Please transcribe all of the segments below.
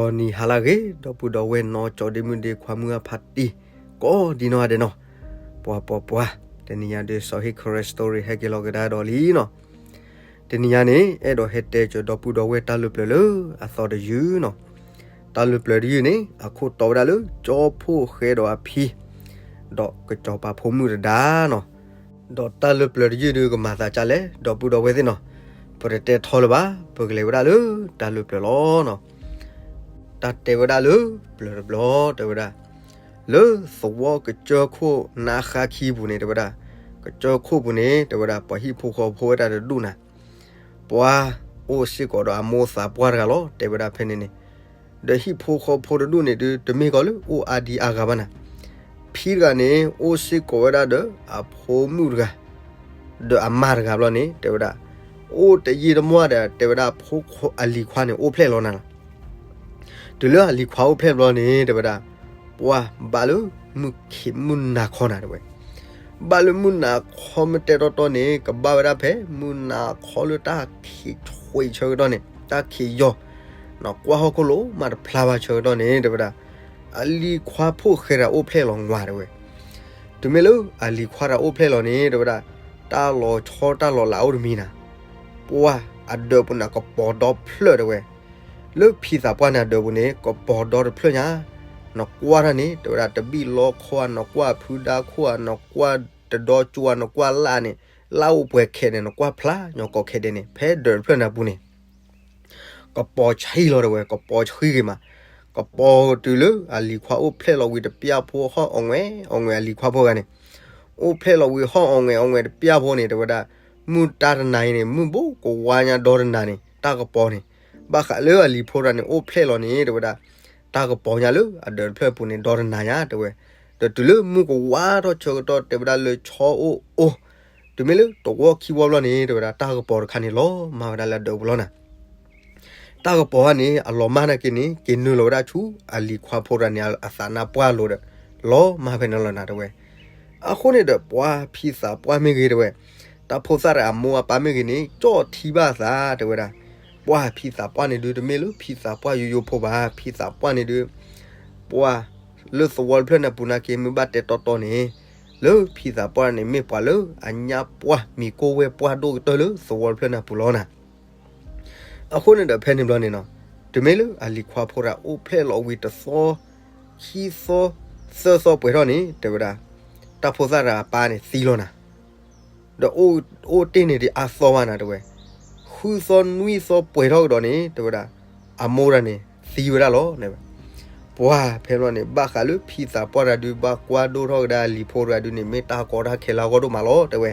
ဒီးနံၤဟါလၢအဂ့ၤ ဒီပုၢ်ဒီဝဲၢ်နီၢ်ကၠီဒ့မုၣ်ဒ့ခွါမုၢ်အဖါတံၢ် ကိးဒံနီၢ်ဂၤဒဲးနီၤ, ပှၤပှၤပှၤ, တနံၤညါဒုး စီၤဟ့ၣ် Karen Story ဟဲက့ၤလီၤကဒါဒီးလံနီၤ. တနံၤညါန့ၣ် အဲၣ်ဒိးဟဲတဲကၢၤဒီပုၢ်ဒီဝဲၢ်တၢ်လုၢ်ပျၢၤလၢအသီတယုၢ်နီၤ. တၢ်လုၢ်ပျၢၤတယုၢ်န့ၣ် အခိၣ်တီဝဲဒၣ်လၢ ကၠီဖှိၣ်ဃဲဒီးအဖံ ဒီးကစီၤပၤဖိမုၣ်တဒါနီၤ. ဒီးတၢ်လုၢ်ပျၢၤတယုၢ်ဒုးကမၤသးဒ်လဲၣ် ဒီပုၢ်ဒီဝဲၢ်သ့ၣ်နီၤ, ပတတဲထီလၢၤဘၣ်, ပကလဲၤဝဲဒၣ်လၢတၢ်လုၢ်ပျၢၤလီၤနီၤ. တၢ်တဲဝဲဒၣ်လၢ ပျၢၤတဘျီတဲဝဲဒၣ်, လၢသဝီကစၢၢ်ခိၣ်နါဃါခံပူၤန့ၣ် တဲဝဲဒၣ်, ကစၢၢ်ခိၣ်ပူၤန့ၣ် တဲဝဲဒၣ် ပှၤဟံၣ်ဖိဃီဖိဝဲဒၣ်တဒူၣ်နၤ, ပှၤအိၣ်စ့ၢ်ကီးဒီးအမိၢ်သးပှၢ်တဂၤလီၤ တဲဝဲဒၣ်ဖဲန့ၣ်န့ၣ်. ဒီးဟံၣ်ဖိဃီဖိတဒူၣ်န့ၣ်ဒုး တမ့ၢ်ကီးလၢအိၣ်အါဒံအါဂၤဘၣ်နၤ, ဖံတဂၤန့ၣ် အိၣ်စ့ၢ်ကီးဝဲဒၣ်ဒီးအဖိမုၣ်တဂၤ ဒီးအမါတဂၤဘျီန့ၣ် တဲဝဲဒၣ်, အိၣ်တယံာ်တမီၢ်ဒီး တဲဝဲဒၣ် ဖိခွါအလံၤခွါန့ၣ် အိၣ်ဖျဲၣ်လီၤနၤလီၤ. တုၤလၢအလံၤခွါအိၣ်ဖျဲၣ်ဘျီန့ၣ် တဲဝဲဒၣ်, ပှၤဘၣ်လၢမုၢ်ခ့မုၢ်နၤခီနၤတဲဝဲ, ဘၣ်လၢမုၢ်နၤခီမ့ၢ်တဲတီတီန့ၣ် ကဘၣ်ဝဲဒၣ်ဖဲ မုၢ်နၤခီလၢတၢ်ခံးဆှံးဆၢကတီၢ်န့ၣ် တၢ်ခံးယီၢ်, နကွၢ်ဟီၣ်ခိၣ်လိၤမးတဖျါဘၣ်ဆၢကတီၢ်န့ၣ် တဲဝဲဒၣ်, အလံၤခွါဖိၣ်ဃဲတဂၤအိၣ်ဖျဲၣ်လီၤနၤတဲဝဲ. တုၤမ့ၢ်လၢအလံၤခွါတဂၤအိၣ်ဖျဲၣ်လီၤန့ၣ် တဲဝဲဒၣ်, တၢ်လီၤဆီတၢ်လီၤလးအိၣ်တမံၤနၤ, ပှၤအဒၢးပူၤန့ၣ် ကပီၤဒီဖျၢၣ်တဲဝဲ. လၢဖံသးပှၢ်န့ၣ်အဒၢးပူၤန့ၣ် ကပီၤဒီတဖျၢၣ်ညါ, နကွၢ်တၢ်န့ၣ် တဲဝဲဒၣ် တဘံၣ်လီခီဧါ, နကွၢ်ဖုဒါခိၣ်ဧါ, နကွၢ်တဒီကၠိဧါ, နကွၢ်လၢ်န့ၣ်, လၢ်အိၣ်ပှဲၤခဲးန့ၣ် နကွၢ်ဖျါညီကိးခဲးဒဲးန့ၣ် ဖဲဒၢးတဖျၢၣ်န့ၣ်အပူၤန့ၣ် ကပီၤဆှံလီၤတဲဝဲ, ကပီၤဆှံဂ့ၤမး, ကပီၤတုၤလၢအလံၤခွါအိၣ်ဖျဲၣ်လီၤဝံၤတပျၢ်ဖိဟီၣ်အီၣ်ငွဲၣ် အီၣ်ငွဲၣ်အလံၤခွါဖိဂၤန့ၣ်, အိၣ်ဖျဲၣ်လီၤဝံၤဟီၣ်အီၣ်ငွဲၣ်အီၣ်ငွဲၣ်တပျၢ်ဖိန့ၣ် တဲဝဲဒၣ်, မုၢ်တၢ်တနၤအံၤန့ၣ် မုၢ်ဘိးကဝါညါဒီတနၤန့ၣ် တၢ်ကပီၤန့ၣ်, ဘၣ်ဃးလၢအလံၤဖိတဂၤန့ၣ် အိၣ်ဖျဲၣ်လီၤန့ၣ် တဲဝဲဒၣ်, တၢ်ကပီၤညါလၢအဒၢးတဖျၢၣ်ပူၤန့ၣ် ဒီတနၤညါတဲဝဲ, ဒီးတုၤလၢမုၢ်ကဝါထီၣ်ဆၢကတီၢ် တဲဝဲဒၣ်လၢဆီအိၣ်အိၣ်, တုၤမ့ၢ်လၢတဝီခံဝီဘျီန့ၣ် တဲဝဲဒၣ် တၢ်ကပီၤတခါန့ၣ် လီၤမၢ်ဝဲဒၣ်လၢအဒၢးပူၤလီၤနၤ. တၢ်ကပီၤဧါန့ၣ် အလီၤမၢ်နာ်က့န့ၣ် က့ၤနုာ်လီၤဝဲဒၣ်ဆူ အလံၤခွါဖိတဂၤန့ၣ် အသးနါပှၢ်လိၤဒီး လီၤမၢ်ဖဲန့ၣ်လီၤနၤတဲဝဲ. အဃိန့ၣ်ဒီး ပှၤဖံသးပှၢ်မ့ၢ်ဂ့ၤတဲဝဲ, တၢ်ဖိသၣ်တဂၤအမိၢ်အပၢ်မ့ၢ်ဂ့ၤန့ၣ် ကၠီၣ်ထံဘၣ်အသးတဲဝဲဒၣ်, ပှၤဖံသးပှၢ်န့ၣ်ဒုး တမ့ၢ်လၢဖံသးပှၢ်ယိယိဖိဘၣ်, ဖံသးပှၢ်န့ၣ်ဒုး ပှၤလၢသဝီတဖျၢၣ်န့ၣ်အပူၤနာ်က့ မ့ၢ်ဘၣ်တဲတီတီန့ၣ်, လၢဖံသးပှၢ်န့ၣ် မ့ၢ်ပှၤလၢအညါပှၢ်မံၤကိၢ်ဝဲၢ်ပှၢ်ဒိၣ်ကတၢၢ်လၢသဝီတဖျၢၣ်န့ၣ်အပူၤလီၤနၤ. အဃိန့ၣ်ဒီးဖဲန့ၣ်ဘျီန့ၣ်နီၤ, တုၤမ့ၢ်လၢအလံၤခွါဖိတဂၤအိၣ်ဖျဲၣ်လီၤဝံၤတသီ, ခံသီ, သၢသီပှဲၤထီၣ်န့ၣ် တဲဝဲဒၣ်, တၢ်ဖိသၣ်တဂၤအပၢ်န့ၣ်သံလီၤနၤ. ဒီးအိၣ်တ့ၢ်န့ၣ်ဒံးအါသီဘၣ်နၤတဲဝဲ, ဃုသီနွံသီပှဲၤထီၣ်ကဒီးန့ၣ် တဲဝဲဒၣ်, အမိၢ်တဂၤန့ၣ် သံဝဲဒၣ်လီၤ. ပှၤဖဲန့ၣ်ဘျီန့ၣ် ဘၣ်ဃးလၢဖံသးပှၢ်တဂၤဒုး ဘၣ်ကွၢ်ဒိၣ်ထီၣ်ကဒါအလံၤဖိတဂၤဒုးန့ၣ် မ့ၢ်တၢ်ကီတၢ်ခဲလၢအဂီၢ်ဒိၣ်မးလီၤတဲဝဲ.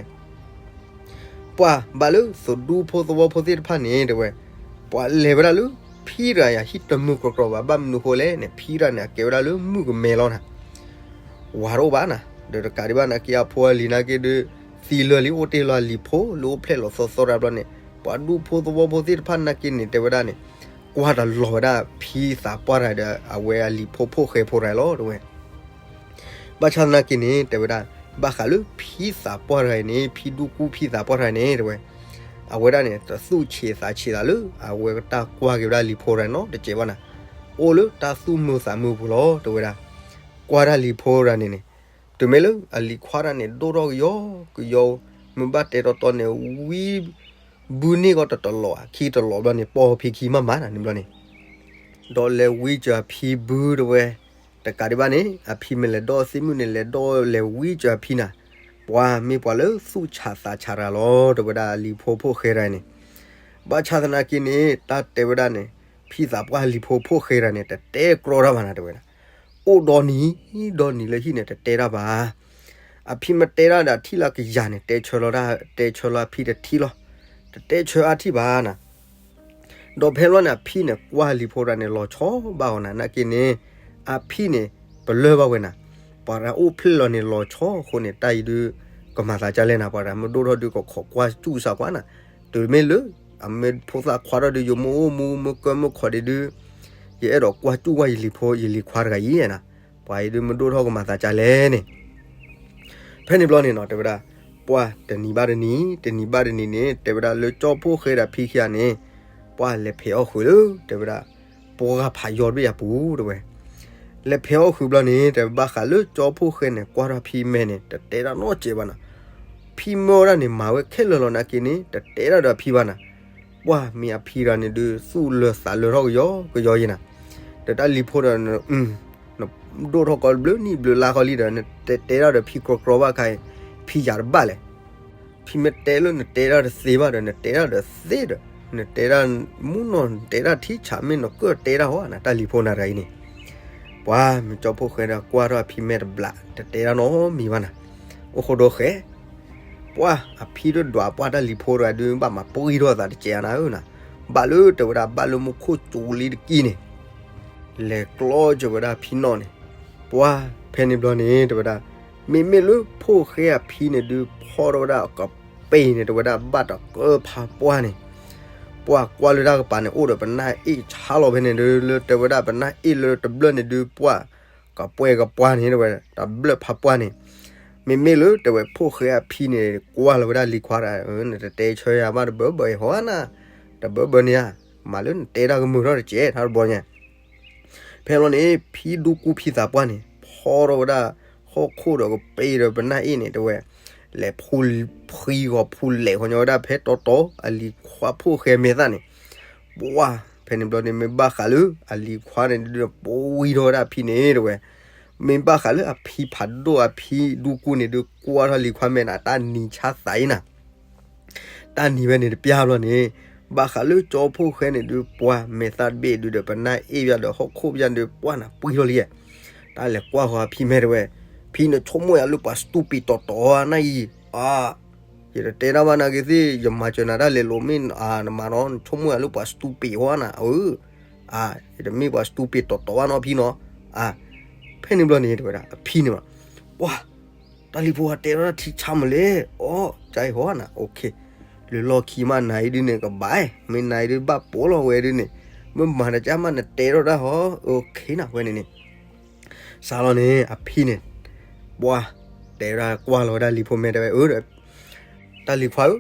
ပှၤဘၣ်လၢသဒူဖိသဝီဖိသ့ၣ်တဖၣ်န့ၣ်တဲဝဲ, ပှၤလဲၤဝဲဒၣ်လၢ ဖံတဂၤယၤဟံၣ်တမုာ်ကြီကြီဘၣ်, ဘၣ်မနုၤဃိလဲၣ်န့ၣ် ဖံတဂၤန့ၣ် အကဲဝဲဒၣ်လၢမုၣ်ကမဲလီၤနၤ. ဝၤတအိၣ်ဘၣ်နၤ, ဒီးတကးဒံးဘၣ်နာ်က့ အဖိအလံၤနာ်က့ဒုး သံလၢာ်လံ အိၣ်တ့ၢ်လီၤအလံၤဖိလၢအိၣ်ဖျဲၣ်လီၤသီသီတၢ်ဘျီန့ၣ် ပှၤဒူဖိသဝီဖိသ့ၣ်တဖၣ်နာ်က့န့ၣ် တဲဝဲဒၣ်န့ၣ် ကွၢ်တလီၤဝဲဒၣ်ဖံသးပှၢ်တဂၤဒီး အဝဲအလံၤဖိဖိၣ်ဃဲဖိတဂၤလီၤတဲဝဲ. ဘၣ်ဆၣ်သနာ်က့န့ၣ် တဲဝဲဒၣ် ဘၣ်ဃးလၢဖံသးပှၢ်တဂၤအံၤန့ၣ် ဖံဒူကူဖံသးပှၢ်တဂၤန့ၣ် တဲဝဲ, အဝဲဒၣ်န့ၣ် တသူၣ်ဆံးသးဆံးသးလၢ အဝဲတၢ်ကွၢ်က့ၤဝဲဒၣ်လံၤဖိတဂၤနီတစဲးဘၣ်နၤ, အိၣ်လၢတၢ်သူၣ်မုာ်သးမုာ်ပူၤလီၤ တဲဝဲဒၣ်. ကွၢ်တၢ်လံၤဖိတဂၤန့ၣ်န့ၣ် တုၤမ့ၢ်လၢအလံၤခွါတဂၤန့ၣ် ဒိၣ်ထီၣ်ကယီကယီ, မ့ၢ်ဘၣ်တဲတီတီန့ၣ် ဝံဘုန့ၢ်ကီၢ်တတလီး အခံတလီးဘျီန့ၣ် ပိာ်ဖံခံမးမးနၤန့ၣ်ဘျီန့ၣ် ဒီးလဲၤဝံစၢၤအဖံဘုတဲဝဲ, တကးဒံးဘၣ်န့ၣ် အဖံမ့ၢ်လဲၤဒီးသ့ၣ်မုၣ်န့ၣ် လဲၤဒီးလဲၤဝံစၢၤအဖံနၤ, ပှၤမ့ၢ်ပှၤလၢသူၣ်ဆံးသးဆံးတဂၤလီၤ တဲဝဲဒၣ်လံၤဖိဖိၣ်ဃဲတဂၤန့ၣ်. ဘၣ်ဆၣ်သနာ်က့န့ၣ် တၢ်တဲဝဲဒၣ်န့ၣ် ဖံသးပှၢ်လံၤဖိဖိၣ်ဃဲတဂၤန့ၣ် တတဲကြီတၢ်ဘၣ်နၤ တဲဝဲဒၣ်. အိၣ်ဒီနံၤ, ဒီနံၤလၢဟံၣ်န့ၣ် တတဲတၢ်ဘၣ်. အဖံမ့ၢ်တဲတၢ်ဒီးအထံၣ်လၢကယၤန့ၣ် တဲဆၢလီၤတၢ်, တဲဆၢလီၤအဖံတထံၣ်လီၤ. တတဲဆၢအါထံၣ်ဘၣ်နၤ. ဒီးဖဲလီၤန့ၣ် အဖံန့ၣ် ကွၢ်လံၤဖိတဂၤန့ၣ် လီၤဆီဘၣ်အီၤနၤ နာ်က့န့ၣ် အဖံန့ၣ် ပလၢၢ်ဘၣ်ဝဲနၤ. ပှၤတဂၤအိၣ်ဖျဲၣ်လီၤန့ၣ် လီၤဆီအဃိန့ၣ် တၢ်အံၤဒုး ကမၤသးဒ်လဲၣ်နၤ, ပှၤတဂၤမ့ၢ်ဒိၣ်ထီၣ်ဒုး ကခိးကွၢ်စူၣ်စးကွၢ်နၤ. တုၤမ့ၢ်လၢ အမ့ၢ်ဖိသၣ်ခွါထီၣ်ဒုး ယမိၢ်အိၣ်မူ မ့ၢ်ကၢမ့ၢ်ခီးဒံးဒုး ယအဲၣ်ဒိးကွၢ်စူၣ်ကွၢ်ယလံၤဖိ ယလံၤခွါတဂၤအံၤနၤ. ပှၤအံၤဒုးမ့ၢ်ဒိၣ်ထီၣ်ကမၤသးဒ်လဲၣ်န့ၣ် ဖဲန့ၣ်ဘျီန့ၣ်နီၤ တဲဝဲဒၣ် ပှၤတနံၤဘၣ်တနံၤ တနံၤဘၣ်တနံၤန့ၣ် တဲဝဲဒၣ်လၢကၠီဖိၣ်ဃဲဒီးဖံခံဂၤန့ၣ် ပှၤလဲၤဖဲးအီၣ်ဃုာ်လၢ တဲဝဲဒၣ် ပှၢ်ဖးယီၤတဘ့ၣ်ယၤပူၤတဲဝဲ. လဲၤဖဲးအီၣ်ဃုာ်ဘျီန့ၣ် တဲဘၣ်ဃးလၢကၠီဖှိၣ်ဃဲန့ၣ် ကွၢ်ထီၣ်ဖံမဲန့ၣ် တတဲတၢ်နီတစဲးဘၣ်နီၤ. ဖံမၢဝဲဒၣ်န့ၣ် မၤဝဲခဲလၢာ်လီၤနာ်က့န့ၣ် တတဲတၢ်ဒီးဖံဘၣ်နီၤ. ပှၢ်မ့ၢ်အဖံတဂၤန့ၣ်ဒုး သူၣ်လၢသးလၢထီၣ်ကယီကယီယဲနီၤ. ဒီးတၢ်လံၤဖိဒီး နဒိၣ်ထီၣ်ကီတဘျုးနံၣ်ဘျုးလါဃီလံဒီး နတဲတဲတၢ်ဒီးဖံကြီကြီဘၣ်ခါအံၤ ဖံယၤတဘၣ်လဲၣ်. ဖံမ့ၢ်တဲလၢနတဲတၢ်တသ့ဘၣ်ဒီး နတဲတၢ်ဒီးသ့ဒီး နတဲတၢ်မုၢ်နီၢ် နတဲတၢ်ထံဆး မ့ၢ်နကၢၣ်တဲတၢ်ဟီနၤ တၢ်လံၤဖိနၤတဂၤအံၤန့ၣ်. ပှၢ်မ့ၢ်ကၠီဖှိၣ်ဃဲဒီးကွၢ်ထီၣ်အဖံမဲတဘျး တတဲတၢ်နီတမံၤဘၣ်နၤ. အိၣ်ဃိဒီးဃဲ ပှၢ်အဖံတဒွးပှၢ်တၢ်လံၤဖိတဂၤဒုး ဘၣ်မၤပှံၢ်ထီၣ်အသးတစဲးနၤဧၢနၤ. ဘၣ်လၢတဲဝဲဒၣ် ဘၣ်လၢမူခိၣ်စူၤလံတကံၢ်န့ၣ် လဲၤကျီကၢၤဝဲဒၣ်ဖံနီၣ်န့ၣ်. ပှၢ်ဖဲန့ၣ်ဘျီန့ၣ် တဲဝဲဒၣ် မ့မ့ၢ်လၢဖိၣ်ဃဲအဖံန့ၣ်ဒုး ဖီၣ်ထီၣ်ဝဲဒၣ်ကပ့ၤန့ၣ် တဲဝဲဒၣ်ဘၣ်တကၢၢ်ဖးပှၢ်န့ၣ်. ပှၢ်ကွၢ်လၢတၢ်ကပၤန့ၣ် အိၣ်ဒီးပနၢ်အ့ၣ်ဆါလီၤဖဲန့ၣ်ဒုး လၢတဲဝဲဒၣ်ပနၢ်အ့ၣ်လၢတဘျၢၣ်န့ၣ်ဒုး ပှၢ်ကပှဲၤကပှၢ်န့ၣ် တဲဝဲ တဘျၢၣ်ဖးပှၢ်န့ၣ်. မ့မ့ၢ်လၢတဲဝဲဖိၣ်ဃဲအဖံန့ၣ် ကွၢ်လီၤဝဲဒၣ်လံၤခွါဒီး နတတဲဆၢယၤဘၣ်တဘၢဘၢအံၤဟီနၤ. တဘၢဘၢန့ၣ်ဧါ, မၤလၢနတဲတၢ်ကမုာ်ထီၣ်တစဲး ထါတဘီညါ. ဖဲဘျီန့ၣ် ဖံဒူကူဖံသးပှၢ်န့ၣ် ဖီထီၣ်ဝဲဒၣ် ဟီၣ်ခိၣ်ဒီးကပ့ၤဒီးပနၢ်အ့ၣ်န့ၣ် တဲဝဲ လဲၤဖှံဂီၤဖှံလဲၤဃီညီဝဲဒၣ်ဖဲတီတီ အလံၤခွါဖိၣ်ဃဲမဲာ်သၣ်န့ၣ်. ပှၢ်ဖဲန့ၣ်ဘျီန့ၣ် မ့ၢ်ဘၣ်ဃးလၢအလံၤခွါန့ၣ်ဒုး ပှံထီၣ်ဝဲဒၣ်အဖံန့ၣ် တဲဝဲ မ့ၢ်ဘၣ်ဃးလၢအဖံဖးဒိၣ်အဖံဒူကူန့ၣ်ဒုး ကွၢ်ထီၣ်လံၤခွါမဲာ်နၤ တၢ်နံၤဆါသးအံၤနၤ. တၢ်နံၤဝဲန့ၣ်တပျၢ်ဘျီန့ၣ် ဘၣ်ဃးလၢကၠီဖှိၣ်ဃဲန့ၣ်ဒုး ပှၢ်မဲာ်သၣ်တဘ့ၣ်ဒုးဒီး ပနၢ်အ့ၣ်ပျၢ်ဒီးဟီၣ်ခိၣ်ပျၢ်ဒုး ပှၢ်နၤပှံထီၣ်လံ. တၢ်လဲၤကွၢ်ဃီအဖံမဲာ်တဲဝဲ, ဖံနဆိကမိၣ်ယၤလၢပှၤ stupid တီတီနၤအံၤ, ယတတဲတၢ်ဘၣ်နာ်က့သ့ၣ် ယမၤစၢၤနၤတၢ်လဲၤလိာ်မ့ၢ်နမၤနီၤ နဆိကမိၣ်ယၤလၢပှၤ stupid ဟီနၤဧၢ, ယတမ့ၢ်ပှၤ stupid တီတီဘၣ်နီၤဖံနီၤ. ဖဲန့ၣ်ဘျီန့ၣ် တဲဝဲဒၣ် အဖံန့ၣ်ဘၣ်, ပှၢ် တၢ်လံၤဖိတဲထီၣ်ထံဆါမးလဲၣ်, အိ ကၢအံၤဟီနၤ, လၢလီၢ်ခံမးနၤအံၤဒုးန့ၣ် ကဘၣ်, မ့ၢ်နၤအံၤဒုးဘၣ်ပိာ်လီၤဝဲဒုးန့ၣ်, မ့ၢ်မၤတကၢ်မးနတဲထီၣ်ဒၣ်ဟီ, အိ နၤဝဲန့ၣ်န့ၣ် စးလီၤန့ၣ် အဖံန့ၣ်, ပှၢ်, တဲဝဲဒၣ်ကွၢ်လီၤဝဲဒၣ်လံၤဖိမဲာ်တဲဝဲ, တၢ်လံၤခွါဧၢ,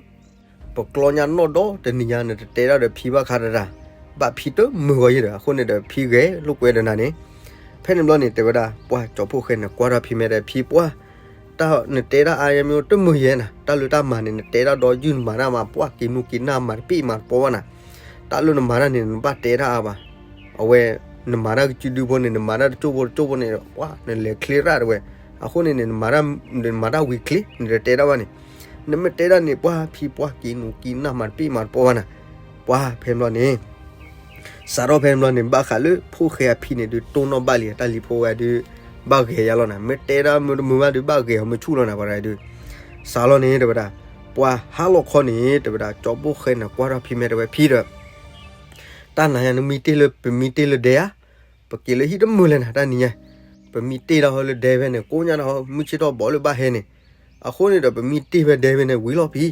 ပကျီညါနီၢ်ဒီတနံၤညါ နတတဲတၢ်ဒီးဖံဘၣ်ခါတဒၣ်, ဘၣ်ဖံတမုာ်ဂီၤယဲဒီး အဃိန့ၣ်ဒီးဖံဂဲၤလိာ်ကွဲဒီးနၤန့ၣ်. ဖဲန့ၣ်ဘျီန့ၣ် တဲဝဲဒၣ် ပှၢ်ကၠီဖှိၣ်ဃဲန့ၣ် ကွၢ်ထီၣ်ဖံမဲာ်ဒီး ဖံပှၢ်, တၢ်နတဲတၢ်အါယဲမ့ၢ်တမုာ်ယဲနၤ, တၢ်လၢတၢ်မၤန့ၣ် နတဲတၢ်ဒီးယုၢ်နမၤတၢ်မၤ ပှၢ်က့ၤနူၤက့ၤနၢ်မၤတပ့ၢ်မၤတပီဘၣ်နၤ, တၢ်လၢနမၤတၢ်န့ၣ် နဘၣ်တဲတၢ်အါဘၣ်. အဝဲ နမၤတၢ်ကစုဒုဖိန့ၣ် နမၤတၢ်တကၠိၢ်ဖိတကၠိၢ်ဖိန့ၣ် ပှၢ်နလဲၤချ့ရၣ်တဲဝဲ, အဃိန့ၣ်န့ၣ် နမၤတၢ်ဝံၤချ့ နတတဲတၢ်ဘၣ်န့ၣ်, နမ့ၢ်တဲတၢ်န့ၣ် ပှၢ်ဖံပှၢ်က့ၤနူၤက့ၤနၢ်မၤတပ့ၢ်မၤတပီဘၣ်နၤ. ပှၢ်ဖဲန့ၣ်ဘျီန့ၣ် စးထီၣ်ဖဲန့ၣ်ဘျီန့ၣ် ဘၣ်ဃးလၢဖိၣ်ဃဲအဖံန့ၣ်ဒုး တိၢ်နီၣ်ဘၣ်လံ တၢ်လံၤဖိဝဲဒုး ဘၣ်ဂဲၤယါလီၤနၤ, မ့ၢ်တဲတၢ်မုာ်တမုာ်ဘၣ်ဒုး ဘၣ်ဂဲၤအီၤမုာ်ဆူၣ်လီၤနၤ ပှၤတဂၤဒုး. စးလီၤန့ၣ် တဲဝဲဒၣ် ပှၢ်ဟါလီၤခီန့ၣ် တဲဝဲဒၣ် ကၠီဖှိၣ်ဃဲန့ၣ် ကွၢ်ထီၣ်ဖံမဲာ်တဲဝဲ ဖံဒီး တၢ်နၤညါ နမံတ့ၢ်လၢ ပမံတ့ၢ်လၢဒဲဧါ, ပက့ၤလၢဟံၣ်တမုာ်လဲၣ်နၤ တၢ်နံၤညါ, ပမံတ့ၢ်တၢ်ဟီလၢဒဲဖဲန့ၣ် ကိးညါတၢ်ဟီ မုၢ်ဆ့ၣ်ထီၣ်ဘီလၢဘၣ်ဟဲန့ၣ်, အဃိန့ၣ်ဒီး ပမံတ့ၢ်ဖဲဒဲဖဲန့ၣ်ဝံၤလီၤဖံ.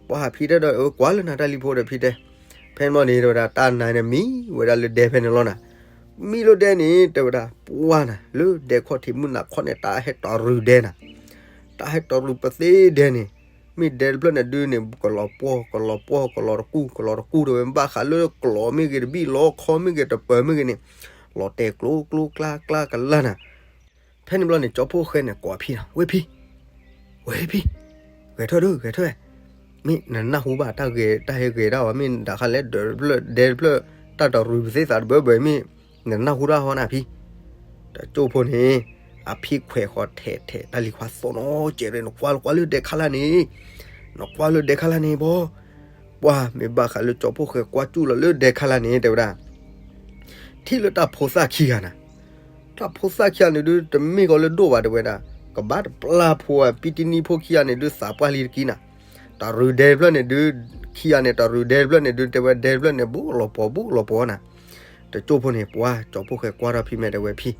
ပှၢ်ဖံတဲဒီး အၢ ကွၢ်လၢနၤတၢ်လံၤဖိဒီးဖံတဲ, ဖဲန့ၣ်ဘျီန့ၣ် တဲဝဲဒၣ် တၢ်နၤန့ၣ်မံဝဲဒၣ်လၢဒဲဖဲန့ၣ်လီၤနၤ. မံလၢဒဲန့ၣ် တဲဝဲဒၣ် ပှၢ်နၤ လၢဒဲခီၣ်ထံးမုၢ်နၤခီၣ်န့ၣ် တၢ်ဟဲတရူးဒဲနၤ, တၢ်ဟဲတရူးပသ့ဒဲန့ၣ်, မ့ၢ်ဒဲတဖျၢၣ်န့ၣ်ဒုးန့ၣ် ကလီၤပှီၢ် ကလီၤပှီၢ် ကလီၤတကူၢ် ကလီၤတကူၢ် တဲဝဲ ဘၣ်ဃးလၢကျိးမ့ၢ်ဂ့ၤ တဘံၣ်လီခီမ့ၢ်ဂ့ၤ တပၢၤမ့ၢ်ဂ့ၤန့ၣ် လီၤတဲာ်ကျိကျိကျါကျါကလၢ်နၤ. ဖဲန့ၣ်ဘျီန့ၣ် ကၠီဖှိၣ်ဃဲန့ၣ် ကိးဖံနၤ ဝဲဖံ, ဝဲဖံ, ဂဲၤထၢၣ်ဒုး ဂဲၤထၢၣ်, မ့ၢ်နနၢ်ဟူဘၣ်တၢ်ဂဲၤ တၢ်ဟဲဂဲၤဒၣ်ဝဲ မ့ၢ်ဒၣ်ခါလဲၣ် ဒဲတဖျၢၣ် ဒဲတဖျၢၣ် တၢ်တရူးပသ့သးတဘၢဘၢမ့ၢ် နနၢ်ဟူတၢ်ဟီနၤဖံ. တကၠိၢ်ဖိန့ၣ် အဖံခွဲးဃီၤထဲးထဲး တၢ်လံၤခွါသီၣ်နီၤကဲးရဲ နကွၢ်လၢကွၢ်လၢဒဲခါလၢ်န့ၣ်, နကွၢ်လၢဒဲခါလၢ်န့ၣ်ဘီ. ပှၢ်မ့ၢ်ဘၣ်ဃးလၢကၠီဖှိၣ်ဃဲကွၢ်စူၣ်လီၤလၢဒဲခါလၢ်န့ၣ် တဲဝဲဒၣ် ထံၣ်လၢတၢ်ဖိသၣ်ခံဂၤနၤ, တၢ်ဖိသၣ်ခံဂၤန့ၣ်ဒုး တမ့ၢ်ကီးလၢဒိၣ်ဘၣ်တဲဝဲဒၣ်, ကဘၣ်တပျၢ်ဖိဧါ ပံတနံၣ်ဖိခံဂၤန့ၣ်ဒုး သးပှၢ်လံတကံနၤ, တရူးဒဲတဖျၢၣ်န့ၣ်ဒုး, ခံဂၤန့ၣ် တရူးဒဲတဖျၢၣ်န့ၣ်ဒုး တဲဝဲဒဲတဖျၢၣ်န့ၣ် ဘူးလီၤပှီၤ ဘူးလီၤပှီၤနၤ. တကၠိၢ်ဖိန့ၣ် ပှၢ်ကၠီဖှိၣ်ဃဲကွၢ်ထီၣ်ဖံမဲာ်တဲဝဲဖံ,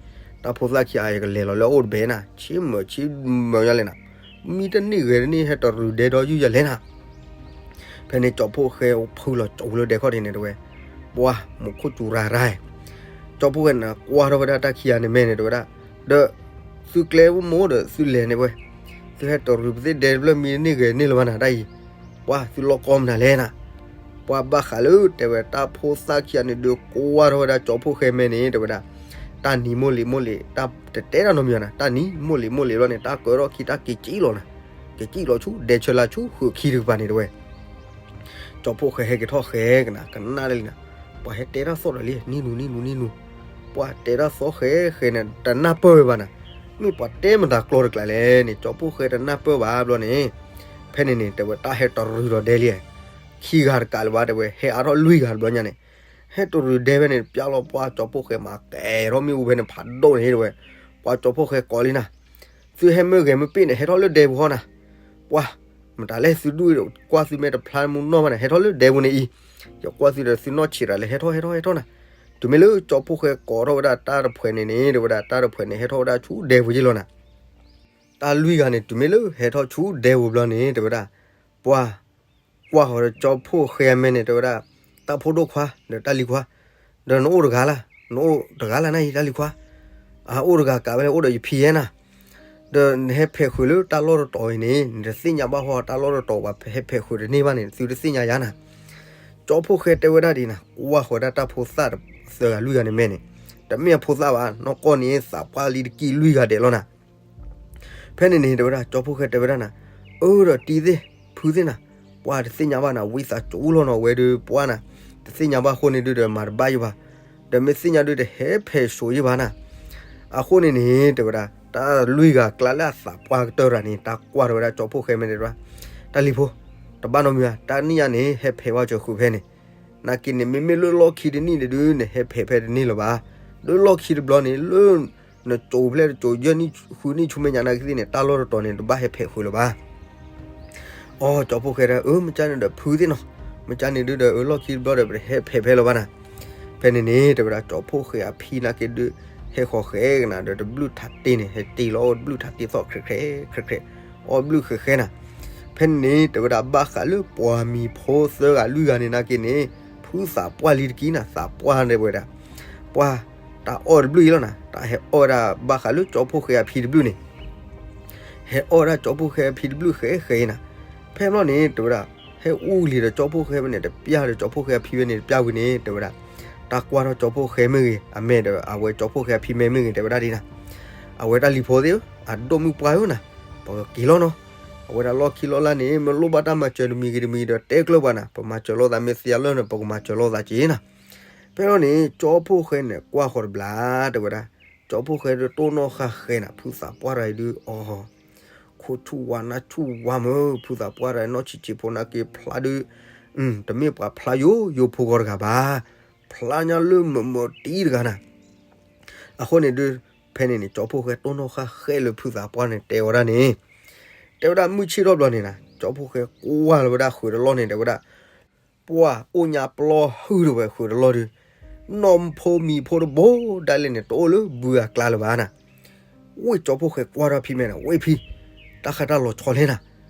တၢ်ဖိသၣ်ခံဂၤ ယကလဲၤလီၤလၢအအိၣ်တဘဲနၤ, ဆ့မၢဆ့မၢယၤလဲၣ်နၤ, မံတန့ၢ်ဂဲၤတန့ၢ် ဟဲတရူးဒဲဒီးယုၢ်ယၤလဲၣ်နၤ. ဖဲန့ၣ်ကၠီဖှိၣ်ဃဲဖုလီၤကၠီလၢဒဲခီၣ်ထံးန့ၣ်တဲဝဲ, ပှၢ်မူခိၣ်စူၤရၤရၤ, ကၠီဖှိၣ်ဃဲန့ၣ် ကွၢ်ထီၣ်ဝဲဒၣ်တၢ်ခံဂၤန့ၣ်မဲာ်န့ၣ်တဲဝဲဒၣ်, ဒီး သုကျဲအိၣ်မိၢ်ဒီးသုလဲၤန့ၣ်ဝဲ, သုဟဲတရူးပသ့ဒဲတဖျၢၣ်မံတန့ၢ်ဂဲၤန့ၢ်လၢၤဘၣ်နၤတၢ်အံၤ, ပှၢ်သုလီၢ်ကီမနုၤလဲၣ်နၤ. ပှၤဘၣ်ဃးလၢတဲဝဲတၢ်ဖိသၣ်ခံဂၤန့ၣ်ဒုး ကွၢ်ထီၣ်ဝဲဒၣ်ကၠီဖှိၣ်ဃဲမဲန့ၣ် တဲဝဲဒၣ်, တၢ်နံၤမိၢ်လံၤမိၢ်လံၤ တၢ်တတဲတၢ်နီတမံၤဘၣ်နၤ, တၢ်နံၤမိၢ်လံၤမိၢ်လံၤဘျီန့ၣ် တၢ်ကၢထီၣ်ခံ တၢ်က့ၤကံၣ်လီၤနၤ, က့ၤကံၣ်လီၤဆူ ဒဲးဆၢလၢဆူ ဃုာ်ခံတကပၤန့ၣ်တဲဝဲ ကၠီဖှိၣ်ဃဲဟဲက့ၤထီၣ်ဃဲကနၤ ကနၣ်လံနၤ, ပှၤဟဲတဲတၢ်သီၣ်ဒီးလံ နံၤနူၤ နံၤနူၤ နံၤနူၤ, ပှၤတဲတၢ်သီၣ်ဃဲဃဲန့ၣ် တနၢ်ပၢၢ်ဝဲဘၣ်နၤ, မ့ၢ်ပှၤတဲမတၤကျိာ်တကျါလဲၣ်န့ၣ် ကၠီဖှိၣ်ဃဲတနၢ်ပၢၢ်ဘၣ်ဘျီန့ၣ်, ဖဲန့ၣ်န့ၣ် တဲဝဲတၢ်ဟဲတရူးဒီးဒဲလံ, ခံဂၤတကးလၢၤဘၣ် တဲဝဲ ဟဲအါထီၣ်လွံၢ်ဂၤတဘျီညါန့ၣ်, ဟဲတရူးဒဲဖဲန့ၣ် ပျၢ်လီၤပှၤကၠီဖှိၣ်ဃဲမၤကဲၤထီၣ်မ့ၣ်အူဖဲန့ၣ် ဖးဒိၣ်န့ၣ်တဲဝဲ, ပှၤကၠီဖှိၣ်ဃဲကိးလံနၤ, သုဟဲမ့ၢ်ဂဲၤမ့ၢ်ပ့ၣ်န့ၣ် ဟဲထီၣ်လၢဒဲပူၤဃီနၤ, ပှၤ မတၤလဲၣ် သုဒူၣ်ကွၢ်သုမ့ၢ်တဖျါမူနီၢ်ဘၣ်န့ၣ် ဟဲထီၣ်လၢဒဲပူၤန့ၣ်အံၤ, ယကွၢ်သုဒီးသုနီၢ်ဆံးတၢ်လဲၣ် ဟဲထီၣ် ဟဲထီၣ် ဟဲထီၣ်နၤ, တုၤမ့ၢ်လၢကၠီဖှိၣ်ဃဲကိးထီၣ်ဝဲဒၣ်တၢ်တဖှဲးန့ၣ်န့ၣ် တဲဝဲဒၣ်တၢ်တဖှဲးန့ၣ် ဟဲထီၣ်ဝဲဒၣ်ဆူဒဲပူၤက့လီၤနၤ, တၢ်လွံၢ်ဂၤန့ၣ် တုၤမ့ၢ်လၢဟဲထီၣ်ဆူဒဲပူၤဘျီန့ၣ် တဲဝဲဒၣ်, ပှၤ ကွၢ်ဃီၤဒီးကၠီဖှိၣ်ဃဲအမဲန့ၣ် တဲဝဲဒၣ်, တၢ်ဖိဒိၣ်ခွါ ဒီးတၢ်လံၤခွါ, ဒီးနအိၣ်တဂၤလၢ်, နအိၣ်တဂၤလၢ်နၤအံၤ တၢ်လံၤခွါ, အအိၣ်တဂၤကးဝဲလၢအိၣ်ဒီးယဖံယဲနၤ, ဒီးနဟဲဖဲးဃုာ်လၢတၢ်လီၢ်တတီၤအံၤန့ၣ် နတသ့ၣ်ညါဘၣ်ဃီ တၢ်လီၢ်တတီၤပှၤဟဲဖဲးဃုာ်တန့ၢ်ဘၣ်န့ၣ် သုတသ့ၣ်ညါယါနၤ, ကၠီဖှိၣ်ဃဲတဲဝဲဒၣ်ဒ်နၤ ကွၢ်ဃီၤဒၣ်တၢ်ဖိသၣ်သၢဂၤလွံၢ်ဂၤန့ၣ်မဲန့ၣ်, တမ့ၢ်အဖိသၣ်ဘၣ် နီၢ်ကီၢ်န့ၣ် သးပှၢ်လံတကံၢ်လွံၢ်ဂၤဒဲးလီၤနၤ ဖဲန့ၣ်န့ၣ် တဲဝဲဒၣ် ကၠီဖှိၣ်ဃဲတဲဝဲဒၣ်နၤ, အၢ ဒီးတံၤသ့ၣ် ဖုသ့ၣ်နၤ, ပှၤတသ့ၣ်ညါဘၣ်နၤ ဝံသးစူၤလီၤနီၤ ဝဲဒုးပှၢ်နၤ, တသ့ၣ်ညါဘၣ်အဃိန့ၣ်ဒုးဒီးမၤတဘၣ်ယဘၣ်, ဒီးမ့ၢ်သ့ၣ်ညါဒုးတဟဲဖဲးစိၤယဘၣ်နၤ, အဃိန့ၣ်န့ၣ် တဲဝဲဒၣ် တၢ်လွံၢ်ဂၤကျါလၢအသးပှၢ်ကတၢၢ်တဂၤန့ၣ် တၢ်ကွၢ်ထီၣ်ဝဲဒၣ်ကၠီဖှိၣ်ဃဲမဲန့ၣ်တဲဝဲဒၣ်, တၢ်လံၤဖိ, တဘၣ်နီတမံၤဘၣ် တနံၣ်ညါန့ၣ် ဟဲဖဲးဝဲစၢၤဃုာ်ဖဲန့ၣ်, နာ်က့န့ၣ် မ့မ့ၢ်လၢလီၢ်ခံတနံၣ်န့ၣ်ဒုး နဟဲဖဲးဖဲတန့ၢ်လၢၤဘၣ်, လၢလီၢ်ခံတဘျီန့ၣ် လၢ နကၠိၤဖျဲၣ်တကၠိၤ ယဲၢ်နံၣ်ဃုနံၣ်ဆူမဲာ်ညါနာ်က့သ့ၣ်န့ၣ် တၢ်လီၢ်တတီၤန့ၣ် တဘၣ်ဟဲဖဲးဃုာ်လၢၤဘၣ် အီ ကၠီဖှိၣ်ဃဲဒၣ် အၢ မ့ၢ်ကၢ်န့ၣ်ဒီးဖုသ့ၣ်နီၤ, မ့ၢ်ကၢ်န့ၣ်ဒုးဒီး အၢ လီၢ်ခံတဘျီဒီး ပတဟဲဖဲးဖဲလၢၤဘၣ်နၤ, ဖဲန့ၣ်န့ၣ် တဲဝဲဒၣ် ကၠီဖှိၣ်ဃဲအဖံနာ်က့ဒုး ဟဲဃီၤဃဲကနၤဒီး တဘျုးထးတ့ၢ်န့ၣ် ဟဲတ့ၢ်လီၤအိၣ်တဘျုးထးတ့ၢ်သီၣ် ခြဲးခြဲးခြဲးခြဲး, အီၣ်ဘျုးဃဲဃဲနၤ, ဖဲန့ၣ်န့ၣ် တဲဝဲဒၣ် ဘၣ်ဃးလၢပှၤမံၤဖိသၢဂၤလွံၢ်ဂၤန့ၣ်နာ်က့န့ၣ် ဖုသးပှၢ်လံတကံၢ်နၤ သးပှၢ်တဲဝဲဒၣ် ပှၤတၢ်အီၣ်တဘျုးအံၤလီၤနၤ, တၢ်ဟဲအီၣ်ဝဲဒၣ်ဘၣ်ဃးလၢကၠီဖှိၣ်ဃဲအဖံတဘျုးန့ၣ် ဟဲအီၣ်ဝဲဒၣ်ကၠီဖှိၣ်ဃဲအဖံတဘျုးဃဲဃဲအံၤနၤ, ဖဲဘျီန့ၣ် တဲဝဲဒၣ် ဟဲအူလံၤဒီးကၠီဖှိၣ်ဃဲဖဲန့ၣ် တပျၢ်ဒီးကၠီဖှိၣ်ဃဲအဖံဖဲန့ၣ် တပျၢ်ဝံၤန့ၣ် တဲဝဲဒၣ် တၢ်ကွၢ်ထီၣ်ကၠီဖှိၣ်ဃဲမ့ၢ်ဂ့ၤ အမဲာ်ဒီး အဝဲကၠီဖှိၣ်ဃဲအဖံမဲာ်မ့ၢ်ဂ့ၤ တဲဝဲဒၣ်ဒ်နၤ, အဝဲတၢ်လံၤဖိသ့ၣ်ဧၢ အဒိၣ်မုၣ်ပှၢ်ဧၢနၤ, ပကက့ၤလီၤနီၤ, အဝဲဒၣ်လီၢ်ခံလီၢ်လၢ်န့ၣ် မ့ၢ်လိၣ်ဘၣ်တၢ်မၤစၢၤတမံၤဂ့ၤတမံၤဒီး တဲကျၢၤပှၤနၤ, ပမၤစၢၤလိာ်သး မ့ၢ်သ့အလၢၢ်န့ၣ် ပကမၤစၢၤလိာ်သးက့ၤနၤ, ဖဲလီၤန့ၣ် ကၠီဖှိၣ်ဃဲန့ၣ် ကွၢ်ဃီၤတဘျီ တဲဝဲဒၣ်, ကၠီဖှိၣ်ဃဲဒုးတိၢ်နီၣ်ဃာ်ဃဲနၤ ဖုသးပှၢ်တဂၤအံၤဒုး အီ ခိၣ်ဆူၣ်ဝါနၢ်ဆူၣ်ဝါမၢ်, ဖုသးပှၢ်တဂၤအံၤ နီၢ်ဆံးဆံးဖိနာ်က့ဖျါဒုး, တမ့ၢ်ပှၤဖျါယိယိဖိဂီၢ်တဂၤဘၣ်, ဖျါညါလၢမုာ်မုာ်တံၢ်တဂၤနၤ, အဃိန့ၣ်ဒုး ဖဲန့ၣ်န့ၣ် ကၠီဖှိၣ်ဃဲတိၢ်နီၣ်ဃာ်ဃဲလၢဖုသးပှၢ်န့ၣ် တဲဝဲဒၣ်န့ၣ်, တဲဝဲဒၣ်မုၢ်ဆ့ၣ်ထီၣ်ဘျီန့ၣ်နၤ ကၠီဖှိၣ်ဃဲကွၢ်လီၤဝဲဒၣ်ဃုာ်တလီၢ်န့ၣ် တဲဝဲဒၣ် ပှၢ်အိၣ်ညါပျီဟုၣ်တဝဲဃုာ်တလီၢ်ဒုး, နီၢ်ဖိမံၤဖိတဘိဒၣ်လဲာ်န့ၣ် တအိၣ်လၢဘုအကျါလၢၤဘၣ်နၤ, ဝ့ၢ်ကၠီဖှိၣ်ဃဲကွၢ်ထီၣ်ဖံမဲနၤ ဝ့ၢ်ဖံ, တၢ်ဃးတၢ်လီၤဆီလဲၣ်နၤ,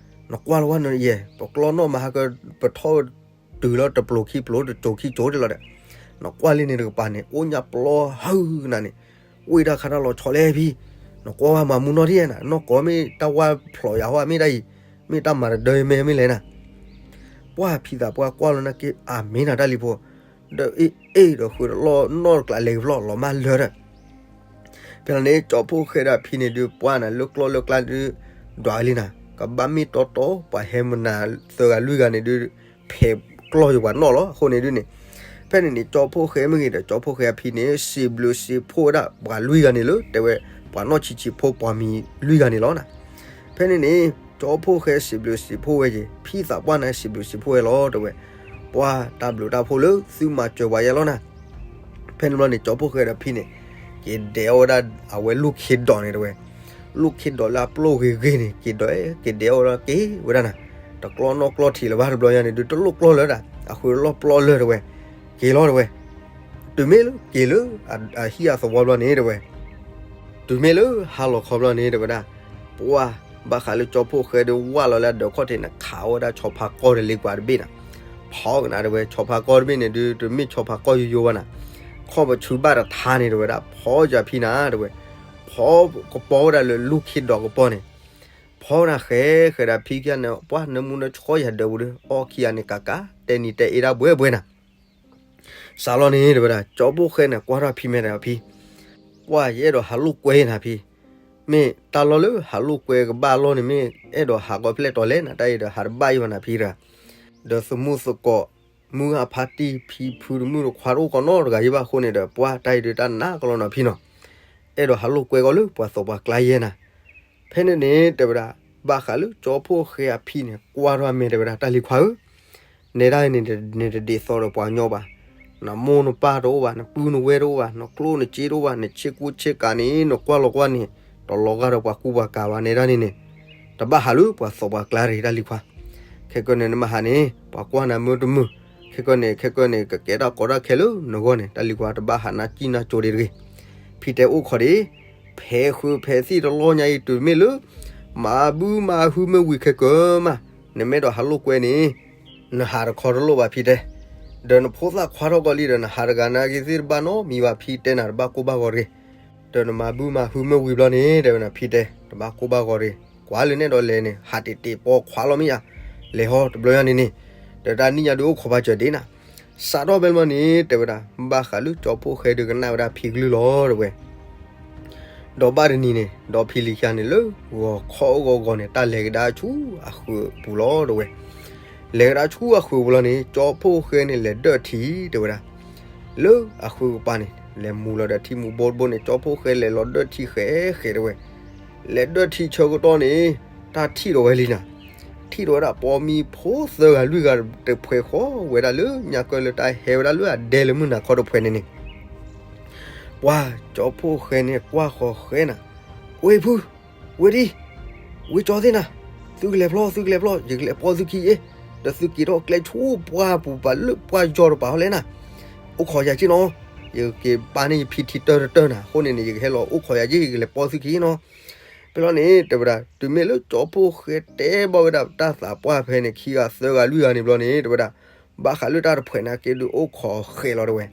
နကွၢ်လီၤဝဲနယဲၢ် ပကျီနီၣ်မၤဟါက ပထီၣ် တုၤလၢတပျိၤခံပျိၤ တစိၤခံစိၤဒၣ်လီၤဒီး, နကွၢ်လံန့ၣ်တကပၤန့ၣ် အိၣ်ညါပျီဟုၣ်နၤန့ၣ်, ဝ့ၢ်တၢ်ဃးတၢ်လီၤဆီလဲၣ်ဖံ, နကွၢ်ဝဲမၤမူနီၢ်ဒ်နၤ နီၢ်ကီၢ်မ့ၢ်တၢ်ဝါဖျိးယၤဟီမ့ၢ်တၢ်အံၤ, မ့ၢ်တၢ်မၤတဒၢမ့ၢ်မ့ၢ်လဲၣ်နၤ ပှၢ်ဖံသးပှၢ်ကွၢ်လီၤနာ်က့ အမ့ၢ်နၤတၢ်လံၤဖိ, ဒီးအ့ၣ်အ့ၣ်ဒီးဃုာ်တလီၢ်နီၢ်တကျးလဲၤကဖျီၣ် လီၤမၢ်လၢာ်ဒီး ဖဲန့ၣ်န့ၣ် ကၠီဖှိၣ်ဃဲဒီးအဖံန့ၣ်ဒုး ပှၢ်နၤလၢကျီၢ်လၢကျါဒုး ဒွးလံနၤ ကဘၣ်မ့ၢ်တီတီ ပှၤဟဲမနၤသၢဂၤလွံၢ်ဂၤန့ၣ်ဒုး ဖဲးကျီၢ်ယပှၤနီၣ်လီၤ. အဃိန့ၣ်ဒုးန့ၣ် ဖဲန့ၣ်န့ၣ် ကၠီဖှိၣ်ဃဲမ့ၢ်ဂ့ၤဒီး ကၠီဖှိၣ်ဃဲအဖံန့ၣ် စံးဘျုးစံးဖှိၣ်ဝဲဒၣ်ပှၤလွံၢ်ဂၤန့ၣ်လၢ တဲဝဲ ပှၤနီၢ်ဆံးဆံးဖိပှၤမံၤလွံၢ်ဂၤန့ၣ်လီၤနၤ. ဖဲန့ၣ်န့ၣ် ကၠီဖှိၣ်ဃဲစံးဘျုးစံးဖှိၣ်ဝဲက့ၤ ဖံသးပှၢ်န့ၣ် စံးဘျုးစံးဖှိၣ်ဝဲလီၤ တဲဝဲ ပှၢ်တၢ်ဘျုးတၢ်ဖှိၣ်လၢသုမၤစၢၤပှၤယဲလီၤနၤ. ဖဲန့ၣ်ဘျီန့ၣ် ကၠီဖှိၣ်ဃဲဒီးဖံန့ၣ် က့ၤဒဲးအီၣ်ဝဲဒၣ်အဝဲလူၢ်ခ့ဒိးန့ၣ်တဲဝဲ လူၢ်ခ့ဒိးလၢအပျိၢ်ဂ့ၤဂ့ၤန့ၣ် က့ၤဒဲး က့ၤဒဲးအီၣ်ဝဲဒၣ်က့ၤဝဲဒၣ်နၤ. တကျီနီၣ်ကျီထံးလၢၤဘၣ်တဘျီညါန့ၣ်ဒုး တလိၣ်ကျီလၢၤဒၣ် အဃုာ်တလီၢ်ပျီလၢၤတဲဝဲ က့ၤလီၤတဲဝဲ တုၤမ့ၢ်လၢက့ၤလၢအဟံၣ်အသဝီဘျီန့ၣ်တဲဝဲ တုၤမ့ၢ်လၢဟါလီၤခီဘျီန့ၣ်တဲဝဲဒၣ် ပှၢ်ဘၣ်ဃးလၢကၠီဖှိၣ်ဃဲဒုးဝၢ်လီၤလၢအဒၢးခီၣ်ထံးန့ၣ် ခးဝဲဒၣ်ဆီဖါကီၢ်တလ့ကွၢ်တဘ့ၣ်နၤ. ဖီကနၤတဲဝဲ ဆီဖါကီၢ်တဘ့ၣ်န့ၣ်ဒုး တမ့ၢ်ဆီဖါကီၢ်ယိယိဘၣ်နၤ. ခီၣ်ပဆူဘၣ်တထါန့ၣ်တဲဝဲဒၣ် ဖီယၤဖံနၤတဲဝဲ ဖီကပီၤဝဲဒၣ်လၢလူၢ်ခ့ဒိးကပီၤန့ၣ် ဖီနၤဃဲဃဲဒၣ်ဖံခံဂၤန့ၣ် ပှၢ်နၢမူနၢဆှီယၤဒၢးပူၤဒီး အီၣ်ခံဂၤန့ၣ်ကးကး တဲနံၤတဲအ့ဒၣ်ဘှဲဘှဲနၤ. စးလီၤန့ၣ် တဲဝဲဒၣ် ကၠီဖှိၣ်ဃဲန့ၣ် ကွၢ်ထီၣ်ဖံမဲာ်တဲအဖံ, ပှၢ်ယအဲၣ်ဒိးဟးလိာ်ကွဲနၤဖံ, မ့ၢ်တၢ်လီၢ်လၢဟးလိာ်ကွဲကဘၣ်အလီၢ်န့ၣ် မ့ၢ်အဲၣ်ဒိးဟးကီးဖဲလဲၣ်တီၤလဲၣ်နၤ, တၢ်အံၤဒီးဟးတဘၣ်ယံၤဘၣ်နၤဖံတဂၤ, ဒီးသမူသကိး မုၢ်အဖါတံၢ်ဖံဖုတမုၣ်တခွါတအိၣ်ကီးနီတဂၤယံၤဘၣ်အဃိန့ၣ်ဒီး ပှၢ်တၢ်အံၤဒုးတၢ်နးကလီနၤဖံနီၤ, အဲၣ်ဒိးဟးလိာ်ကွဲကီးလၢပှၤသိးပှၤကျါယဲနၤ. ဖဲန့ၣ်န့ၣ် တဲဝဲဒၣ် ဘၣ်ဃးလၢကၠီဖှိၣ်ဃဲအဖံန့ၣ် ကွၢ်ထီၣ်အမဲာ်တဲဝဲဒၣ် တၢ်လံၤခွါဧၢ, နဲဒၣ်အံၤန့ၣ် နတဒ်သိးဒီးပှၤကညီဘၣ်, နမိၢ်နပၢ်တအိၣ်ဘၣ်, နပုၢ်နဝဲၢ်တအိၣ်ဘၣ်, နကျိၣ်နစ့တအိၣ်ဘၣ်, နဆ့ကူဆ့ကၤန့ၣ် နကွၢ်လီၤကွၢ်န့ၣ် တလီၤဂာ်ဒီးပှၤကူပှၤကၤဘၣ် နဲဒၣ်န့ၣ်န့ၣ်, တဘၣ်ဟးလၢပှၤသိးပှၤကျါတဂ့ၤ တၢ်လံၤခွါ. ခဲကနံၣ်န့ၣ် နမ့ၢ်ဟးန့ၣ် ပှၤကွၢ်နၤမုာ်တမုာ်, ခဲကနံၣ်န့ၣ် ခဲကနံၣ်န့ၣ် ကကဲတၢ်ကီတၢ်ခဲလၢနဂီၢ်န့ၣ် တၢ်လံၤခွါ တဘၣ်ဟးနၢ်ကံၣ်နၢ်ကၠိဒံးတဂ့ၤ. ဖံတဲအိၣ်ခိးဒံး, ဖဲဃုဖဲသံၣ်တလီၢ်ညါအံၤ တုၤမ့ၢ်လၢ မၤဘုမၤဟုမ့ၢ်ဝံၤခဲကမး, နမ့ၢ်အဲၣ်ဒိးဟးလိာ်ကွဲန့ၣ် နဟးတခီတလိၣ်ဘၣ်ဖံတဲ, ဒီးနဖိသၣ်ခွါထီၣ်ကီးလံဒီး နဟးတဂၤနာ်က့ၤသ့ၣ်တဘၣ်နီတမံၤဘၣ် ဖံတဲနၤတဘၣ်ကိၢ်ဘၣ်ဂီၤတဂ့ၤ. ဒီးနမၤဘုမၤဟုမ့ၢ်ဝံၤဘျီန့ၣ် တဲဝဲနၤ ဖံတဲ တဘၣ်ကိၢ်ဘၣ်ဂီၤတဂ့ၤ, ကွၢ်လၢနအဲၣ်ဒိးလဲၤန့ၣ် ဟးတ့ၢ်တ့ၢ်ပိာ်ခွါလီၤမ့ၢ်ဧါ, လဲၤဟီတဘျီညါန့ၣ်န့ၣ်, ဒီးတၢ်နံၣ်ညါဒုးအိၣ်ခိးဘၣ်စၢၤဒံးနၤ. စးထီၣ်ဖဲန့ၣ်ဘျီန့ၣ် တဲဝဲဒၣ် ဘၣ်ဃးလၢကၠီဖှိၣ်ဃဲဒုးကနၣ်ဝဲဒၣ်ဖံကလုၢ်လီၤ တဲဝဲ ဒီးဘၣ်တနံၤန့ၣ် ဒီးဖံလံၤခံဂၤန့ၣ် လၢဂီၤခီအဂီၤဂီၤန့ၣ် တၢ်လဲၤကဒါဆူအဃုာ်ပူၤလီၤ တဲဝဲ. လဲၤကဒါဆူအဃုာ်ပူၤလီၤန့ၣ် ကၠီဖှိၣ်ဃဲန့ၣ် လဲၤဒၢၣ်ထံ တဲဝဲဒၣ်, လၢအဃုကပၤန့ၣ် လဲၤမူၤလီၤဒီးထံမူၤဘိတဘိန့ၣ် ကၠီဖှိၣ်ဃဲလဲၤလီၤဒၢၣ်ထံဃဲးဃဲး တဲဝဲ. လဲၤဒၢၣ်ထံဆၢကတီၢ်န့ၣ် တၢ်ထံၣ်ဒီးဝဲလံနၤ, ထံၣ်ဒီးဝဲဒၣ်ပိာ်မံၤဖိသၢဂၤလွံၢ်ဂၤတဖှဲးဃီဝဲဒၣ်လၢညါကၢၢ်လၢတၢ်ဟဲဝဲဒၣ်လၢအဒဲလၢမုၢ်နၤခီတဖှဲးန့ၣ်န့ၣ် ပှၢ်ကၠီဖှိၣ်ဃဲန့ၣ် ကွၢ်ဃီၤဃဲနၤ, ဝ့ၢ်ဖု, ဝ့ၢ်ဒံ, ဝ့ၢ်ကၠီသ့ၣ်နၤ, သုကလဲၤဖျီ သုကလဲၤဖျီ ယကလဲၤပိာ်သုခံအ့ၣ်, ဒီးသုက့ၤထီၣ်ကျဲဆူပှၢ်ပူၤပာ်လၢပှၢ်ယီၤတပၤဟီလဲၣ်နၤ, အိၣ်ခိးယၤက့ၢ်နီၤ, ယက့ၤပာ်န့ၢ်ယဖံထံတၢတတၢနၤ, အဃိန့ၣ်န့ၣ် ယကဟဲလီၤအိၣ်ခိးယၤက့ၢ် ယကလဲၤပိာ်သုခံနီၤ. ဖဲလီၤန့ၣ် တဲဝဲဒၣ် တုၤမ့ၢ်လၢကၠီဖှိၣ်ဃဲတဲဘၣ်ဝဲဒၣ်တၢ်သးပှၢ်ဖဲန့ၣ် ခံဂၤသၢဂၤလွံၢ်ဂၤန့ၣ်ဘျီန့ၣ် တဲဝဲဒၣ် ဘၣ်ဃးလၢတၢ်တဖှဲးနာ်က့ဒုးအိၣ်ခိးဃဲးလီၤ တဲဝဲ.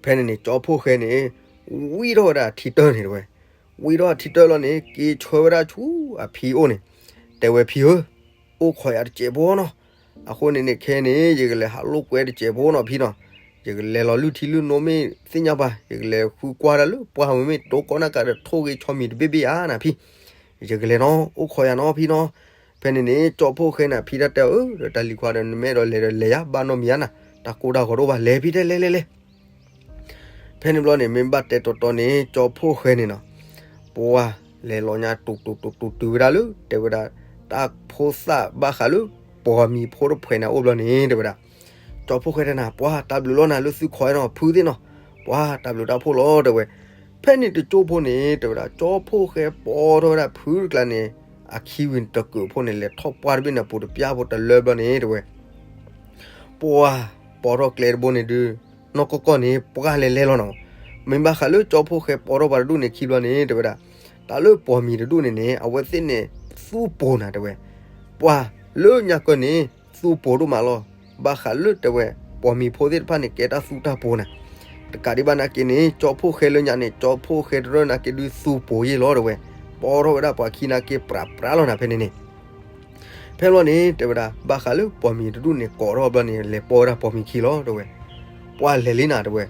ဖဲန့ၣ်န့ၣ် ကၠီဖှိၣ်ဃဲန့ၣ် ဝံထီၣ်ဝဲဒၣ်ထံတၢန့ၣ် တဲဝဲ, ဝံထီၣ်ထံတၢလီၤန့ၣ် က့ၤဆှၢဝဲဒၣ်ဆူအဖံအိၣ်န့ၣ်, တဲဝဲ ဖံဧၢ, အိၣ်ခိးယၤတစဲးဖိနီၤ, အဃိန့ၣ်န့ၣ် ခဲအံၤန့ၣ် ယကလဲၤဟးလိာ်ကွဲတစဲးဖိနီၤဖံနီၤ, ယကလဲၤလီၤလုၢ်ထံလုၢ်နိမ့ၢ်သ့ၣ်ညါပှၤ ယကလဲၤဃုကွၢ်တၢ်လၢပှၢ်မုာ်မ့ၢ်တိကိးနၢ်ကးဒီးထိၣ်ဂ့ၤဆီမံၤတဘ့ၣ်ဘ့ၣ်ဧါနၤဖံ ယကလဲၤနီၤ အိၣ်ခိးယၤနီၤဖံနီၤ. ဖဲန့ၣ်န့ၣ် ကၠီဖှိၣ်ဃဲန့ၣ် ဖံတၢ်တဲအီၤ ဒီးတၢ်လံၤခွါဒီး နမ့ၢ်အဲၣ်ဒိးလဲၤဒီးလဲၤယၤ ဘၣ်နီတမံၤဧါနၤ, တၢ်ကိၢ်တၢ်ဂီၤတအိၣ်ဘၣ် လဲၤဖံတဲ လဲၤလဲၤလဲၤ. ဖဲန့ၣ်ဘျီန့ၣ် မ့ၢ်ဘၣ်တဲတီတီန့ၣ် ကၠီဖှိၣ်ဃဲန့ၣ်နီၤ, ပှၢ်လဲၤလီၤညါ တူၤတူၤတူၤတူၤတုၤဝဲဒၣ်လၢ တဲဝဲဒၣ် တၢ်ဖိသၣ်ဘၣ်ဃးလၢ ပိာ်မံၤဖိတဖှဲးန့ၣ်အအိၣ်ဘျီန့ၣ် တဲဝဲဒၣ် ကၠီဖှိၣ်ဃဲတဲနၤ ပှၢ်တၢ်ဘျုးလီၤနၤလၢသုခိးနီၤ ဖုသ့ၣ်နီၤ, ပှၢ်တၢ်ဘျုးတၢ်ဖှိၣ်လီၤ တဲဝဲ. ဖဲန့ၣ်တကၠိဖိန့ၣ် တဲဝဲဒၣ် ကၠီဖှိၣ်ဃဲပိာ်ထီၣ်ဝဲဒၣ်ဖုတကျါန့ၣ် အခံဝံၤတကုာ်ဖိန့ၣ် လဲၤထီၣ်ပှၢ်တဘ့ၣ်န့ၣ် ပူၤတပျၢ်ဖိတလၢဘျီန့ၣ် တဲဝဲ ပှၢ်ပိာ်ထီၣ်ကျဲတဘိန့ၣ်ဒုး နီၢ်ကီၢ်ကီၢ်န့ၣ် ပှၢ်လဲၤလဲၤလီၤနီၤ. မ့ၢ်ဘၣ်ဃးလၢကၠီဖှိၣ်ဃဲပိာ်ထီၣ်ပှၤတဒူၣ်န့ၣ်ခံဘျီန့ၣ် တဲဝဲဒၣ် တၢ်လၢပိာ်မံၤတဒူၣ်န့ၣ်န့ၣ် အဝဲသ့ၣ်န့ၣ် သူၣ်ပိၤနၤ တဲဝဲ. ပှၢ်လၢညါကၢၢ်န့ၣ် သူၣ်ပိၤဒိၣ်မးလီၤ. ဘၣ်ဃးလၢတဲဝဲ ပိာ်မံၤဖိသ့ၣ်တဖၣ်န့ၣ် ကဲတၢ်သူၣ်တၢ်ပိၤနၤ တကးဒံးဘၣ်နာ်က့န့ၣ် ကၠီဖှိၣ်ဃဲလၢညါန့ၣ် ကၠီဖှိၣ်ဃဲတရၢၢ်နာ်က့ဒုးသူၣ်ပိၤယ့ၢ်လီၤ တဲဝဲ. ပိာ်ထီၣ်ဝဲဒၣ်ပှၤခံနာ်က့ ပြးပြးလီၤနၤ ဖဲန့ၣ်န့ၣ် ဖဲဘျီန့ၣ် တဲဝဲဒၣ် ဘၣ်ဃးလၢပိာ်မံၤတဒူၣ်န့ၣ် ကိးထီၣ်ဘျီန့ၣ် လဲၤပိာ်ဝဲဒၣ်ပိာ်မံၤခံလီၤ တဲဝဲ. ပှၢ်လဲၤလံနၤ တဲဝဲ.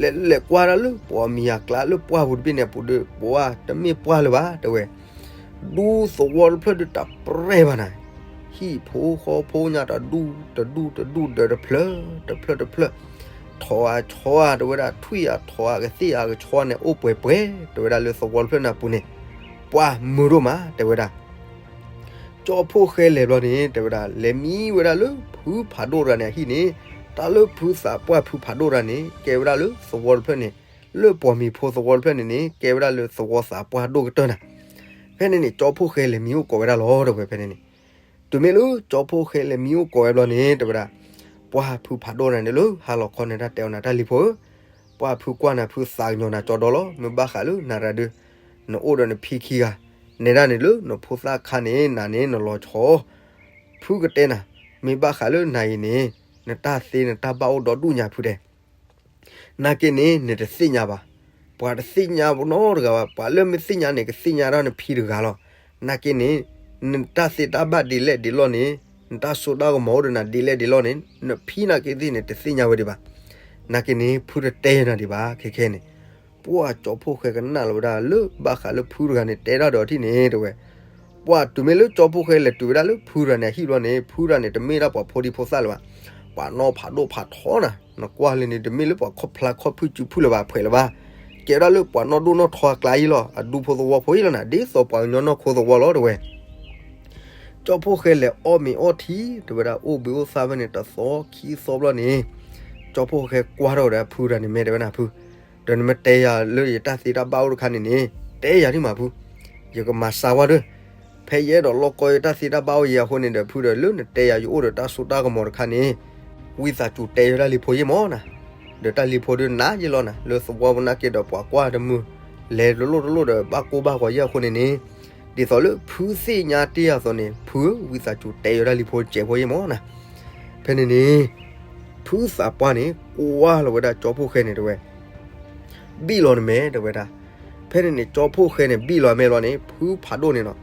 လဲၤလဲၤကွၢ်ဒၣ်လၢပိာ်မံၤအကျါလၢပှၢ်ပူၤတဘ့ၣ်န့ၣ်အပူၤဒီး ပှၢ်တမ့ၢ်ပှၢ်လၢၤဘၣ် တဲဝဲ. ဒူသဝီတဖျၢၣ်ဒုးတၢ်ပြဲၢ်ဘၣ်နၤ ဟံၣ်ဖိဃီဖိညါတဒူၣ် တဒူၣ်တဒူၣ်ဒီးတဖျၢၣ် တဖျၢၣ်တဖျၢၣ် ထိးအါဆီအါ တဲဝဲဒၣ် ထွံၣ်အါထိးအါ ကသ့ၣ်အါကဆီန့ၣ် အိၣ်ပှဲၤပှဲၤ တဲဝဲဒၣ်လၢသဝီတဖျၢၣ်န့ၣ်အပူၤန့ၣ် ပှၢ်မုာ်ဒိၣ်မး တဲဝဲဒၣ်. ကၠီဖှိၣ်ဃဲလဲၤဘျီန့ၣ် တဲဝဲဒၣ် လဲၤမံဝဲဒၣ်လၢဖုဖးဒိၣ်တဂၤန့ၣ်အဟံၣ်န့ၣ် တၢ်လၢဖုသးပှၢ်ဖုဖးဒိၣ်တဂၤန့ၣ် ကဲဝဲဒၣ်လၢသဝီတဖျၢၣ်န့ၣ် လၢပိာ်မံၤဖိသဝီတဖျၢၣ်န့ၣ်န့ၣ် ကဲဝဲဒၣ်လၢသဝီသးပှၢ်ဒိၣ်ကတၢၢ်နၤ. ဖဲန့ၣ်န့ၣ် ကၠီဖှိၣ်ဃဲလဲၤမံအိၣ်ကိးဝဲဒၣ်လီၤ တဲဝဲ ဖဲန့ၣ်န့ၣ် တုၤမ့ၢ်လၢကၠီဖှိၣ်ဃဲလဲၤမံအိၣ်ကိးဝဲဘျီန့ၣ် တဲဝဲဒၣ် ပှၢ်ဖုဖးဒိၣ်နၤန့ၣ်လၢဟါလီၤခီန့ၣ် တၢ်တဲအီၤနၤ တၢ်လံၤဖိဧၢ, ပှၢ်ဖုကွၢ်နၤ ဖုသးကညီၤနၤကၠီဒီလီၤ. မ့ၢ်ဘၣ်ဃးလၢနၤရၤဒုး နအိၣ်ဒီးနဖံခံဂၤ နဲဒၣ်န့ၣ်လၢနဖိသၣ်ခါန့ၣ် နၤန့ၣ်နလီၤဆီ ဖုကတဲနၤ, မ့ၢ်ဘၣ်ဃးလၢနၤအံၤန့ၣ် နတၢ်သ့နတၢ်ဘၣ်အိၣ်ဒီဒူၣ်ညါဖုတဲ နာ်က့န့ၣ် နတသ့ၣ်ညါဘၣ်. ပှၤတသ့ၣ်ညါနီတဂၤဘၣ်. ပှၤလၢမ့ၢ်သ့ၣ်ညါန့ၣ် ကသ့ၣ်ညါဒၣ်နဖံတဂၤလီၤ. နာ်က့န့ၣ် နတၢ်သ့တၢ်ဘၣ်ဒ်လဲၣ်ဒ်လဲၣ်န့ၣ် နတၢ်စိတၢ်ကမီၤအိၣ်ဒီးနၤဒ်လဲၣ်ဒ်လဲၣ်န့ၣ် နဖံနာ်က့သ့ၣ်န့ၣ် တသ့ၣ်ညါဝဲဒံးဘၣ်. နာ်က့န့ၣ် ဖုတတဲယၤနၤဒံးဘၣ် ခဲခဲန့ၣ်. ပှၢ်ကၠီဖှိၣ်ဃဲကနၣ်လီၤဝဲဒၣ်လၢဘၣ်ဃးလၢဖုတဂၤန့ၣ် တဲတၢ်ဒီးအီၤထံၣ်န့ၣ်တဲဝဲ, ပှၢ်တုၤမ့ၢ်လၢကၠီဖှိၣ်ဃဲလဲၤတုၤဝဲဒၣ်လၢဖုတဂၤန့ၣ်အဟံၣ်ဘျီန့ၣ် ဖုတဂၤန့ၣ် တမ့ၢ်ဒၣ်ပှၤဖိဒံဖိသၣ်လၢၤဘၣ်. ပှၤနီၢ်ဖးဒိၣ်ဖးထီနၤ, နကွၢ်လၢန့ၣ် တမ့ၢ်လၢပှၤခီၣ်ဖျါခီၣ်ဖုၣ်စုဖုၣ်လၢၤဘၣ် ဖှဲးလၢၤဘၣ်. ကဲဝဲဒၣ်လၢပှၤနီၢ်ဒိၣ်နီၢ်ထီအကျါအံၤလီၤ, အဒူဖိသဝီဖိအံၤလီၤနၤ, ဒ်သိးပှၤကညီနီၢ်ခိသဝီလီၤတဲဝဲ. ကၠီဖှိၣ်ဃဲလဲၤအီၣ်မ့ၤအီထံ တဲဝဲဒၣ် အိၣ်ဘှံးအိၣ်သါဖဲန့ၣ် တသီခံသီဘျီန့ၣ်, ကၠီဖှိၣ်ဃဲကွၢ်ထီၣ်ဝဲဒၣ်ဖုတဂၤန့ၣ် မ့ၢ်တဲဝဲဒၣ်ဖု, ဒီးနမ့ၢ်တဲယၤလၢယတၢ်သ့တၢ်ဘၣ်အိၣ်တခါန့ၣ်န့ၣ် တဲယၤဒံးမးဖု, ယကမၤစါဝဲဒီး ဖဲယအဲၣ်ဒိးလီၢ်ကီယတၢ်သ့တၢ်ဘၣ်အိၣ်ယဲအဃိန့ၣ်ဒီး ဖုဒီးလၢနတဲယၤယအိၣ်ဒီးတၢ်စိတၢ်ကမီၤတခါန့ၣ်, ဝံသးစူၤတဲယၤတၢ်လံၤဖိယဲၢ်မးနၤ, ဒီးတၢ်လံၤဖိဒုးနၤယဲၢ်လီၤနၤ, လၢသဝီပူၤနာ်က့ဒီးပှၤကွၢ်တမုာ်, လဲၤတလိၣ်တလိၣ်ဒီးဘၣ်ကိၢ်ဘၣ်ဂီၤယဲၢ်အဃိန့ၣ်န့ၣ်, ဒ်သိးလၢဖုသ့ၣ်ညါတ့ၢ်အသိးန့ၣ် ဖုဧၢ ဝံသးစူၤတဲယၤတၢ်လံၤဖိစဲးဖိယဲၢ်မးနၤ. ဖဲန့ၣ်န့ၣ် ဖုသးပှၢ်န့ၣ် ကွၢ်လီၤဝဲဒၣ်ကၠီဖှိၣ်ဃဲန့ၣ်တဲဝဲ ဘံၣ်လီၤနမဲာ် တဲဝဲဒၣ်. ဖဲန့ၣ်န့ၣ် ကၠီဖှိၣ်ဃဲန့ၣ် ဘံၣ်လီၤမဲာ်လီၤန့ၣ် ဖုဖးဒိၣ်န့ၣ်နီၤ,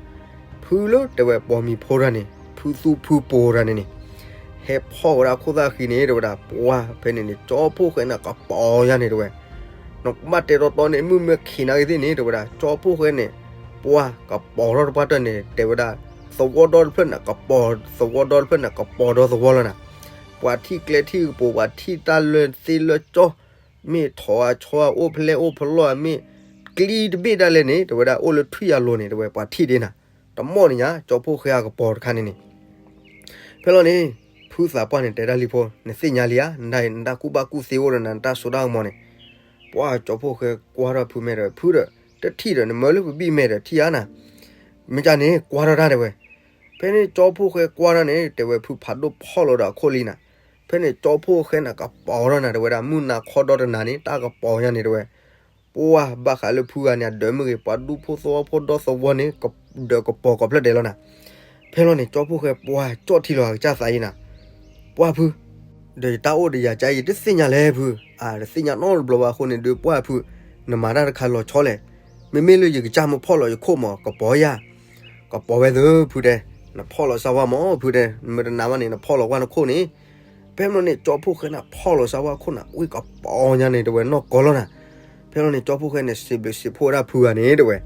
ဖုလၢတဲဝဲပိာ်မံၤဖိတဂၤန့ၣ် ဖုသူဖုပိာ်တဂၤန့ၣ်န့ၣ်, ဟဲဖီၣ်ဝဲဒၣ်ခိၣ်သၣ်ဃံန့ၣ် တဲဝဲဒၣ် ပှၢ် ဖဲန့ၣ်န့ၣ် ကၠီဖှိၣ်ဃဲန့ၣ် ကပီၤယၤန့ၣ်တဲဝဲ. နကဘၣ်တဲတီတီန့ၣ် မုၢ်မ့ၢ်ခံးနာ်က့သ့ၣ်န့ၣ် တဲဝဲဒၣ် ကၠီဖှိၣ်ဃဲန့ၣ် ပှၢ် ကပီၤထီၣ်တပှၢ်တၢၢ်န့ၣ် တဲဝဲဒၣ် သဝီဒီတဖျၢၣ်န့ၣ် ကပီၤ, သဝီဒီတဖျၢၣ်န့ၣ် ကပီၤဒီသဝီလီၤနၤ. ပှၤထံၣ်ကျဲထံၣ်ကပူၤ ပှၤထံၣ်တၢ်လၢသ့လၢကၠီ မ့ၢ်ထိးအဆီအအိၣ်ဖျဲၣ်အိၣ်ဖလီၢ် မ့ၢ်ကျံတဘ့ၣ်ဒၣ်လဲာ်န့ၣ် တဲဝဲဒၣ် အိၣ်လၢထွံၣ်အလိၤန့ၣ် တဲဝဲ ပှၤထံၣ်ဒ့နၤ, တမီၢ်န့ၣ်ညါ ကၠီဖှိၣ်ဃဲအကပီၤတခါန့ၣ်န့ၣ်. ဖဲလီၤန့ၣ် ဖုသးပှၢ်န့ၣ် တဲတၢ်လံၤဖိ နသ့ၣ်ညါလံဧါ, နတၢ်ကူၣ်ဘၣ်ကူၣ်သ့အိၣ်ဒီးနၤ နတၢ်စိတၢ်ကမီၤန့ၣ်. ပှၢ်ကၠီဖှိၣ်ဃဲကွၢ်ထီၣ်ဖုမဲာ်ဒီး ဖုဒီး တထံၣ်ဒီး နမၢလၢပဘံၣ်မဲာ်ဒီးထံၣ်ဧါနၤ, မ့ၢ်ကန့ၣ် ကွၢ်ထီၣ်တၢ်တဲဝဲ. ဖဲန့ၣ်ကၠီဖှိၣ်ဃဲကွၢ်ထီၣ်န့ၣ် တဲဝဲ ဖုဖးဒိၣ်ဖီၣ်လီၤဒီးအခိၣ်လံနၤ. ဖဲန့ၣ်ကၠီဖှိၣ်ဃဲန့ၣ် ကပီၤထီၣ်နၤ တဲဝဲဒၣ် မုၢ်နၤခီဒီတနၤန့ၣ် တၢ်ကပီၤယၤန့ၣ်တဲဝဲ. ပှၢ်ဘၣ်ဃးလၢဖုဂၤန့ၣ် အဒၢးမ့ၢ်ဂ့ၤ ပှၤဒူဖိသဝီဖိဒီသဝီန့ၣ် ဒီးကပီၤကိးဖျၢၣ်ဒဲးလီၤနၤ. ဖဲလီၤန့ၣ် ကၠီဖှိၣ်ဃဲပှၢ်ကၠီၣ်ထံလီၤအကစၢ်သးအံၤနၤ, ပှၢ်ဖု ဒီးယတၢ်အိၣ်ဒီးယၤကါအံၤ တသ့ၣ်ညါလဲၣ်ဖု, အတသ့ၣ်ညါနီတဘျီဘၣ်အဃိန့ၣ်ဒုး ပှၢ်ဖု နမၤတၢ်တခါလီၤဆီလဲၣ်. မ့မ့ၢ်လၢယကစၢ်မ့ၢ်ဖီၣ်လီၤယခိၣ်မး ကပီၤယၤ, ကပီၤဝဲသၢဖုတဲ, နဖီၣ်လီၤစၢ်ဝါမးဖုတဲ, နမ့ၢ်တနာ်ဘၣ်န့ၣ် နဖီၣ်လီၤဝဲနခိၣ်န့ၣ်. ဖဲမ့ၢ်န့ၣ် ကၠီဖှိၣ်ဃဲန့ၣ် ဖီၣ်လီၤစၢ်ဝါခိၣ်န့ၣ် ဝံၣ်ကပီၤညါန့ၣ် တဲဝဲနီၢ်ကီလီၤနၤ. ဖဲလီၤန့ၣ် ကၠီဖှိၣ်ဃဲန့ၣ် စံးဘျုးစံးဖှိၣ်ဝဲဒၣ်ဖုဂၤန့ၣ် တဲဝဲ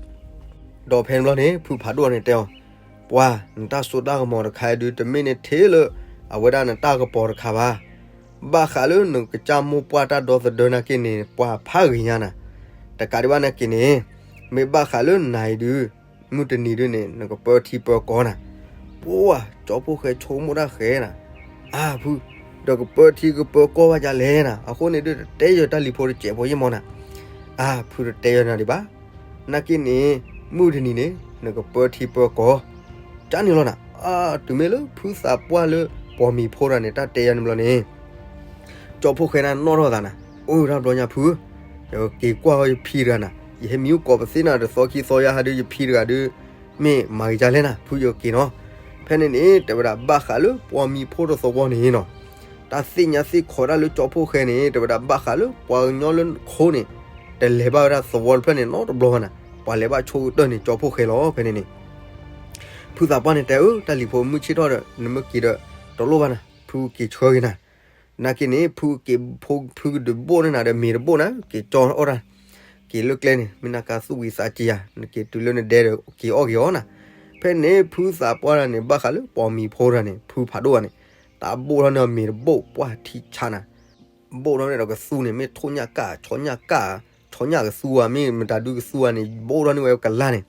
ဒီးဖဲန့ၣ်ဘျီန့ၣ် ဖုဖးဒိၣ်န့ၣ်တဲအီၤ, ပှၢ် နတၢ်စိတၢ်ကမီၤတခါအံၤဒုး တမ့ၢ်န့ၣ်ထဲလၢ အဝဲဒၣ်နတၢ်ကပီၤတခါဘၣ်. ဘၣ်ဃးလၢနကစၢ်မိၢ်ပှၢ်တၢ်ဒီသဒၢနာ်က့န့ၣ် ပှၢ်ဖးဂ့ၤညါနၤ. တကးဒံးဘၣ်နာ်က့န့ၣ် မ့ၢ်ဘၣ်ဃးလၢနၤအံၤဒုး မုၢ်တနံၤဒုးန့ၣ် နကပၢထံပၢကီၢ်နၤ. ပှၢ် ကၠီဖှိၣ်ဃဲဆိကမိၣ်တၢ်ဃဲနၤ, အါဖု ဒီးကပၢထံကပၢကီၢ်ဘၣ်ယၤလဲၣ်နၤ, အဃိန့ၣ်ဒုး တတဲယၤတၢ်လံၤဖိတစဲးဖိယဲၢ်မးနၤ. အါဖု တတဲယၤနၤဒံးဘၣ်. နာ်က့န့ၣ် မုၢ်တနံၤန့ၣ် နကပၢထံပၢကီၢ် ကန့ၣ်လီၤနၤ. အါ တုၤမ့ၢ်လၢဖုသးပှၢ်လၢပိာ်မံၤဖိတဂၤန့ၣ် တၢ်တဲယၤန့ၣ်ဘျီန့ၣ် ကၠီဖှိၣ်ဃဲန့ၣ်နီၣ်ထီၣ်သးနၤ, အိၣ်တၢ်ဘျီညါဖု, ယက့ၤကွၢ်ဃီယဖံတဂၤနၤ, ယဟဲမံအိၣ်ကိးပသ့နၤ တသီခံသီယါဟးဒုး ယဖံတဂၤဒုး မ့ၢ်မၤဂ့ၤကလဲၣ်နၤ, ဖုယက့ၤနီၤ. ဖဲန့ၣ်န့ၣ် တဲဝဲဒၣ်ဘၣ်ဃးလၢပိာ်မံၤဖိတသဝီန့ၣ်နီၤ, တၢ်သ့ၣ်ညါသ့ၣ်ခိးတၢ်လၢကၠီဖှိၣ်ဃဲန့ၣ် တဲဝဲဒၣ်ဘၣ်ဃးလၢပှၤကညီလၢခိန့ၣ် တလဲၤဘၣ်ဝဲဒၣ်သဝီတဖျၢၣ်န့ၣ်နီတဘျီဘၣ်နၤ, ပှၤလဲၤဘၣ်ဆိကတၢၢ်န့ၣ် ကၠီဖှိၣ်ဃဲလီၤ. ဖဲန့ၣ်န့ၣ် ဖုသးပှၢ်န့ၣ်တဲအၢ တၢ်လံၤဖိမုၢ်ဆ့ၣ်ထီၣ်ဒီး နမ့ၢ်က့ၤဒီး တလိၣ်ဘၣ်နၤ, ဖုက့ၤဆှၢက့ၤနၤ. နာ်က့န့ၣ် ဖုက့ၤဖိဖုကဒုးဘိၣ်န့ၢ်နၤဒီးမ့ၤတဘိၣ်နၤ, က့ၤကၠီအီၣ်တၢ်, က့ၤလၢကျဲန့ၣ် မ့ၢ်နၤကါသူၣ်ဝံၤသးက့ၤယၤ, နက့ၤတုၤလၢနဒဲဒီးက့ၤအီၣ်က့ၤအီနၤ. ဖဲန့ၣ် ဖုသးပှၢ်တဂၤန့ၣ် ဘၣ်ဃးလၢပိာ်မံၤဖိတဂၤန့ၣ် ဖုဖးဒိၣ်တဂၤန့ၣ် တၢ်ဘိၣ်ထီၣ်န့ၢ်အီၤမ့ၤတဘိၣ် ပှၢ်ထံဆါနၤ ဘိၣ်ထီၣ်န့ၢ်ဒီးကသူန့ၣ် မ့ၢ်ထိၣ်ညၣ်ကၣ် ဆီညၣ်ကၣ်, ဆီညၣ်ကသူဧါ မ့ၢ်မတၤဒုကသူဧါန့ၣ် ဘိၣ်ထီၣ်န့ၢ်ဝဲကလါန့ၣ်.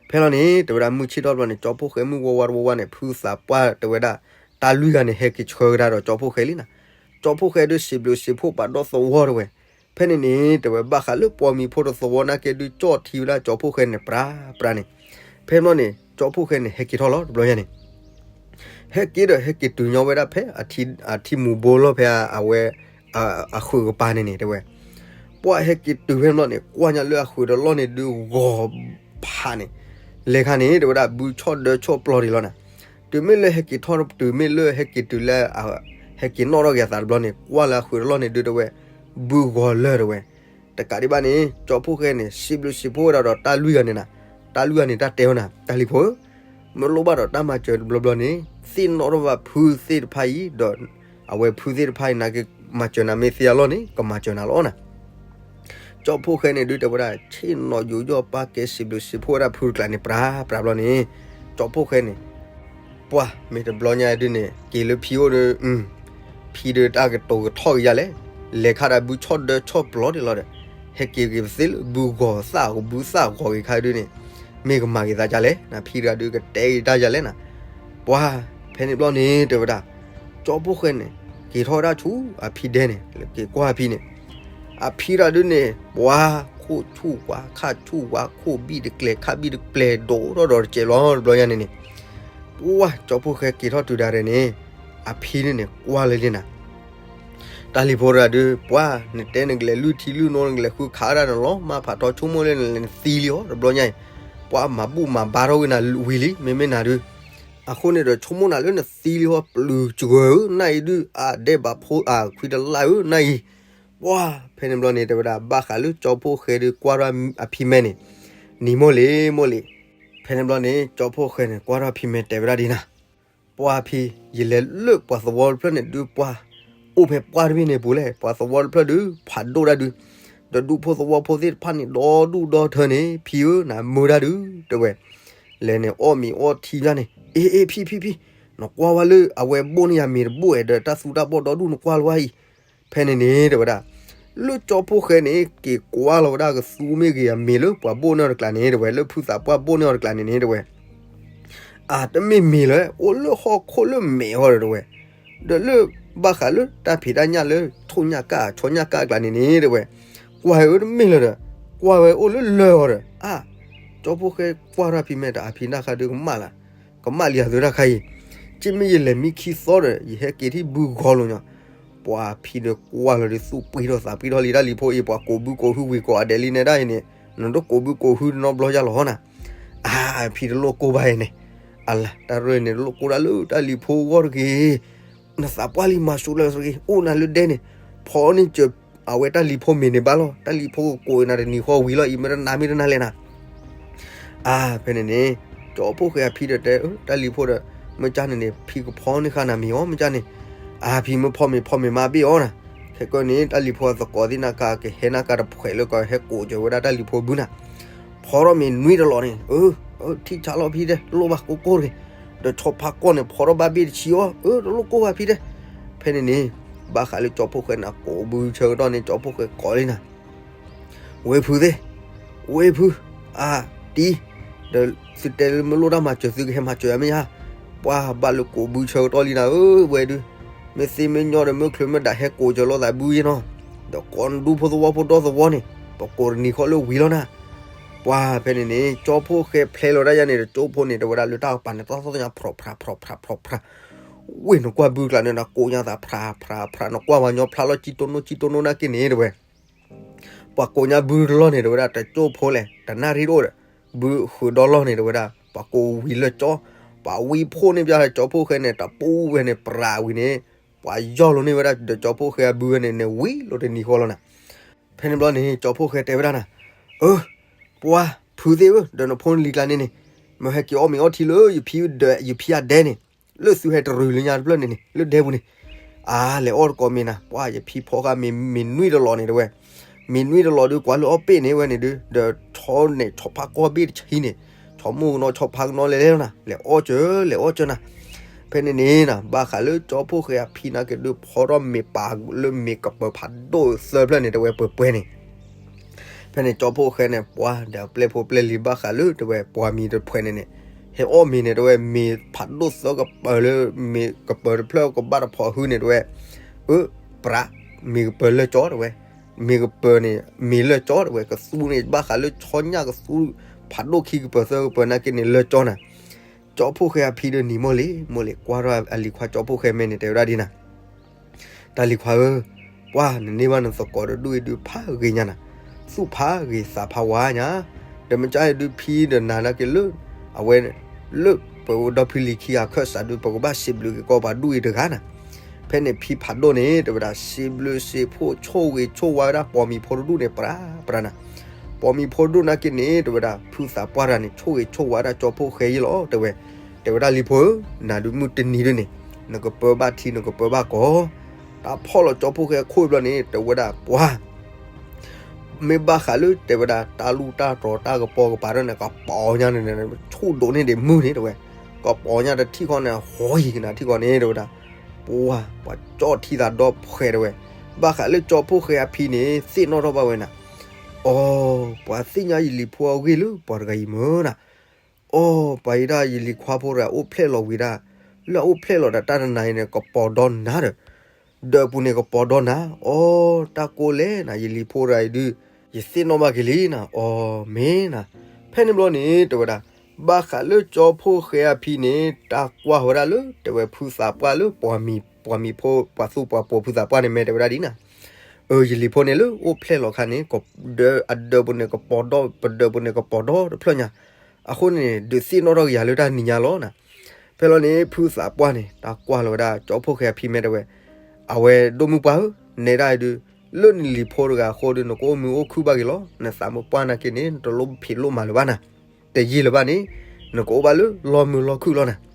ဖဲလီၤန့ၣ် တဲဝဲဒၣ်မုၢ်ဆ့ၣ်ထီၣ်တဘျီန့ၣ် ကၠီဖှိၣ်ဃဲမုၢ်ဝါဝါတဝီဝါန့ၣ် ဖုသးပှၢ်တဲဝဲဒၣ် တၢ်လွံၢ်ဂၤန့ၣ် ဟဲက့ၤဆှၢကဒါဒီးကၠီဖှိၣ်ဃဲလံနၤ. ကၠီဖှိၣ်ဃဲဒုးစံးဘျုးစံးဖှိၣ်ပာ်ဒီသဝီတဝဲ. ဖဲန့ၣ်န့ၣ် တဲဝဲဘၣ်ဃးလၢပိာ်မံၤဖိတသဝီနာ်က့ဒုးကၠီၣ်ထံဝဲဒၣ်ကၠီဖှိၣ်ဃဲန့ၣ် ပြးပြးန့ၣ်. ဖဲလီၤန့ၣ် ကၠီဖှိၣ်ဃဲန့ၣ် ဟဲက့ၤထီၣ်လီၤတဘျီညါန့ၣ် ဟဲက့ၤဒီးဟဲက့ၤတုၤညီဝဲဒၣ်ဖဲ အထံမူၤဘိလီၤဖဲအဝဲ အဃုာ်ကပၤန့ၣ်န့ၣ် တဲဝဲ. ပှၢ်ဟဲက့ၤတုၤဖဲန့ၣ်ဘျီန့ၣ် ကွၢ်ညါလၢအဃုာ်တလီၢ်န့ၣ်ဒုးဂီၤဖးန့ၣ်, လဲၤခါန့ၣ် တဲဝဲဒၣ် ဘုဆီၣ်ဒၢဆီၣ်ပျီၤဒံးလီၤနၤ. တုၤမ့ၢ်လၢဟဲက့ၤထီၣ် တုၤမ့ၢ်လၢဟဲက့ၤတုၤလၢ ဟဲက့ၤနီၣ်ထီၣ်က့ၤအသးတဘျီန့ၣ် ကွၢ်လၢအဃုာ်တလီၢ်န့ၣ်ဒုး တဲဝဲ ဘုဂီၤလၢာ် တဲဝဲ. တကးဒံးဘၣ်န့ၣ် ကၠီဖှိၣ်ဃဲန့ၣ် စံးဘျုးစံးဖှိၣ်ဝဲဒၣ်ဒီးတၢ်လွံၢ်ဂၤန့ၣ်နၤ, တၢ်လွံၢ်ဂၤန့ၣ် တၢ်တဲဝဲနၤ တၢ်လံၤဖိဧၢ, မ့ၢ်လိၣ်ဘၣ်ဒီးတၢ်မၤစၢၤတဘျီဘျီန့ၣ် သ့ၣ်နီၣ်ထီၣ်ဘၣ်ဖုသ့ၣ်တဖၣ်အံၤ ဒီးအဝဲဖုသ့ၣ်တဖၣ်အံၤ နာ်က့မၤစၢၤနၤမ့ၢ်သ့အလီၢ်န့ၣ် ကမၤစၢၤနၤလီၤနၤ. ကၠီဖှိၣ်ဃဲန့ၣ်ဒုးတဲဝဲဒၣ် ဆ့ၣ်နီၤယိယီၣ်ပၢ်ကဲစံးဘျုးစံးဖှိၣ်ဝဲဒၣ်ဖုတကျါန့ၣ် ပြးပြးဘျီန့ၣ် ကၠီဖှိၣ်ဃဲန့ၣ် ပှၢ်မ့ၢ်တဘျီညါဒုးန့ၣ် က့ၤလၢဖံအိၣ်ဒီး ဖံဒုးတၢ်ကတိၤကထီၣ်က့ၤယၤလဲၣ်, လဲၤခါဒၣ်ဘုဆီၣ်ဒၢဆီၣ်ပျီဒ်လီၤဒီး ဟဲက့ၤက့ၤပသ့လၢဘုဂီၤသၣ်ဂီၤဘုသၣ်ဂီၤဂ့ၤခါဒုးန့ၣ် မ့ၢ်ကမၤက့ၤသးဒ်လဲၣ်, နဖံတဂၤဒုးကတဲက့ၤတၢ်ယၤလဲၣ်နၤ. ပှၢ်ဖဲန့ၣ်ဘျီန့ၣ်တဲဝဲဒၣ် ကၠီဖှိၣ်ဃဲန့ၣ် က့ၤထီၣ်ဝဲဒၣ်ဆူအဖံဒဲန့ၣ် က့ၤကွၢ်အဖံန့ၣ် အဖံတဂၤဒုးန့ၣ် ပှၢ်ခိၣ်ဆူၣ်ဝါခၣ်ဆူၣ်ဝါ ခိၣ်ဘံၣ်တကျဲၤခၣ်ဘံၣ်တကျဲၤ ဒိၣ်ထီၣ်ဒီးတစဲးလီၤတဘျီညါန့ၣ်န့ၣ် ပှၢ်ကၠီဖှိၣ်ဃဲက့ၤထီၣ်တုၤဒၣ်ရဲၣ်န့ၣ် အဖံန့ၣ်န့ၣ် ကွၢ်လၢလံနၤ တၢ်လံၤဖိတဂၤဒုး ပှၢ်နတဲနကလဲၤလုၢ်ထံလုၢ်နိ နကလဲၤဃုခးဒၣ်နလီၤမၢ်ဖးထီဆိကမိၣ်လၢနလဲၤနသံလံအီၤတဘျီညါအံၤ, ပှၢ်မၤဘူၣ်မၤဘါထီၣ်ဝဲနၤဝံၤလံ မ့မ့ၢ်နၤဒုး, အဃိန့ၣ်ဒီးဆိကမိၣ်နၤလၢနသံလံအီၤ ပျုၤစှၤဧၢ နၢ်အံၤဒုး အဒဲးဘးဖိအခွံတလၢ်ဧၢ နၢ်အံၤ, ပှၢ်ဖဲန့ၣ်ဘျီန့ၣ် တဲဝဲဒၣ် ဘၣ်ဃးလၢကၠီဖှိၣ်ဃဲဒုးကွၢ်ထီၣ်အဖံမဲန့ၣ်, နံၤမိၢ်လံၤ မိၢ်လံၤ, ဖဲန့ၣ်ဘျီန့ၣ် ကၠီဖှိၣ်ဃဲန့ၣ် ကွၢ်ထီၣ်အဖံမဲတဲဝဲဒၣ်ဒ်နၤ ပှၢ်ဖံ, ယလဲၤလၢပှၤသဝီတဖျၢၣ်န့ၣ်ဒုး ပှၢ်အိၣ်ဖဲပှၢ်တဘ့ၣ်န့ၣ်ပူၤလဲၣ်, ပှၤသဝီတဖျၢၣ်ဒုး ဖးဒိၣ်ဒၣ်ဒုး, ဒီးဒူၣ်ဖိသဝီဖိသ့ၣ်တဖၣ်န့ၣ် ဒီဒူၣ်ဒီထၢန့ၣ် ဖံဧၢ နမုာ်ဒၣ်ဒုး တဲဝဲ, လဲၤန့ၣ်အီၣ်မ့ၤအီထံဘၣ်န့ၣ်, အ့ အ့ ဖံ ဖံ ဖံ, နကွၢ်ဝဲလၢအဝဲဘိၣ်န့ၢ်ယၤမ့ၤတဘိၣ်အဲၣ်ဒီး တၢ်သူတၢ်ဘီၣ်ဒီဒူၣ်နကွၢ်လၢၤဝဲအံၤ ဖဲန့ၣ်န့ၣ် တဲဝဲဒၣ်, လၢကၠီဖှိၣ်ဃဲန့ၣ် က့ၤကွၢ်လီၤဝဲဒၣ်ကသူမ့ၢ်ဂ့ၤအမ့ၤလၢပှၤဘိၣ်န့ၢ်အီၤတကျါန့ၣ် တဲဝဲ, လၢဖုသးပှၢ်ဘိၣ်န့ၢ်အီၤတကျါန့ၣ်န့ၣ် တဲဝဲ, အတမ့ၢ်မ့ၤလၢၤ, အိၣ်လၢဟီၣ်ခိၣ်လၢမဲာ်ဟီဒီး တဲဝဲ, ဒီးလၢဘၣ်ဃးလၢတၢ်ဖံးတၢ်ညၣ်လၢထိၣ်ညၣ်ကၣ်ဆီညၣ်ကၣ်အကျါန့ၣ်န့ၣ် တဲဝဲ, ကွၢ်ဝဲအတမ့ၢ်လၢၤဒီး ကွၢ်ဝဲအိၣ်လၢလၢၢ်ဟီဒီး အါ, ကၠီဖှိၣ်ဃဲကွၢ်ထီၣ်ဖံမဲာ်ဒီး အဖံတၢ်ခါဒုးကမၣ်လၢ ကမၣ်လံအသုတၢ်ခါအံၤ, က့မ့ၢ်ယလဲၤမံခံသီဒီး ယဟဲက့ၤထံၣ်ဘုဂီၢ်လိာ်ညီ, ပှၤဖံဒီးကွၢ်လီၤဒီး သူၣ်ပှံထီၣ်သးပှံထီၣ်လံ တၢ်လံၤဖိအံၤ ပှၤကိးဘုကိးဟုဝံၤကိးအဒဲးလံနဲဒၣ်အံၤန့ၣ် နတကိးဘုကိးဟုနီတဘျီယါလီၤဟီနၤ, အါ, ဖံတလိၣ်ကိၢ်ဘၣ်အံၤန့ၣ်, အလၤ တၢ်ရဲၣ်န့ၣ် တလိၣ်ကိၢ်ဒၣ်လၢတၢ်လံၤဖိအဂီၢ်တဂ့ၤ, နသးပှၢ်လံမၤဆူၣ်လၢၤတဂ့ၤ အိၣ်နၤလၢဒဲန့ၣ်, ဖီန့ၢ်စၢၤ အဝဲတၢ်လံၤဖိမ့ၤန့ၣ်ဘၣ်လီၤ, တၢ်လံၤဖိကကိးနၤတနံၤဃီဝံၤလီၤအံၤ မ့ၢ်တနၤမ့ၢ်တနၤလဲၣ်နၤ အါ, ဖဲန့ၣ်န့ၣ် ကၠီဖှိၣ်ဃဲအဖံဒီးတဲ တၢ်လံၤဖိဒီး မ့ၢ်ကၢ်န့ၣ်န့ၣ် ဖံကဖီန့ၢ်ဃာ်နၤမ့ၤအီၤ မ့ၢ်ကၢ်န့ၣ်, အါ ဖံမ့ၢ်ဖီမ့ၤဖီမ့ၤမါဘ့ၣ်အီၤနၤ, ခဲကနံၣ်န့ၣ် တၢ်လံၤဖိအသကိးသ့ၣ်နၤကါ ကဟဲနၤကါတဖှဲးလၢကဟဲကိးစၢၤဝဲဒၣ်တၢ်လံၤဖိဘုနၤ, ဖီထီၣ်မ့ၤနွံတလီၤန့ၣ်, ထံၣ်ဆါလီၤဖံတဲ တလိၣ်ဘၣ်ကိၢ်ကိၢ်တဂ့ၤ, ဒီးဆီဖါကီၢ်န့ၣ် ဖီထီၣ်ဘၣ်ဘ့ၣ်တဆံအီၤ, တလိၣ်ကိၢ်ဘၣ်ဖံတဲ, ဖဲန့ၣ်န့ၣ် ဘၣ်ဃးလၢကၠီဖှိၣ်ဃဲန့ၣ် ကိးဘုဆၢကတီၢ်န့ၣ် ကၠီဖှိၣ်ဃဲကိးလံနၤ ဝ့ၢ်ဖုသ့ၣ်, ဝ့ၢ်ဖု, အါ, တံၤ, ဒီးသုတဲလၢမ့ၢ်လိၣ်တၢ်မၤစၢၤသုကဟဲမၤစၢၤယၤမ့ၢ်ဧါ, ပှၤဘၣ်လၢကိးဘုဆၢကတီၢ်လံနၤဧၢ, ဝဲဒုး, မ့ၢ်သ့မ့ၢ်ညီဒီးမ့ၢ်ချုးမ့ၢ်ဒၣ်ဟဲကိးစၢၤလိာ်သးဘုယဲနီၤ, ဒီးကိးနဒူၣ်ဖိသဝီဖိဒီသဝီန့ၣ်, ပကိးတနံၤဃီလၢဝံၤလီၤနၤ, ပှၤဖဲန့ၣ်န့ၣ် ကၠီဖှိၣ်ဃဲဖျဲလီၤဒၣ်ယၤန့ၣ် တကၠိဖိန့ၣ် တဲဝဲဒၣ်လၢတၢ်ကပၤန့ၣ် တၢ်သီၣ်သ့ၣ်ညါ ဖြီဖြး ဖြီဖြး ဖြီဖြး, ဝ့ၢ်နကွၢ်ဘုကျါန့ၣ် နကိးညါသးဖြးဖြးဖြးဖြး နကွၢ်ဝဲညီဖျါလီၤ ကံတိၢ်နိၣ် ကံတိၢ်နိၣ်နာ်က့န့ၣ် တဲဝဲ ပှၤကိးညါဘုတလီၢ်န့ၣ် တဲဝဲဒၣ် တကၠိဖိလဲၣ် တနၣ်ရံၣ်တအိၣ်ဒီး ဘုဃုာ်ဒီလီၢ်န့ၣ် တဲဝဲဒၣ် ပှၤကိးဝံၤလၢကၠီ, ပှၤဝံဖိန့ၣ် ပျၢ်ကၠီဖိၣ်ဃဲန့ၣ် တပူၤဝဲန့ၣ် ပြးဝံၤန့ၣ် ပှၤယီၢ်လိာ်န့ၢ်ဝဲဒၣ်ဒီးကၠီဖိၣ်ဃဲအဘုဝဲန့ၣ် န့ၣ်ဝံၤလိာ်တနံၤဃီလီၤနၤ. ဖဲန့ၣ်ဘျီန့ၣ် ကၠီဖိၣ်ဃဲတဲဝဲဒၣ်နၤ, အၢ ပှၤဖုသ့ၣ်ဧၢ ဒီးနဖိနလံၤကျါန့ၣ်န့ၣ် မ့ၢ်ဟဲက့ၤအီၣ်မ့ၤအီထံလၢယဖံဒီးယဖံအဒဲန့ၣ် လၢသုဟဲတရူးလၢညါတဖျၢၣ်န့ၣ်န့ၣ် လၢဒဲပူၤန့ၣ် အါ လဲၤအီၣ်တကိးမ့ၤနၤ ပှၤယဖံဖီဃာ်မ့ၤ မ့ၤနွံတလီၢ်န့ၣ် တဲဝဲ, မ့ၤနွံတလီၢ်ဒုး ကွၢ်လၢအီၣ်ပ့ၣ်န့ၣ်ဝဲန့ၣ်ဒုး ဒီးဆီန့ၣ် ဆီဖါကီၢ်ဘ့ၣ်တဆံန့ၣ် ဆီမိၢ်ကနီၤဆီဖါကနီၤလဲၤလဲၤလီၤနၤ လဲၤအီၣ်စၢၤ လဲၤအီၣ်စၢၤနၤ. ဖဲန့ၣ်န့ၣ် ဘၣ်ဃးလၢကၠီဖိၣ်ဃဲအဖံနာ်က့ဒုး ဖီထီၣ်မ့ၤပာ်လၢမ့ၤကပၢၤဖးဒိၣ်သၢဖျၢၣ်န့ၣ် တဲဝဲပှဲၤပှဲၤန့ၣ် ဖဲန့ၣ်ကၠီဖိၣ်ဃဲန့ၣ် ပှၤဒီးပျဲၢ်ဖိပျဲၢ်လံၤဘၣ်ဃးလၢ တဲဝဲ ပှၤမံၤတဖှဲးန့ၣ်န့ၣ် ဟဲအီၣ်မ့ၤန့ၣ် တဲဝဲ မ့ၤဖးဒိၣ်သၢကပၢၤလၢ မ့ၤကပၢၤတဖျၢၣ်ကဘၣ်တဖီၣ်ဟုန့ၣ် တဲဝဲ အၢ ပြး မ့ၤကပၢၤလၢကၠီ တဲဝဲ မ့ၤကပၢၤန့ၣ် မ့ၤလၢကၠီ တဲဝဲ ကသူန့ၣ် ဘၣ်ဃးလၢဆီညၣ်ကသူ ဖးဒိၣ်ခံကပၢၤသၢကပၢၤနာ်က့န့ၣ် လၢကၠီနၤ. ကၠီဖိၣ်ဃဲအဖံဒီးနံၤမိၢ်လံၤ မိၢ်လံၤ ကွၢ်ထီၣ်အလံၤခွါကၠီဖိၣ်ဃဲမဲာ်န့ၣ် တဲဝဲဒၣ်ဒ်နၤ တၢ်လံၤခွါဧၢ, ပှၤနန့ၢ်ဘၣ်နသကိးဒီးဒူၣ်အံၤဒုးဖးဂ့ၤညါနၤ, သူၣ်ဖးဂ့ၤသးဖးဝါညါ, ဒီးမ့ၢ်ကၠီအံၤဒုးဖံဒီးနၤနာ်က့လၢ အဝဲ လၢပဒီဖုလံၤခံဂၤခၢၣ်စးဒုး ပကဘၣ်စံးဘျုးက့ၤကီးပှၤဒူၣ်အံၤတဂၤနၤ. ဖဲန့ၣ်ဖံဖးဒိၣ်န့ၣ် တဲဝဲဒၣ် စံးဘျုးစံးဖှိၣ်ဆိၣ်ဂ့ၤဆိၣ်ဝါဝဲဒၣ်ပိာ်မုၣ်ဖိတဒူၣ်န့ၣ် ပြးပြးနၤ. ပိာ်မုၣ်ဖိတဒူၣ်နာ်က့န့ၣ် တဲဝဲဒၣ် ဖုသးပှၢ်တဂၤန့ၣ် ဆိၣ်ဂ့ၤဆိၣ်ဝါဝဲဒၣ်ကၠီဖိၣ်ဃဲယဲလီၤ တဲဝဲ. တဲဝဲဒၣ်လံၤဖိဧၢ, နၤဒုးမုၢ်တနံၤဒုးန့ၣ် နကပၢဘၣ်ထံနကပၢဘၣ်ကီၢ်, တၢ်ဖီၣ်လီၤကၠီဖှိၣ်ဃဲအခိၣ်ဘျီန့ၣ် တဲဝဲဒၣ်ပှၢ် မ့ၢ်ဘၣ်ဃးလၢတဲဝဲဒၣ် တၢ်လူၢ်တၢ်တြီၤတၢ်ကပီၤကပၤဒီးန့ၣ် ကပီၤညါန့ၣ် ဆူၣ်ဒိးန့ၢ်ဒံးမုၢ်န့ၣ် တဲဝဲ, ကပီၤညါတထံၣ်ဃီန့ၣ် ဟီယံၤကနၤထံၣ်ဃီန့ၣ် တဲဝဲဒၣ်, ပှၢ် ပှၤကၠီၣ်ထံသးဒီဖှဲးတဲဝဲ, ဘၣ်ဃးလၢကၠီဖှိၣ်ဃဲအဖံန့ၣ် သ့ၣ်နီၣ်ထီၣ်ဘၣ်ဝဲနၤ, အီ, ပှၤသ့ၣ်ညါယလံၤဖိအဂ့ၢ်လၢပှၤတဂၤအံၤမ့ၢ်နၤ အီ, ပှၤအံၤဒၣ်ယလံၤခွါဖိတဂၤအိၣ်ဖျဲၣ်လီၤဝံၤဒၣ်, လၢအအိၣ်ဖျဲၣ်လီၤဒီးတၢ်တနၤအံၤန့ၣ် ကပီၤဒီနၤဒီး, ဒၢးပူၤန့ၣ်ကပီၤဒီနၤ, အီ, တၢ်ကိးလဲၣ်နၤ ယလံၤဖိတဂၤအံၤဒုး, ယသ့ၣ်နီၣ်ဘၣ်က့ၤလံနၤ, အီ, မ့ၢ်နၤ, ဖဲန့ၣ်ဘျီန့ၣ် တဲဝဲဒၣ်, ဘၣ်ဃးလၢကၠီဖှိၣ်ဃဲအဖံန့ၣ် တၢ်ကွၢ်ဝဲဒၣ်လၢ တဲဝဲဖုသးပှၢ်လၢပှၤမံၤ, ပှၤမံၤဖိ ပှၤသူၣ်ပှၤပိာ်ဖုသးပှၢ်န့ၣ် မ့ၢ်တဲဝဲဒၣ်ဒ်နၤ အၢ ယလံၤဖိန့ၣ်လၢအိၣ်ဖျဲၣ်လီၤခါန့ၣ် ဒၢးအဒၢးပူၤန့ၣ်ကပီၤဒီ, ပဒၢးပူၤန့ၣ်ကပီၤဒီတဖျၢၣ်ညါ, အဃိန့ၣ် ဒုးသ့ၣ်နီၣ်ထီၣ်က့ၤယၤလၢတၢ်နံၤညါလီၤနၤ, ဖဲလီၤန့ၣ် ဖုသးပှၢ်န့ၣ် တၢ်ကွၢ်လီၤဝဲဒၣ် ကၠီဖှိၣ်ဃဲအဖံမ့ၢ်တဲဝဲ, အဝဲဒိၣ်မုၢ်ပှၢ်ဧၢ, နဲဒၣ်အံၤဒုး, လၢနလံၤဖိတဂၤအဃိဒီး နကအိၣ်မုာ်အိၣ်ခုၣ်ဘၣ်က့ၤလီၤ, နသးမုၢ်ပှၢ်နာ်က့န့ၣ် နတလိၣ်ဖံးလိၣ်မၤလၢၤဘၣ်နၤ, တယံာ်လၢၤဘၣ်န့ၣ်, နကအိၣ်ဘၣ်လၢလီၢ်မုာ်လီၢ်ခုၣ်လီၤနၤ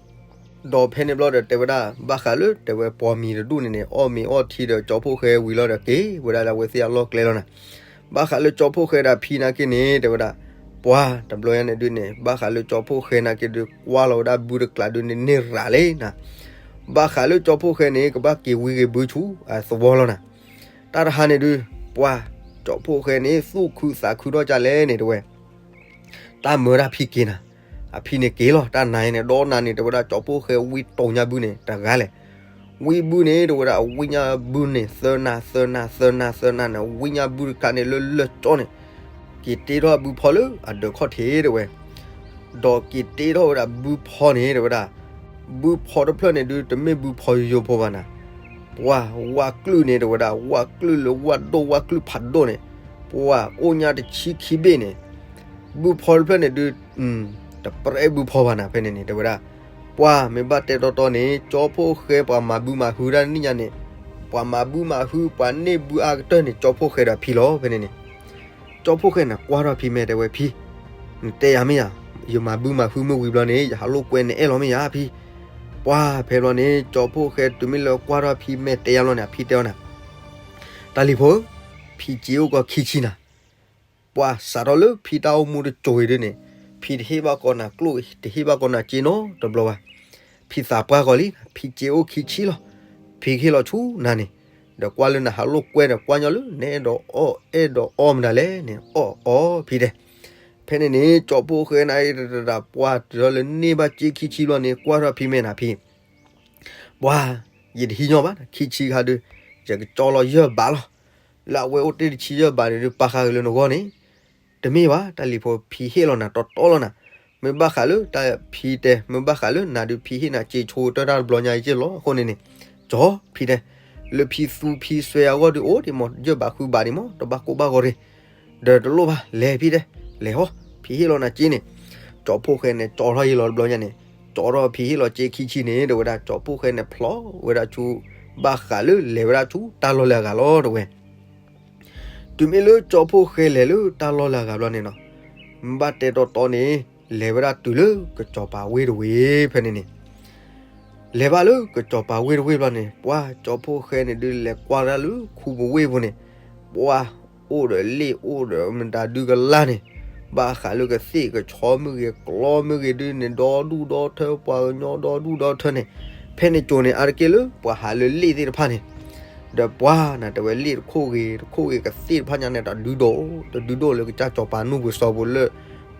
ဒီးဖဲန့ၣ်ဘျီဒီးတဲဝဲဒၣ် ဘၣ်ဃးလၢတဲဝဲပှၤမံၤတဒူၣ်န့ၣ်န့ၣ် အီၣ်မ့ၤအီထံဒီးကၠီဖှိၣ်ဃဲဝံၤလီၤဒီးက့ၤဝဲဒၣ်လၢအဝဲသ့ၣ်အလီၢ်ကျဲလီၤနၤ, ဘၣ်ဃးလၢကၠီဖှိၣ်ဃဲဒီးအဖံနာ်က့န့ၣ် တဲဝဲဒၣ်, ပှၤတဘျီညါန့ၣ်ဒုးန့ၣ် ဘၣ်ဃးလၢကၠီဖှိၣ်ဃဲနာ်က့ဒုး ကွၢ်လီၤဝဲဒၣ်ဘုတကျးဒုးန့ၣ်န့ၢ်ရၤလံနၤ, ဘၣ်ဃးလၢကၠီဖှိၣ်ဃဲန့ၣ် ကဘၣ်က့ၤဝံၤဂ့ၤဘုဆူအသဝီလီၤနၤ, တၢ်တဟါန့ၣ်ဒုး, ပှၤ, ကၠီဖှိၣ်ဃဲန့ၣ်သူၣ်ခုသးခုထီၣ်ကလဲၣ်န့ၣ်တဲဝဲ တၢ်မၢဒၣ်ဖံက့ၤနၤ, အဖံန့ၣ်က့ၤလီၤ တၢ်နၤအံၤန့ၣ် ဒီနၤန့ၣ် တဲဝဲဒၣ်ကၠီဖှိၣ်ဃဲဝံတိၤညါဘုန့ၣ် တဂၤလဲၣ်, ဝံဘုန့ၣ် တဲဝဲဒၣ်ဝံညါဘုန့ၣ် သၢနၤ သၢနၤ သၢနၤ သၢနၤန့ၣ် ဝံညါဘုတခါန့ၣ် လၢလၢၢ်ကၠီန့ၣ်, က့ၤတ့ထီၣ်ဘုဖီလၢအဒၢးခီၣ်ထံးတဲဝဲ ဒီးက့ၤတ့ထီၣ်ဝဲဒၣ်ဘုဖီန့ၣ်တဲဝဲဒၣ်, ဘုဖီတဖျၢၣ်န့ၣ်ဒုး တမ့ၢ်ဘုဖီယိယိဖိဘၣ်နၤ, ပှၤဝၣ်ကျုၢ်န့ၣ်တဲဝဲဒၣ် ဝၣ်ကျုၢ်လၢဝၣ်ဒိၣ်ဝၣ်ကျုၢ်ဖးဒိၣ်န့ၣ်, ပှၤအိၣ်ညါတဆံခံဘ့ၣ်န့ၣ်, ဘုဖီတဖျၢၣ်န့ၣ်ဒုး, တပြဲးဘုဖီဘၣ်နၤ ဖဲန့ၣ်န့ၣ် တဲဝဲဒၣ်, ပှၤမ့ၢ်ဘၣ်တဲတီတီန့ၣ် ကၠီဖှိၣ်ဃဲပှၤမၤဘုမၤဟုတၢ်နံၣ်ညါန့ၣ်, ပှၤမၤဘုမၤဟု ပှၤန့ၢ်ဘုအါကတၢၢ်န့ၣ် ကၠီဖှိၣ်ဃဲဒီးဖံလီၤ ဖဲန့ၣ်န့ၣ် ကၠီဖှိၣ်ဃဲန့ၣ်ကွၢ်ထီၣ်ဖံမဲာ်တဲဝဲဖံ, နတဲယၤမ့ၢ်ယၤ, ယမၤဘုမၤဟုမ့ၢ်ဝံၤဘျီန့ၣ် ယဟးလိာ်ကွဲနအဲၣ်လီၤမ့ၢ်ယၤဖံ, ပှၤဖဲဘျီန့ၣ် ကၠီဖှိၣ်ဃဲတုၤမ့ၢ်လၢကွၢ်ထီၣ်ဖံမဲာ်တဲယၤဘျီန့ၣ် အဖံတဲအီၤနၤ, တၢ်လံၤဖိဧၢ, ဖံစ့အိၣ်ကီးခံဆံနၤ, ပှၤစးထီၣ်လၢဖံတၢ်အိၣ်မူတစိၤအံၤဒုးန့ၣ်, ဖံတဟ့ၣ်ဘၣ်ကီးနၤကျိၣ် တဟ့ၣ်ဘၣ်ကီးနၤစ့နီတဘျီဘၣ်, ဖံသးပှၢ်ကီးလံ, ဖံစ့အိၣ်ခံဆံလီၤ, ဖံကဟ့ၣ်လီၤဆူနၤန့ၣ်, ဒီးကွၢ်လၢနဟးလိာ်ကွဲဒီးကွၢ်ညီလၢ နအဲၣ်ဒိးအီၣ်အဲၣ်ဒိးအီမနုၤလဲၣ်န့ၣ် အီၣ်အီဖံတဲ ဖဲန့ၣ်န့ၣ် ကၠီဖှိၣ်ဃဲနၤအံၤတတး ပှၤတုၤထီၣ်လၢန့ၢ်ဘၣ်စ့ခံဆံဘျီန့ၣ် ကွၢ်ထီၣ်ဖံမဲာ်နၤဖံ, ပှၤ, ယတဟံးညီဘၣ် ခံဆံခါဒုး, ယကကၠီလီၤယဲၢ်ဘးလီၤ, လၢအဝဲအိၣ်တ့ၢ်တဆံယဲၢ်ဘးန့ၣ်ဒုး ပာ်ဃာ်က့ၤလၢနဂီၢ်န့ၣ်, တမ့ၢ်ဘၣ် တၢ်လံၤဖိ ဖံဟ့ၣ်လီၤနၤတီတီလီၤနၤ, မ့ၢ်ဘၣ်ဃးလၢတၢ်ဖံတဲ မ့ၢ်ဘၣ်ဃးလၢနၤဒုး ဖံဟ့ၣ်နၤစ့ဆိတၢ်တၢ်တဘျီညါအံၤက့ၢ်လီၤ အဃိန့ၣ်န့ၣ်, ကၠီ, ဖံတဲ, လၢဖံသူဖံစွဲအဂီၢ်ဒုးအိၣ်ဒံးမး ယဲၢ်ဘးဃုဘးဒံးမး တဘၣ်ကိၢ်ဘၣ်ဂီၤတဂ့ၤ, ဒီးတလိၣ်ဘၣ် လဲၤဖံတဲ, လဲၤဟီ, ဖံဟ့ၣ်လီၤနၤစ့န့ၣ်, ကၠီဖှိၣ်ဃဲန့ၣ် ကၠီထီၣ်ယံၤလီၤတဘျီညါန့ၣ်, ကၠီထီၣ်ဖံဟ့ၣ်လီၤစ့ခံဆံန့ၣ် တဲဝဲဒၣ် ကၠီဖှိၣ်ဃဲန့ၣ်ဖျိဝဲဒၣ်ဆူ, ဘၣ်ဃးလၢလဲၤဝဲဒၣ်ဆူတၢ်လီၢ်လၢအဂၤလီၤ တဲဝဲ တုၤမ့ၢ်လၢကၠီဖှိၣ်ဃဲလဲၤလၢတၢ်လီၢ်လၢအဂၤဘျီန့ၣ်နီၤ, ဘၣ်တဲတီတီန့ၣ်, လဲၤဝဲဒၣ်တုၤလၢကစီၤပၤဝ့ၢ်တဝ့ၢ်ဖဲန့ၣ်န့ၣ်, လဲၤဘၣ်လၢကစီၤပၤဝ့ၢ်တဝ့ၢ်ဘျီန့ၣ် ပှၤကၠီဖှိၣ်ဃဲန့ၣ်ဒုးလဲၤကွၢ်ဒၣ်လၢခူပဝ့ၢ်ပူၤန့ၣ်, ပှၤအိၣ်ဒီးလ့ၣ်အိၣ်ဒီးမတၤဒုကလၢ်န့ၣ်, ဘၣ်ဃးလၢကသ့ၣ်ကဆီမ့ၢ်ဂ့ၤ ကျီမ့ၢ်ဂ့ၤဒုးန့ၣ် ဒီဒူၣ်ဒီထၢ ပှၤကညီဒီဒူၣ်ဒီထၢန့ၣ်, ဖဲန့ၣ်ကၠိန့ၣ် အါတက့ၢ်လၢပှၤဟးလၢလ့ၣ်သ့ၣ်တဖၣ်န့ၣ် ဒီးပှၤနၤတဲဝဲလ့ၣ်တခိၣ်ဂ့ၤ တခိၣ်ဂ့ၤကသ့ၣ်တဖၣ်ညါန့ၣ် တဒုဒိၣ် တဒုဒိၣ်လၢကစၢ်စီၤပၤနူၢ်ပူၤစီၤပူၤလၢ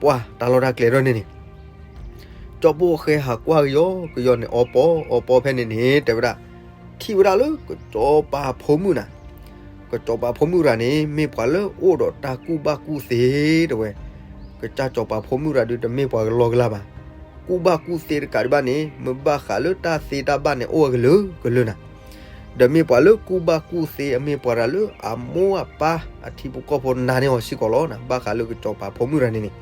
ပှၤတၢ်လီၢ်တၢ်ကျဲထီၣ်န့ၣ်န့ၣ်, ကၠီဖှိၣ်ဃဲဟးကွၢ်ကယီကယီန့ၣ် အီပီအီပီဖဲန့ၣ်န့ၣ် တဲဝဲဒၣ်, ထံၣ်ဝဲဒၣ်လၢကစီၤပၤဖိမုၣ်နၤ, ကစီၤပၤဖိမုၣ်တဂၤန့ၣ် မ့ၢ်ပှၤလၢအိၣ်ဒီးတၢ်ကူၣ်ဘၣ်ကူၣ်သ့တဲဝဲ, ကစၢ်စီၤပၤဖိမုၣ်တဂၤဒုးတမ့ၢ်ပှၤကလီကလီဘၣ် ကူၣ်ဘၣ်ကူၣ်သ့တကးဒံးဘၣ်န့ၣ် မ့ၢ်ဘၣ်ဃးလၢတၢ်သ့တၢ်ဘၣ်န့ၣ် အိၣ်ဝဲကလုာ်ကလုာ်နၤ, ဒီးမ့ၢ်ပှၤလၢကူၣ်ဘၣ်ကူၣ်သ့ အမ့ၢ်ပှၤတဂၤလၢအမိၢ်အပၢ်အထံဖိကီၢ်ဖိနာ်န့ၢ်အီၤစ့ၢ်ကီးလီၤနၤ, ဘၣ်ဃးလၢကစီၤပၤဖိမုၣ်တဂၤန့ၣ်န့ၣ်,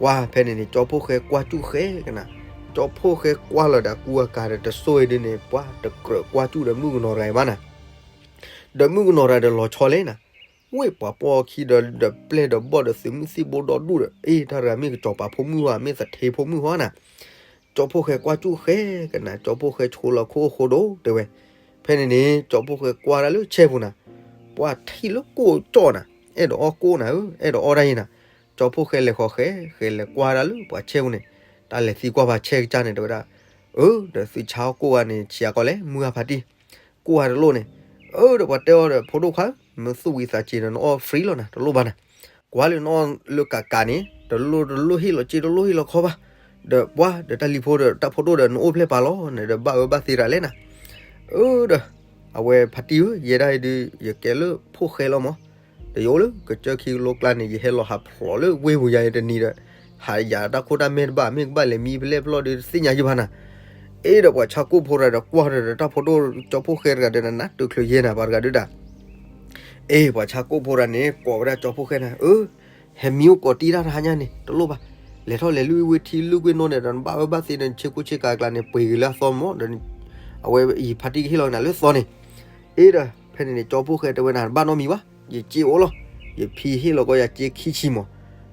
ပှၤဖဲန့ၣ်န့ၣ် ကၠီဖှိၣ်ဃဲကွၢ်စူၣ်ဃဲကနၤ, ကၠီဖှိၣ်ဃဲကွၢ်လီၤဒီးကူအကၤဒီးတစိၢ်အံၤဒုးန့ၣ် ပှၤတကြၢးကွၢ်စူၣ်ဒီးမုၣ်ကနီၤတဂၤအံၤဘၣ်နၤ ဒီးမုၣ်ကနီၤတဂၤဒီးလီၤဆီလဲၣ်နၤ, ဝ့ၢ်ပှၤပိာ်အခံဒီး ဒီးပျဲၢ်ဒီးဘီၣ်ဒီးသုးမုၢ်သံၣ်ဘိဒီဒူၣ်ဒီး အ့ၣ် တၢ်တဂၤမ့ၢ်ကစီၤပၤဖိမုၣ်ဧါ မ့ၢ်သထ့ဖိမုၣ်ဧါနၤ, ကၠီဖှိၣ်ဃဲကွၢ်ကၠူၣ်ဃဲကနၤ ကၠီဖှိၣ်ဃဲဆိလီၤခိၣ်အိၣ်ဃိဒိၣ်တဲဝဲ. ဖဲန့ၣ်န့ၣ် ကၠီဖှိၣ်ဃဲကွၢ်တၢ်လၢဆဲပူၤနၤ, ပှၤထံၣ်လၢကိၣ်ကၠီၣ်နၤ, အဲၣ်ဒိးအီၣ်ကိၣ်နၤဧၢ, အဲၣ်ဒိးအီၣ်တၢ်ယံၤနၤ. ကၠီဖှိၣ်ဃဲလဲၤဃီၤဃဲ ဃဲလဲၤကွၢ်တၢ်လၢပှၤဆဲပူၤန့ၣ်, တၢ်လဲၤသံကွၢ်ပှၤဆဲကစၢ်န့ၣ် တဲဝဲဒၣ်, အၢ ဒီးသုဆါအီၣ်ကိၣ်ဂၤန့ၣ် ဆံးအါကီးလဲၣ် မုၢ်ဂၤဖါတံၢ်, ကိၣ်ဂၤတလိၣ်န့ၣ်, အၢ ဒီးပှၤတဲအီၤဒီး ဖိဒိၣ်ခွါ မ့ၢ်သူၣ်ဝံသးစူၤဒီး နအီၣ် free လီၤနၤ တလိၣ်ဘၣ်နၤ, ကွၢ်လၢနအီၣ်လၢကးကးန့ၣ် တလိၣ်တလိၣ်ဟ့ၣ်လီၤစ့တလိၣ်ဟ့ၣ်လီၤခီဘၣ်, ဒီးပှၤဒီးတၢ်လံၤဖိဒီးတၢ်ဖိဒိၣ်ဒီး နအိၣ်ဖျဲၣ်ပာ်လီၤန့ၣ်ဒီး ဘၣ်အၢဘၣ်သီတၢ်လဲၣ်နၤ. အၢ ဒီး အဝဲဖါတံၢ်ဧၢ, ယဲဒၣ်အံၤဒုး ယကဲလၢဖှိၣ်ဃဲလီၤမး, ဒီးယအိၣ်လၢကစၢၢ်ခံကလိကျါန့ၣ် ယဟဲလီၤဟးဖျိးလၢဝ့ၢ်ပူၤယၤအံၤတနံၤဒီး ဟးယၤတၢ်ခိၣ်တၢ်မဲာ်တဘၣ် မ့ၢ်ကဘၣ်လဲၤမံဖဲလဲၣ်ဖဲလဲၣ်ဒီး တသ့ၣ်ညါယဘၣ်နၤ. အ့ဒီးပှၤဆါကိၣ်ဖိတဂၤဒီး ကွၢ်ဒီးတၢ်ဖိဒိၣ် ကၠီဖှိၣ်ဃဲတဂၤဒီး နနးတုၤချုးယဲနၤ ပှၤတဂၤဒုးဒၣ် အ့ ပှၤဆါကိၣ်ဖိတဂၤန့ၣ် ကိးဝဲဒၣ်ကၠီဖှိၣ်ဃဲနၤ, အၢ ဟဲမံအိၣ်ကိးတံၢ်တၢ်တဟါညါန့ၣ် တလိၣ်ဘၣ်, လဲၤထီၣ်လဲၤလွံၢ်ဝ့ၢ်ထံလွံၢ်ကွ့ၢ်နိန့ၣ်ဒီး နဘၣ်အၢဘၣ်သီဒီး နဆ့ကူဆ့ကၤကျါန့ၣ် ပှ့ၤက့ၤလၢအသီမးဒီး အဝဲအံၤဖါတံၢ်ကဟ့ၣ်လီၤနၤလၢသီန့ၣ်. အ့ဒီး ဖဲန့ၣ်န့ၣ် ကၠီဖှိၣ်ဃဲတဲဝဲနၤ ဘၣ်နီတမံၤဘၣ်, ယစ့အိၣ်လီၤ, ယဖံဟ့ၣ်လီၤကီးယၤစ့ခံဆံမး,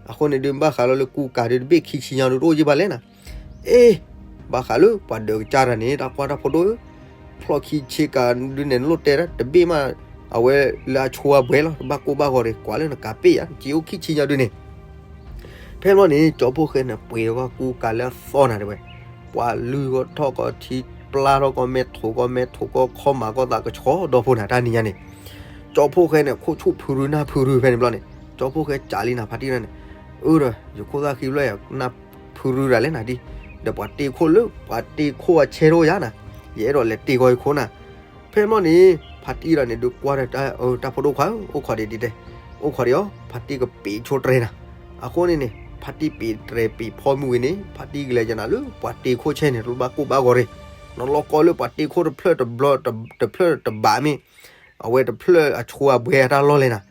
အဃိန့ၣ်ဒုး ဘၣ်ဃးလီၤလၢကူကၤဒုး တဘ့ၣ်ခံဆံညါဒုး တအိၣ်ယ့ၢ်ဘၣ်လဲၣ်နၤ. အ့ ဘၣ်ဃးလၢပှၤဒၢးကစၢ်တဂၤန့ၣ် တၢ်ကွၢ်တၢ်ဖိဒိၣ်ဧၢ, ဖျီၣ်ခံဆ့ကၤဒုးန့ၣ် နလိၣ်တဲဒၣ်တဘ့ၣ်မး, အဝဲလၢအဆိအဘှဲလီၤ တဘၣ်ကိၢ်ဘၣ်ဂီၤတဂ့ၤ, ကွၢ်လၢနကးပ့ၣ်ယၤ စ့အိၣ်ခံဆံညါဒုးန့ၣ်. ဖဲန့ၣ်န့ၣ် ကၠီဖှိၣ်ဃဲန့ၣ် ပှ့ၤကီၢ်ကူကၤလၢအသီနၤတဲဝဲ, ပှၤလုၢ်ကီၢ်ထီၣ်ကီၢ်ထံ ပျၢ်ထီၣ်ကီၢ်မဲာ် ထိးကီၢ်မဲာ် ထိးကီၢ်ခီၣ်မၤကီၢ်သးကဆှီဒီဖိနၤ တၢ်နံၤညါန့ၣ်. ကၠီဖှိၣ်ဃဲန့ၣ် ခိၣ်ဆူၣ်ဖုရူနၢ်ဖုရူဖဲန့ၣ်ဘျီန့ၣ် ကၠီဖှိၣ်ဃဲကးလံနၤ ဖါတံၢ်တဂၤန့ၣ်, အၢဒီး ယခိၣ်သၣ်ဃံဖျၢၣ်ယၤ နၢ်ဖုရူတဂၤလဲၣ်နၤဒ်, ဒီးပှၤတ့ခိၣ်လၢ ပှၤတ့ခိၣ်အဆဲးတအိၣ်ယၤနၤ, ယအဲၣ်ဒိးလဲၤတ့ကီးယခိၣ်နၤ. ဖဲန့ၣ်န့ၣ် ဖါတံၢ်တဂၤန့ၣ် ဒုးကွၢ်ဒီး တၢ်ဖိဒိၣ်ခွါ အိၣ်ခိးဒံးဒ်တဲ, အိၣ်ခိးဒံးအီၤ ဖါတံၢ်ကပ့းဆိတြဲၤနၤ. အဃိန့ၣ်န့ၣ် ဖါတံၢ်ပ့းတြဲၤပ့းဖီမုၢ်ဝံၤန့ၣ် ဖါတံၢ်ကလဲၤကနၤလၢပှၤတ့ခိၣ်ဆဲးန့ၣ် တဘၣ်ကိၢ်ဘၣ်ဂီၤတဂ့ၤ, နလီၢ်ကီလၢပှၤတ့ခိၣ်တဖျၢၣ်တဘျီ တဖျၢၣ်တဘးမ့ၢ် အဝဲတဖျၢၣ်အဆိအဘှဲအတၢ်လီၢ်လဲၣ်နၤ.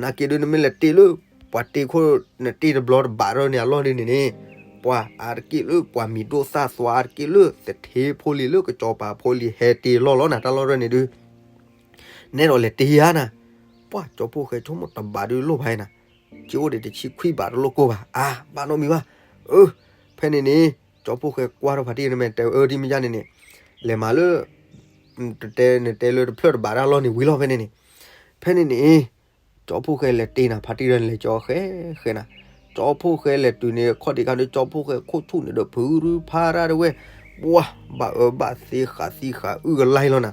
နာ်က့ဒုး နမ့ၢ်လဲၤတ့လၢ ပှၤတ့ခိၣ် နတ့တဘျီတဘးထီၣ်န့ၣ်အလီၢ်ဒ်န့ၣ်န့ၣ်, ပှၤအါတက့ၢ်လၢပှၤမံၤဒိၣ်သၣ်သွါ အါတက့ၢ်လၢသထ့ဖိလံၤ လၢကစီၤပၤဖိလံၤ ဟဲတ့လီၢ်လီၤနၤ တၢ်လီၢ်ဒ်န့ၣ်ဒုး နအဲၣ်ဒိးလဲၤတ့ဧါနၤ. ပှၤကၠီဖှိၣ်ဃဲဆိကမိၣ် တဘးဒုးလိၣ်ဘၣ်နၤ, က့အိၣ်ဒံးတဆံခွံဘးတလိၣ်ကိၢ်ဘၣ် အါ ဘၣ်နီတမံၤဘၣ်. အၢ ဖဲန့ၣ်န့ၣ် ကၠီဖှိၣ်ဃဲကွၢ်ထီၣ်ဖါတံၢ်န့ၣ် မ့ၢ်တဲအၢ ဒ်မ့ၢ်ယါန့ၣ်န့ၣ် လဲၤမၤလၢ တဲ နတဲလၢတဖျၢၣ်တဘးတၢ်လီၢ်န့ၣ်ဝံၤလီၤ ဖဲန့ၣ်န့ၣ်. ဖဲန့ၣ်န့ၣ် ကၠီဖှိၣ်ဃဲလဲၤတ့နၤ ဖါတံၢ်တဂၤန့ၣ်လဲၤကၠီဃဲဃဲနၤ. ကၠီဖှိၣ်ဃဲလဲၤတုၤန့ၣ် ခီၣ်ဒံးခါဒုး ကၠီဖှိၣ်ဃဲခိၣ်ဆူၣ်န့ၣ်ဒီး ဖုရူဖါရၣ်တဲဝဲ, ပှၤ ဘၣ်အၢဘၣ်သီဃးသံဃာ်အုၣ်ကလါလီၤနၤ.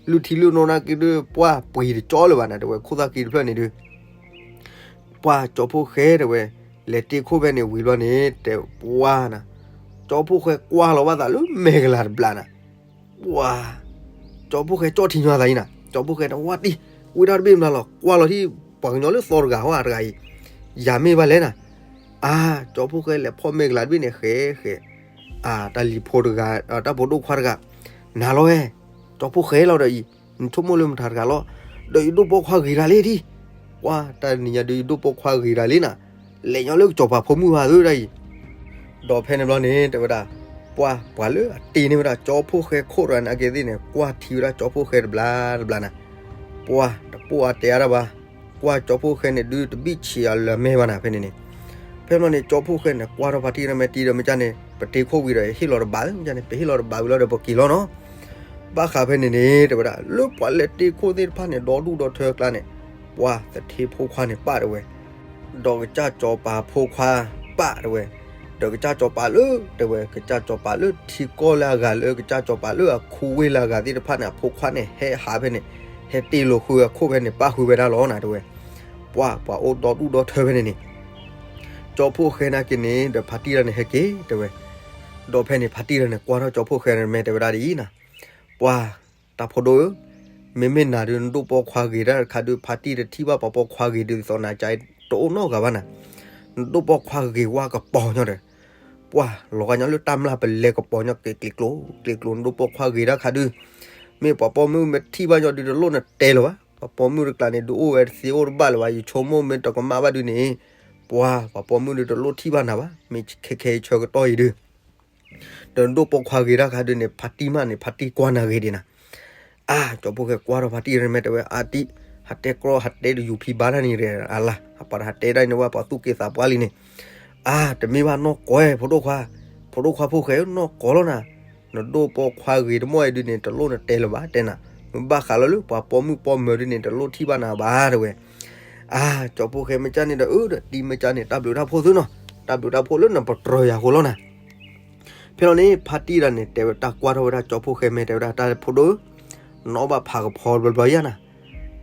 လုၢ်ထံလုၢ်နိနာ်က့ဒုး ပှၤပှ့ၤတကၠီလၢၤဘၣ်နၤ တဲဝဲ ခိၣ်သၣ်ဃံတဖျၢၣ်န့ၣ်ဒုး ပှၤကၠီဖှိၣ်ဃဲတဲဝဲ လဲၤတ့ခိၣ်ဖဲန့ၣ်ဝံၤဘျီန့ၣ် တဲပှၤနၤ, ကၠီဖှိၣ်ဃဲကွၢ်လီၤဘၣ်သးလၢမဲာ်ကလၤတဘျးနၤ. ပှၤ ကၠီဖှိၣ်ဃဲကၠီၣ်ထံညီသးအံၤနၤ, ကၠီဖှိၣ်ဃဲန့ၣ် ဝါတံၢ် ဝံတၢ်တဘ့ၣ်မနုၤလီၤ ကွၢ်လီၤထံၣ် ပှၤကညီလၢသီတဂၤဟီၣ်အတဂၤအံၤ ယၤမ့ၢ်ဘၣ်လဲၣ်နၤ. အါ ကၠီဖှိၣ်ဃဲလဲၤဖီၣ်မဲာ်ကလၤတဘ့ၣ်န့ၣ် ဃဲဃဲ အါ တၢ်လံၤဖိတဂၤ တၢ်ဖိဒိၣ်ခွါတဂၤ နၤလီၤဝဲ ကၠီဖှိၣ်ဃဲလီၤဒီးအံၤ နဆိကမိၣ်လၢမတၤတဂၤလီၤ, ဒီးယဒိၣ်ပိာ်ခွါဂ့ၤတၢ်လံဒ်, ပှၤတၢ်နံၤညါဒုး ယဒိၣ်ပိာ်ခွါဂ့ၤတၢ်လံနၤ, လဲၤညီလၢကစီၤပၤဖိမုၣ်ဘၣ်သၢဒၣ်အံၤ. ဒီးဖဲန့ၣ်ဘျီန့ၣ် တဲဝဲဒၣ်, ပှၤ ပှၤလၢအတ့န့ၢ်ဝဲဒၣ် ကၠီဖှိၣ်ဃဲခိၣ်တဂၤန့ၣ် အက့ၤသ့ၣ်န့ၣ် ကွၢ်ထံဝဲဒၣ်ကၠီဖှိၣ်ဃဲတဘျးတဘျးနၤ, ပှၤတပိာ်အတဲအါတၢ်ဘၣ်, ကွၢ်ကၠီဖှိၣ်ဃဲန့ၣ်ဒုး တဘံၣ်ဆံးအလၢမဲာ်ဘၣ်နၤ ဖဲန့ၣ်န့ၣ်. ဖဲန့ၣ်န့ၣ် ကၠီဖှိၣ်ဃဲန့ၣ် ကွၢ်ထီၣ်ဖါတံၢ်တဂၤမ့ၢ်တ့ဒီး မ့ၢ်ကန့ၣ် ပတ့ခိၣ်ဝံၤဒီး ဟ့ၣ်လီၤတဘး မ့ၢ်ကန့ၣ် ပဟ့ၣ်လီၤတဘးဝံၤလီၤဒီး ပက့ၤလီၤနီၤ. ဘၣ်ဃးဖဲန့ၣ်န့ၣ် တဲဝဲဒၣ် လၢပှၤလဲၤတ့ခိၣ်သ့ၣ်တဖၣ်န့ၣ် ဒီဒူၣ်ဒီထၢအကျါန့ၣ် ပှၤသထ့ဖိခွါန့ၣ်ပၣ်တဲဝဲ, ဒီးကစၢ်စီၤပၤဖိခွါပၣ်တဲဝဲ, ဒီးကစၢ်စီၤပၤလၢ တဲဝဲ ကစၢ်စီၤပၤလၢထံကီၢ်လၢအဂၤ လၢကစၢ်စီၤပၤလၢအခူဝ့ၢ်လၢအဂၤသ့ၣ်တဖၣ်န့ၣ် အဖိခွါန့ၣ် ဟဲဟးဖဲန့ၣ် ဟဲတ့လိာ်ဃုာ်အခိၣ်ဖဲန့ၣ် ပၣ်ဃုာ်ဝဲဒၣ်လီၤနၤ တဲဝဲ. ပှၤ ပှၤအိၣ်ဒီဒူၣ်ဒီထၢဖဲန့ၣ်န့ၣ် ကၠီဖှိၣ်ဃဲနာ်က့န့ၣ် ဒီးဖါတံၢ်တဂၤန့ၣ် ဟဲက့ၤတဲဝဲ. ဒီးဖဲန့ၣ် ဖါတံၢ်တဂၤန့ၣ် ကွၢ်ထီၣ်ကၠီဖှိၣ်ဃဲန့ၣ် မ့ၢ်တဲဝဲဒၣ်ဒ်အံၤနၤ, ပှၤ တၢ်ဖိဒိၣ်ဧၢ, မ့မ့ၢ်နၤဒုး နဒိၣ်ပိာ်ခွါဂ့ၤတၢ်တခါဒုး ဖါတံၢ်တထံၣ်ဘၣ်ပှၤပိာ်ခွါဂ့ၤဒုး သီၣ်နၤကါအံၤ တအိၣ်နီတဂၤဘၣ်နၤ. နဒိၣ်ပိာ်ခွါဂ့ၤဝါကပီၤညီဒီး ပှၤ လီၤဂာ်ညီလၢတၢ်မျၢ်ပလဲကပီၤညီ ကျ့ကျ့ကျိၤ ကျ့ကျိၤ နဒိၣ်ပိာ်ခွါဂ့ၤတၢ်တခါဒုး မ့ၢ်ပှၤပိာ်မုၣ်မ့ၢ်ထံၣ်ဘၣ်ညီဒုး တလိၣ်နတဲလၢၤဘၣ်. ပှၤပိာ်မုၣ်တကျါန့ၣ် ဒုးအိၣ်ဝဲတသ့အိၣ်တဘၣ်လၢၤဘၣ်. ယဆိကမိၣ်မ့ၢ်တကမၣ်ဘၣ်ဒုးန့ၣ် ပှၤ ပှၤပိာ်မုၣ်ဒုးတလိၣ်ထံၣ်ဘၣ်နၤဘၣ်. မ့ၢ်ခဲခဲအံၤဆၢကတီၢ်အံၤဒုး ဒီးနဒိၣ်ပိာ်ခွါဂ့ၤတၢ်တခါဒုးန့ၣ် ဖါတံၢ်မးန့ၣ် ဖါတံၢ်ကွၢ်နၤဂ့ၤဒံးနၤ. အါ ကၠီဖှိၣ်ဃဲကွၢ်ထီၣ်ဖါတံၢ်တဂၤန့ၣ် မ့ၢ်တဲဝဲ အါတံၢ် ဟးတဲကြီ ဟးတဲတယူၤဖံးဘါတၢ်န့ၣ် အလါ ဟးပှၤတဟးတဲတၢ်န့ၣ်ဝဲ ပှၤသူၣ်က့သးပှၢ်လံန့ၣ်. အါ တမ့ၢ်ဘၣ်နီၢ်ကွဲ ဖိဒိၣ်ခွါ, ဖိ ဖိဒိၣ်ခွါဖိၣ်ဃဲဧၢ နီၢ်ကီၢ်လီၤနၤ, နဒိၣ်ပိာ်ခွါဂ့ၤတမီၢ်အံၤဒုန့ၣ် တလိၣ်နတဲလၢၤဘၣ် တဲနၤ, မ့ၢ်ဘၣ်ဃးလီၤလၢပှၤပိာ်မုၣ်ပိာ်မၢၤဒုန့ၣ် တလိၣ်ထံၣ်ဘၣ်နၤဘၣ် တဲဝဲ. အါ ကၠီဖိၣ်ဃဲမ့ၢ်ကၢ်န့ၣ်ဒီး အၢ ဒီးတံၤမ့ၢ်ကၢ်န့ၣ် တၢ်ဘျုးတၢ်ဖှိၣ်သုနီၤ, တၢ်ဘျုးတၢ်ဖှိၣ်လၢနပတြၢၤယၤအဃိလီၤနၤ. ဖဲလီၤန့ၣ် ဖါတံၢ်တဂၤန့ၣ် တဲဝဲတၢ်ကွၢ်ထီၣ်ဝဲဒၣ်ကၠီဖိၣ်ဃဲ မ့ၢ်တဲဝဲဒၣ် တၢ်ဖိဒိၣ်ဧၢ, နအီၣ်ဘၣ်ဖးကဖီတဘျီဘျီဧါနၤ,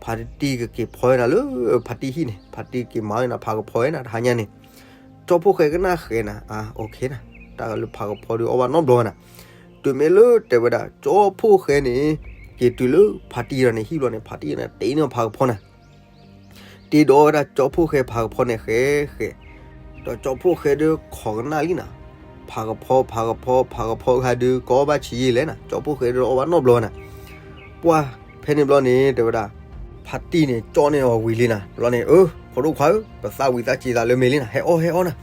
ဖါတံၢ်ကက့ၤဖီဝဲဒၣ်လၢ ဖါတံၢ်ဟံၣ်န့ၣ်, ဖါတံၢ်က့ၤမၤဝဲနၤဖးကဖီဝဲနၤ တဟါညါန့ၣ်. ကၠီဖိၣ်ဃဲကနၣ်ဃဲနၤ, အါ okay နၤ, တၢ်လၢဖးကဖီဒုးအီၣ်ဘၣ်နီတဘျီနၤ. တုၤမ့ၢ်လၢတဲဝဲဒၣ် ကၠီဖိၣ်ဃဲန့ၣ် က့ၤတုၤလၢဖါတံၢ်တဂၤန့ၣ်ဟံၣ်ဘျီန့ၣ် ဖါတံၢ်န့ၣ်တ့န့ၢ်ဖးကဖီနၤ တ့ဒီးဝဲဒၣ်ကၠီဖိၣ်ဃဲဖးကဖီန့ၣ်ဃဲဃဲ, ဒီးကၠီဖိၣ်ဃဲဒုးခိးကနၣ်လံနၤ, ဖးကဖီ ဖးကဖီ ဖးကဖီဂၤဒုး ကအီၣ်ဘၣ်ဆံးယံာ်လဲၣ်နၤ, ကၠီဖိၣ်ဃဲဒုးအီၣ်ဘၣ်နီတဘျီနၤ. ပှၢ် ဖဲန့ၣ်ဘျီန့ၣ် တဲဝဲဒၣ် ဖါတံၢ်န့ၣ် ကၠီၣ်န့ၢ်အီၤဝံၤလံနၤ, ဘျီန့ၣ် အၢ ဖိဒိၣ်ခွါဧၢ ပသးဝံသးစူၤသးလၢမ့ၢ်လံနၤ, ဟဲအီၣ် ဟဲအီၣ်နၤ.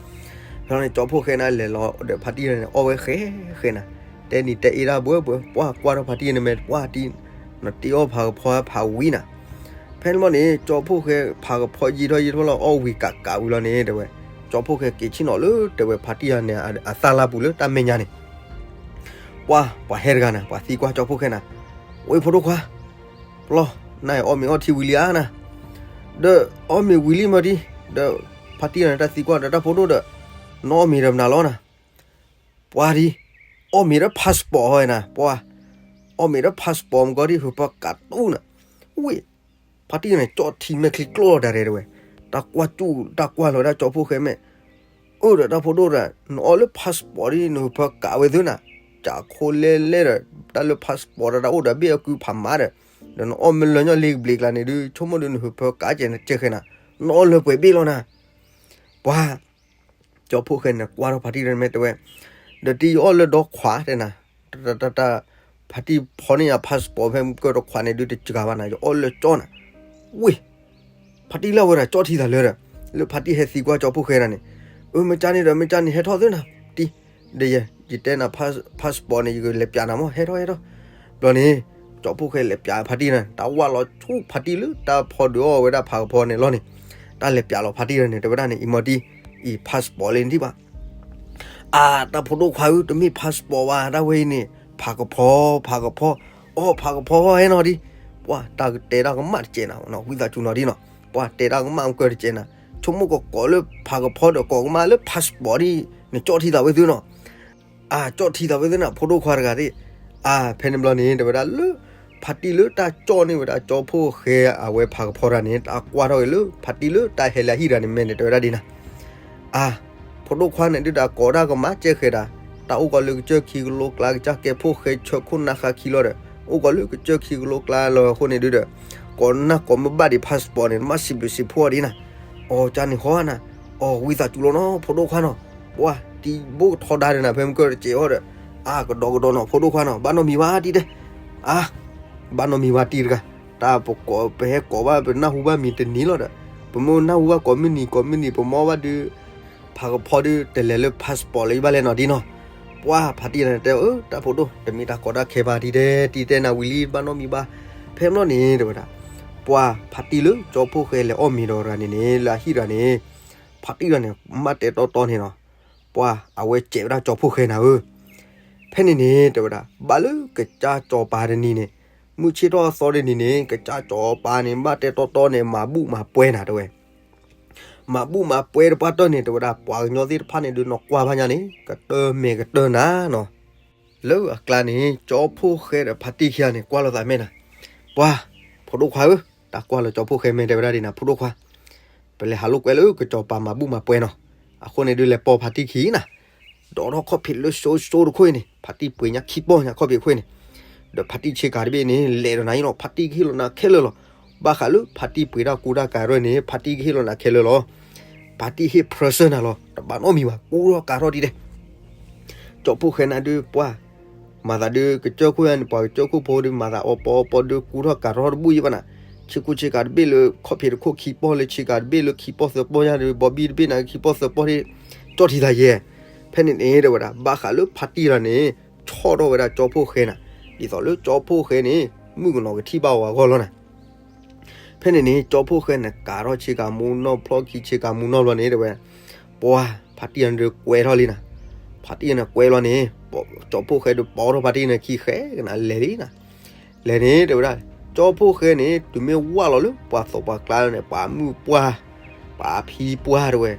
ဘျီန့ၣ် ကၠီဖိၣ်ဃဲန့ၣ် လဲၤလီၤဒီးဖါတံၢ်န့ၣ် အီၣ်ဝဲဃဲဃဲနၤ, တဲနံၤတဲအ့ဒၣ်ဘှဲဘှဲ, ပှၢ်ကွၢ်ထီၣ်ဖါတံၢ်န့ၣ် မ့ၢ်ပှၢ်တံၢ် နတ့အီၣ်ဖးကဖီဖးဝံၤနၤ. ဖဲန့ၣ်ဘျီန့ၣ် ကၠီဖိၣ်ဃဲ ဖးကဖီယံာ်ထီၣ်ယံာ်ထီၣ်လီၤ အီၣ်ဝံၤကးကးဝံၤလီၤန့ၣ် တဲဝဲ, ကၠီဖိၣ်ဃဲက့ၤဆ့ၣ်နီၤလၢ တဲဝဲ ဖါတံၢ်တဂၤန့ၣ် အသၣ်လၢ်ပူၤလၢတၢ်မဲာ်ညါန့ၣ် ပှၢ် ပှၤဟဲတဂၤနၤ, ပှၤသံကွၢ်ကၠီဖိၣ်ဃဲနၤ, ဝဲဖိဒိၣ်ခွါ, ပျီ နအီၣ်မ့ၤအီထံဝံၤလံဧါနၤ, ဒီးအီၣ်မ့ၤဝံၤလံမ့ၢ်ဒ်, ဒီးဖါတံၢ်တဂၤန့ၣ် တၢ်သံကွၢ်ဒီးတၢ်ဖိဒိၣ်ဒီး, နအီၣ်မ့ၤဒီးမနုၤလီၤနၤ. ပှၤဒ်, အီၣ်မ့ၤဒီး passport ဟီနၤ, ပှၢ်, အီၣ်မ့ၤဒီး passport မ့ၢ်ကီဒ် ဟုးဖၢကးတူၣ်နၤ, ဝ့ၢ် ဖါတံၢ်န့ၣ် ကၠီၣ်ထံမဲာ်ချံကျိၣ်လီၤတၢ်ရဲၣ်တဲဝဲ, တၢ်ကွၢ်ကၠူၣ် တၢ်ကွၢ်လီၤဝဲဒၣ်ကၠီဖိၣ်ဃဲမ့ၢ်, အၢ ဒီးတၢ်ဖိဒိၣ်ဒီး နအီၣ်လၢ passport ဒ် နဟုးဖၢကးဝဲသုနၤ, ကးခိၣ်လဲၣ်လဲၣ်ဒီး တၢ်လၢ passport ဒီးတၢ်အိၣ်ဒီးဘ့ၣ်အကုဖးမးဒီး, ဒီးနအီၣ်မ့ၢ်လၢညီလ့ကဘျံးကျါန့ၣ်ဒုး ဆိကမိၣ်ဒုး နဟုးဖၢကးကဲနကဲဃဲနၤ, နအီၣ်လၢပှဲၤဘ့ၣ်လီၤနၤ, ပှၤ ကၠီဖိၣ်ဃဲန့ၣ် ကွၢ်ထီၣ်ဖါတံၢ်တဂၤန့ၣ်မ့ၢ်တဲဝဲ, ဒီးတံၤယအီၣ်လၢဒီခွးတဲနၤ, တၢ် ဖါတံၢ်ဖီန့ၢ်ယၤ passport ဖဲမုၢ်ကၢၢ်တခွးန့ၣ်ဒုးတစှၤဘၣ်နၤ ယအီၣ်လၢကၠီၣ်နၤ, ဝ့ၢ် ဖါတံၢ်လၢအဝဲဒၣ်ကၠီၣ်ထံသးလၢဒီး, လၢဖါတံၢ်ဟဲသံကွၢ်ကၠီဖိၣ်ဃဲဒၣ်န့ၣ်, အၢ မ့ၢ်ကၢ်န့ၣ်ဒီး မ့ၢ်ကၢ်န့ၣ် ဟဲထီၣ်သုနၤ, တံၤ, ဒီးယဲ ယတဲနၤ passport န့ၣ် ယကလဲၤပျးနၤမ့ၢ် ဟဲထီၣ်ဟဲထီၣ်, ဘျီန့ၣ် ကၠီဖိၣ်ဃဲလဲၤပျးဖါတံၢ်န့ၣ် တၢ်ဝၢ်လီၤဆူဖါတံၢ်လၢတၢ်ဖီဒုးအီၣ်ဝဲဒၣ်ဖးကဖီန့ၣ်လီၤန့ၣ်, တၢ်လဲၤပျးလီၤဖါတံၢ်န့ၣ် တဲဝဲဒၣ်န့ၣ် အံၤမ့ၢ်တံၤ, အံၤ passport လံနထံၣ်ဘၣ် အါ တၢ်ဖိဒိၣ်ခွါဧၢ တမ့ၢ် passport ဘၣ် တၢ်ဝဲအံၤန့ၣ် ဖးကဖီ ဖးကဖီ, အီ ဖးကဖီဟဲနီၤဒံး, ပှၤတၢ်ကတဲတၢ်ကမၣ်တစဲးနၤ ဝံသးစူၤနီၤဒံးနီၤ, ပှၤတဲတၢ်ကမၣ်မုၢ်ကၢၢ်တစဲးနၤ, ဆိကမိၣ်ကကိးလၢဖးကဖီဒီးကိးကမၣ်လၢ passport ဒ် နကၠီၣ်ထံသးဝဲသုနီၤ အါ ကၠီၣ်ထံသးဝဲသုနၤ ဖိဒိၣ်ခွါတဂၤသ့ၣ်, အါ ဖဲန့ၣ်ဘျီန့ၣ် တဲဝဲဒၣ်လၢ ဖါတံၢ်လၢတၢ်ကၠီၣ်န့ၢ်ဝဲဒၣ်ကၠီဖိၣ်ဃဲအဝဲဖးကဖီတဂၤန့ၣ် တၢ်ကွၢ်ထီၣ်က့ၤလၢ ဖါတံၢ်လၢတၢ်ဟဲလၢဟံၣ်တဂၤန့ၣ် မ့ၢ်န့ၣ် တဲဝဲဒၣ်ဒ်နၤ အါ ဖိဒိၣ်ခွါန့ၣ်ဒုးဒီးကိးတၢ်ကမၣ်ကဲဃဲဒၣ်, တၢ်အိၣ်ကီးလၢကစၢၢ်ခံကလိကျါ ကစၢ်ကဲဖိၣ်ဃဲဆၢခိၣ်နၢ်ဃါခံလီၤဒီး အိၣ်ကီးလၢကစၢၢ်ခံကလိကျါလီၤအဃိန့ၣ်ဒုးဒီး, ကိးနၢ်ကိးမုၢ်ဘၣ်ဒံး passport န့ၣ် နဘၣ်စံးဘျုးစံးဖှိၣ်အီၤဒ်နၤ, အီ ကၢ်န့ၣ်ဃီနၤ, အီ ဝံသးစူၤလီၤနီၤ ဖိဒိၣ်ခွါနီၤ, ပှၤတံၤဘိကထီဒါဒီးနၤ ဖဲမုၢ်ကၢၢ်တစဲးအီၤဒီး, အါ ကဒီးကဒီးနီၤ ဖိဒိၣ်ခွါနီၤ ဘၣ်နီတမံၤဘၣ်ဒ်တဲ, အါ ဘၣ်နီတမံၤဘၣ်တံၤတဂၤ, တၢ်ပကိးပဟဲကိးဘၣ်ပနၢ်ဟူဘၣ်မံၤတနံၤလီၤဒီး, ပမ့ၢ်နၢ်ဟူဘၣ်ကိးမုၢ်နံၤကိးမုၢ်နံၤ ပမ့ၢ်ဘၣ်ဒုး, ဖးကဖီဒုးတလဲၤလၢ passport လၢယဘၣ်လဲၣ်နီၤဒ်နီၤ, ပှၤဖါတံၢ်န့ၣ်တဲအီၤ တၢ်ဖိဒိၣ် တမ့ၢ်တၢ်ကီတၢ်ခဲဘၣ်ဒ်တဲ တံၤတဲနၤဝံၤလံ ဘၣ်နီတမံၤဘၣ်, ဖဲမ့ၢ်န့ၣ် တဲဝဲဒၣ်, ပှၤဖါတံၢ်လၢကၠီဖိၣ်ဃဲလဲၤအီၣ်မ့ၤဒီးတဂၤန့ၣ်န့ၣ် လၢအဟံၣ်တဂၤန့ၣ်, ဖါတံၢ်တဂၤန့ၣ် မ့ၢ်တဲတီတီန့ၣ်နီၤ, ပှၤအဝဲစဲးဝဲဒၣ်ကၠီဖိၣ်ဃဲနၤဧၢ ဖဲန့ၣ်န့ၣ် တဲဝဲဒၣ် ဘၣ်လၢကစၢ်စီၤပၤတနံၤန့ၣ်, မုၢ်ဆ့ၣ်ထီၣ်အသီတနံၤန့ၣ် ကစၢ်စီၤပၤန့ၣ် ဘၣ်တဲတီတီန့ၣ် မၤဘူၣ်မၤပှဲၤနၤတဲဝဲ, မၤဘူၣ်မၤပှဲၤတပှၢ်တၢၢ်န့ၣ် တဲဝဲဒၣ် ပှၤကညီသ့ၣ်တဖၣ်န့ၣ်ဒုး နကွၢ်ဘၣ်ညါန့ၣ် ကတၢၢ်မဲာ်ကတၢၢ်နၤနီၤ, လၢအကျါန့ၣ် ကၠီဖိၣ်ဃဲဒီးဖါတံၢ်ခံဂၤန့ၣ် ကွၢ်လိာ်သးမဲာ်နၤ, ပှၤ ဖိဒိၣ်ခွါဧၢ, တၢ်ကွၢ်လၢကၠီဖိၣ်ဃဲမဲာ်တဲဝဲဒၣ်ဒ်နၤ ဖိဒိၣ်ခွါ ပလဲၤဟးလိာ်ကွဲလၢကစီၤပၤမၤဘူၣ်မၤပှဲၤနီၤ, အဃိန့ၣ်ဒုးလဲၤပိာ်ဖါတံၢ်ခံနၤ, ဒီးထီၣ်ခီၣ်ဖံးလၢစိစိတခိၣ်အံၤန့ၣ် ဖါတံၢ်ပှ့ၤညါခံပီၢ်ညါခီၣ်ဖံးတခိၣ်အံၤန့ၣ်, ဒီးဖါတံၢ်ဆ့ကၤတဘ့ၣ်န့ၣ် လဲၤဒီးနၤအံၤနီၤ ဖါတံၢ်ကဟ့ၣ်လီၤနၤခဲလၢာ်လီၤ, ဘၣ်ဃးလၢဖါတံၢ်ပှ့ၤတၢ်ကူတၢ်ကၤရဲၣ်န့ၣ် ဖါတံၢ်ကဟ့ၣ်လီၤနၤခဲလၢာ်လီၤ, ဖါတံၢ်ဟ့ၣ် present နၤလီၤ တဘၣ်နီတမံၤဘၣ် ကူထီၣ်ကၤထီၣ်ဒ်တဲ ကၠီဖိၣ်ဃဲနၤဒုးပှၢ်, မၤသးဒုးကစၢၢ်ခိၣ်ယါန့ၣ် ပှၤကစၢၢ်ခိၣ်ဖိဒုး မၤသးအီပီအီပီဒုး ကူထီၣ်ကၤထီၣ်တဘူၣ်ယံဘၣ်နၤ, ဆ့ကူဆ့ကၤတဘ့ၣ်လၢခီၣ်ဖံးတခိၣ်ခံပီၢ်လၢ ဆ့ကၤတဘ့ၣ်လၢခံပီၢ်သၢပီၢ်ယါဒုး ဘီဘံၣ်တဘ့ၣ်နၤ ခံပီၢ်သၢပီၢ်ဒ် ကၠီၣ်ထံသးယဲၢ်, ဖဲန့ၣ်န့ၣ် တဲဝဲဒၣ် ဘၣ်ဃးလၢဖါတံၢ်တဂၤန့ၣ် ဆီၣ်ထီၣ်ဝဲဒၣ်ကၠီဖိၣ်ဃဲနၤ, ဒ်သိးလၢကၠီဖိၣ်ဃဲန့ၣ် မုၣ်ကနီၤကထံၣ်ဘၣ်အီၤအဂီၢ်လီၤနၤ ဖဲန့ၣ်န့ၣ် ကၠီဖိၣ်ဃဲန့ၣ် ကၤထီၣ်ဆ့ကၤမူနီၢ်ဖျီၣ်ခံဆ့ကၤမူနီၢ်ဘျီန့ၣ် တဲဝဲ, ပှၤ ဖါတံၢ်န့ၣ်ဒုးကွဲထီၣ်လံနၤ, ဖါတံၢ်န့ၣ်ကွဲလီၤန့ၣ်, ကၠီဖှိၣ်ဃဲဒုးပိာ်ထီၣ်ဖါတံၢ်န့ၣ်ခံဃဲကနၤလဲၤလံနၤ. လဲၤန့ၣ်တဲဝဲဒၣ်, ကၠီဖှိၣ်ဃဲန့ၣ် တုၤမ့ၢ်ဝၢ်လီၤလၢပှၤသီပှၤကျါန့ၣ် ပှၤမုၣ်ပှၢ်, ပှၤဖံပှၢ်တဲဝဲ,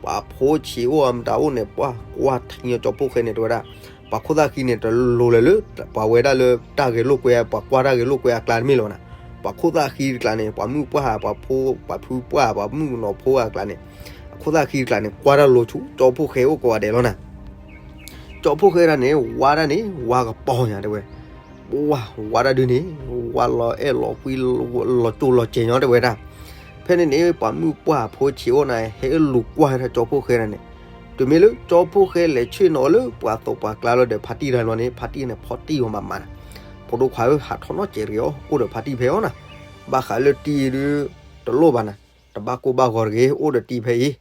ပှၤဖိဆံးအိၣ်အမတၤအိၣ်န့ၣ် ပှၤကွၢ်ထံကၠီဖှိၣ်ဃဲန့ၣ်တဲဝဲဒၣ်, ပှၤခိၣ်သၣ်ဃံန့ၣ် တလိၤလၢၤလၢ ပှၤဝဲဒၣ်လၢတၢ်ဂဲၤလိာ်ကွဲ ပှၤကွၢ်တၢ်ဂဲၤလိာ်ကွဲအကျါတမ့ၢ်လၢၤဘၣ်နၤ. ပှၤခိၣ်သၣ်ဃံတကျါန့ၣ် ပှၤမုၣ်ပှၢ် ပှၤဖိ ပှၤဖံပှၢ် ပှၤမုၣ်ကနီၤဖိအကျါန့ၣ်, အခိၣ်သၣ်ဃံတကျါန့ၣ် ကွၢ်တၢ်လိၤဆူကၠီဖှိၣ်ဃဲအိၣ်ကိးဂၤဒဲးလီၤနၤ. ကၠီဖှိၣ်ဃဲဒၣ်န့ၣ် ဝါဒၣ်န့ၣ် ဝါကပီၤညါတဲဝဲ, ဝါ ဝါဒၣ်ဒုန့ၣ် ဝါလီၤအဲၣ်လီၤကွံ လီၤကၠိလီၤစဲၤညီတဲဝဲဒၣ်. ဖဲန့ၣ်န့ၣ် ပှၤမုၣ်ပှၢ်ဖိဆံးအိၣ်န့ၣ် ဟဲလူၤကွၢ်ဝဲဒၣ်ကၠီဖှိၣ်ဃဲဒၣ်န့ၣ်, တုၤမ့ၢ်လၢကၠီဖှိၣ်ဃဲလဲၤဆ့ၣ်နီၤလၢပှၤသီပှၤကျါလီၤဒီး ဖါတံၢ်တၢ်ဘျီန့ၣ် ဖါတံၢ်န့ၣ်ဖီတံၢ်အီၤမးမးနၤ. ဖိဒိၣ်ခွါဧၢ ဟးထီၣ်နီၣ်စဲးတဂ့ၤအီၤ အိၣ်ဒီးဖါတံၢ်ဖဲအီၤနၤ. ဘၣ်ဃးလၢတံၢ်ဒုး တလိၣ်ဘၣ်နၤ, တဘၣ်ကိၢ်ဘၣ်ဂီၤတဂ့ၤ အိၣ်ဒီးတံၢ်ဖဲအံၤ.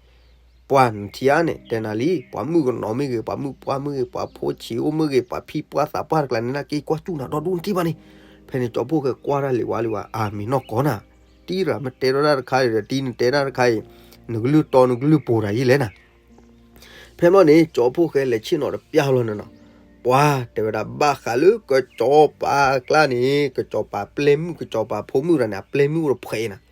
ပှၤနထံၣ်ဧါန့ၣ် တဲနၤလံ, ပှၤမုၣ်ကနီၤမ့ၢ်ဂ့ၤ ပှၤမုၣ်ပှၢ်မ့ၢ်ဂ့ၤ ပှၤဖိဆံးအိၣ်မ့ၢ်ဂ့ၤ ပှၤဖံပှၢ်သးပှၢ်တကျါန့ၣ် နက့ၤကွၢ်စူၣ်နၤဒီဒူၣ်နထံၣ်ဘၣ်န့ၣ်. ဖဲန့ၣ်ကၠီဖှိၣ်ဃဲကွၢ်တၢ်လံၤဝါလံၤဝါ အါမံၤနီၢ်ကီၢ်နၤ, တံၢ်ရၤမ့ၢ်တဲထီၣ်တၢ်တခါအံၤဒီး တံၢ်နတဲတၢ်တခါအံၤ နကလုၢ်တီနကလုၢ်ပိၤတၢ်ယံာ်လဲၣ်နၤ. ဖဲဘျီန့ၣ် ကၠီဖှိၣ်ဃဲလဲၤဆ့ၣ်နီၤတပျၢ်ဘျီန့ၣ်နီၤ, ပှၤတဲဝဲဒၣ်ဘၣ်ဃးလၢကၠီပၤအကျါန့ၣ် ကၠီပၤပျဲမုၣ် ကၠီပၤဖိမုၣ်တဂၤန့ၣ် အပျဲမုၣ်အိၣ်တဖှဲးနၤ.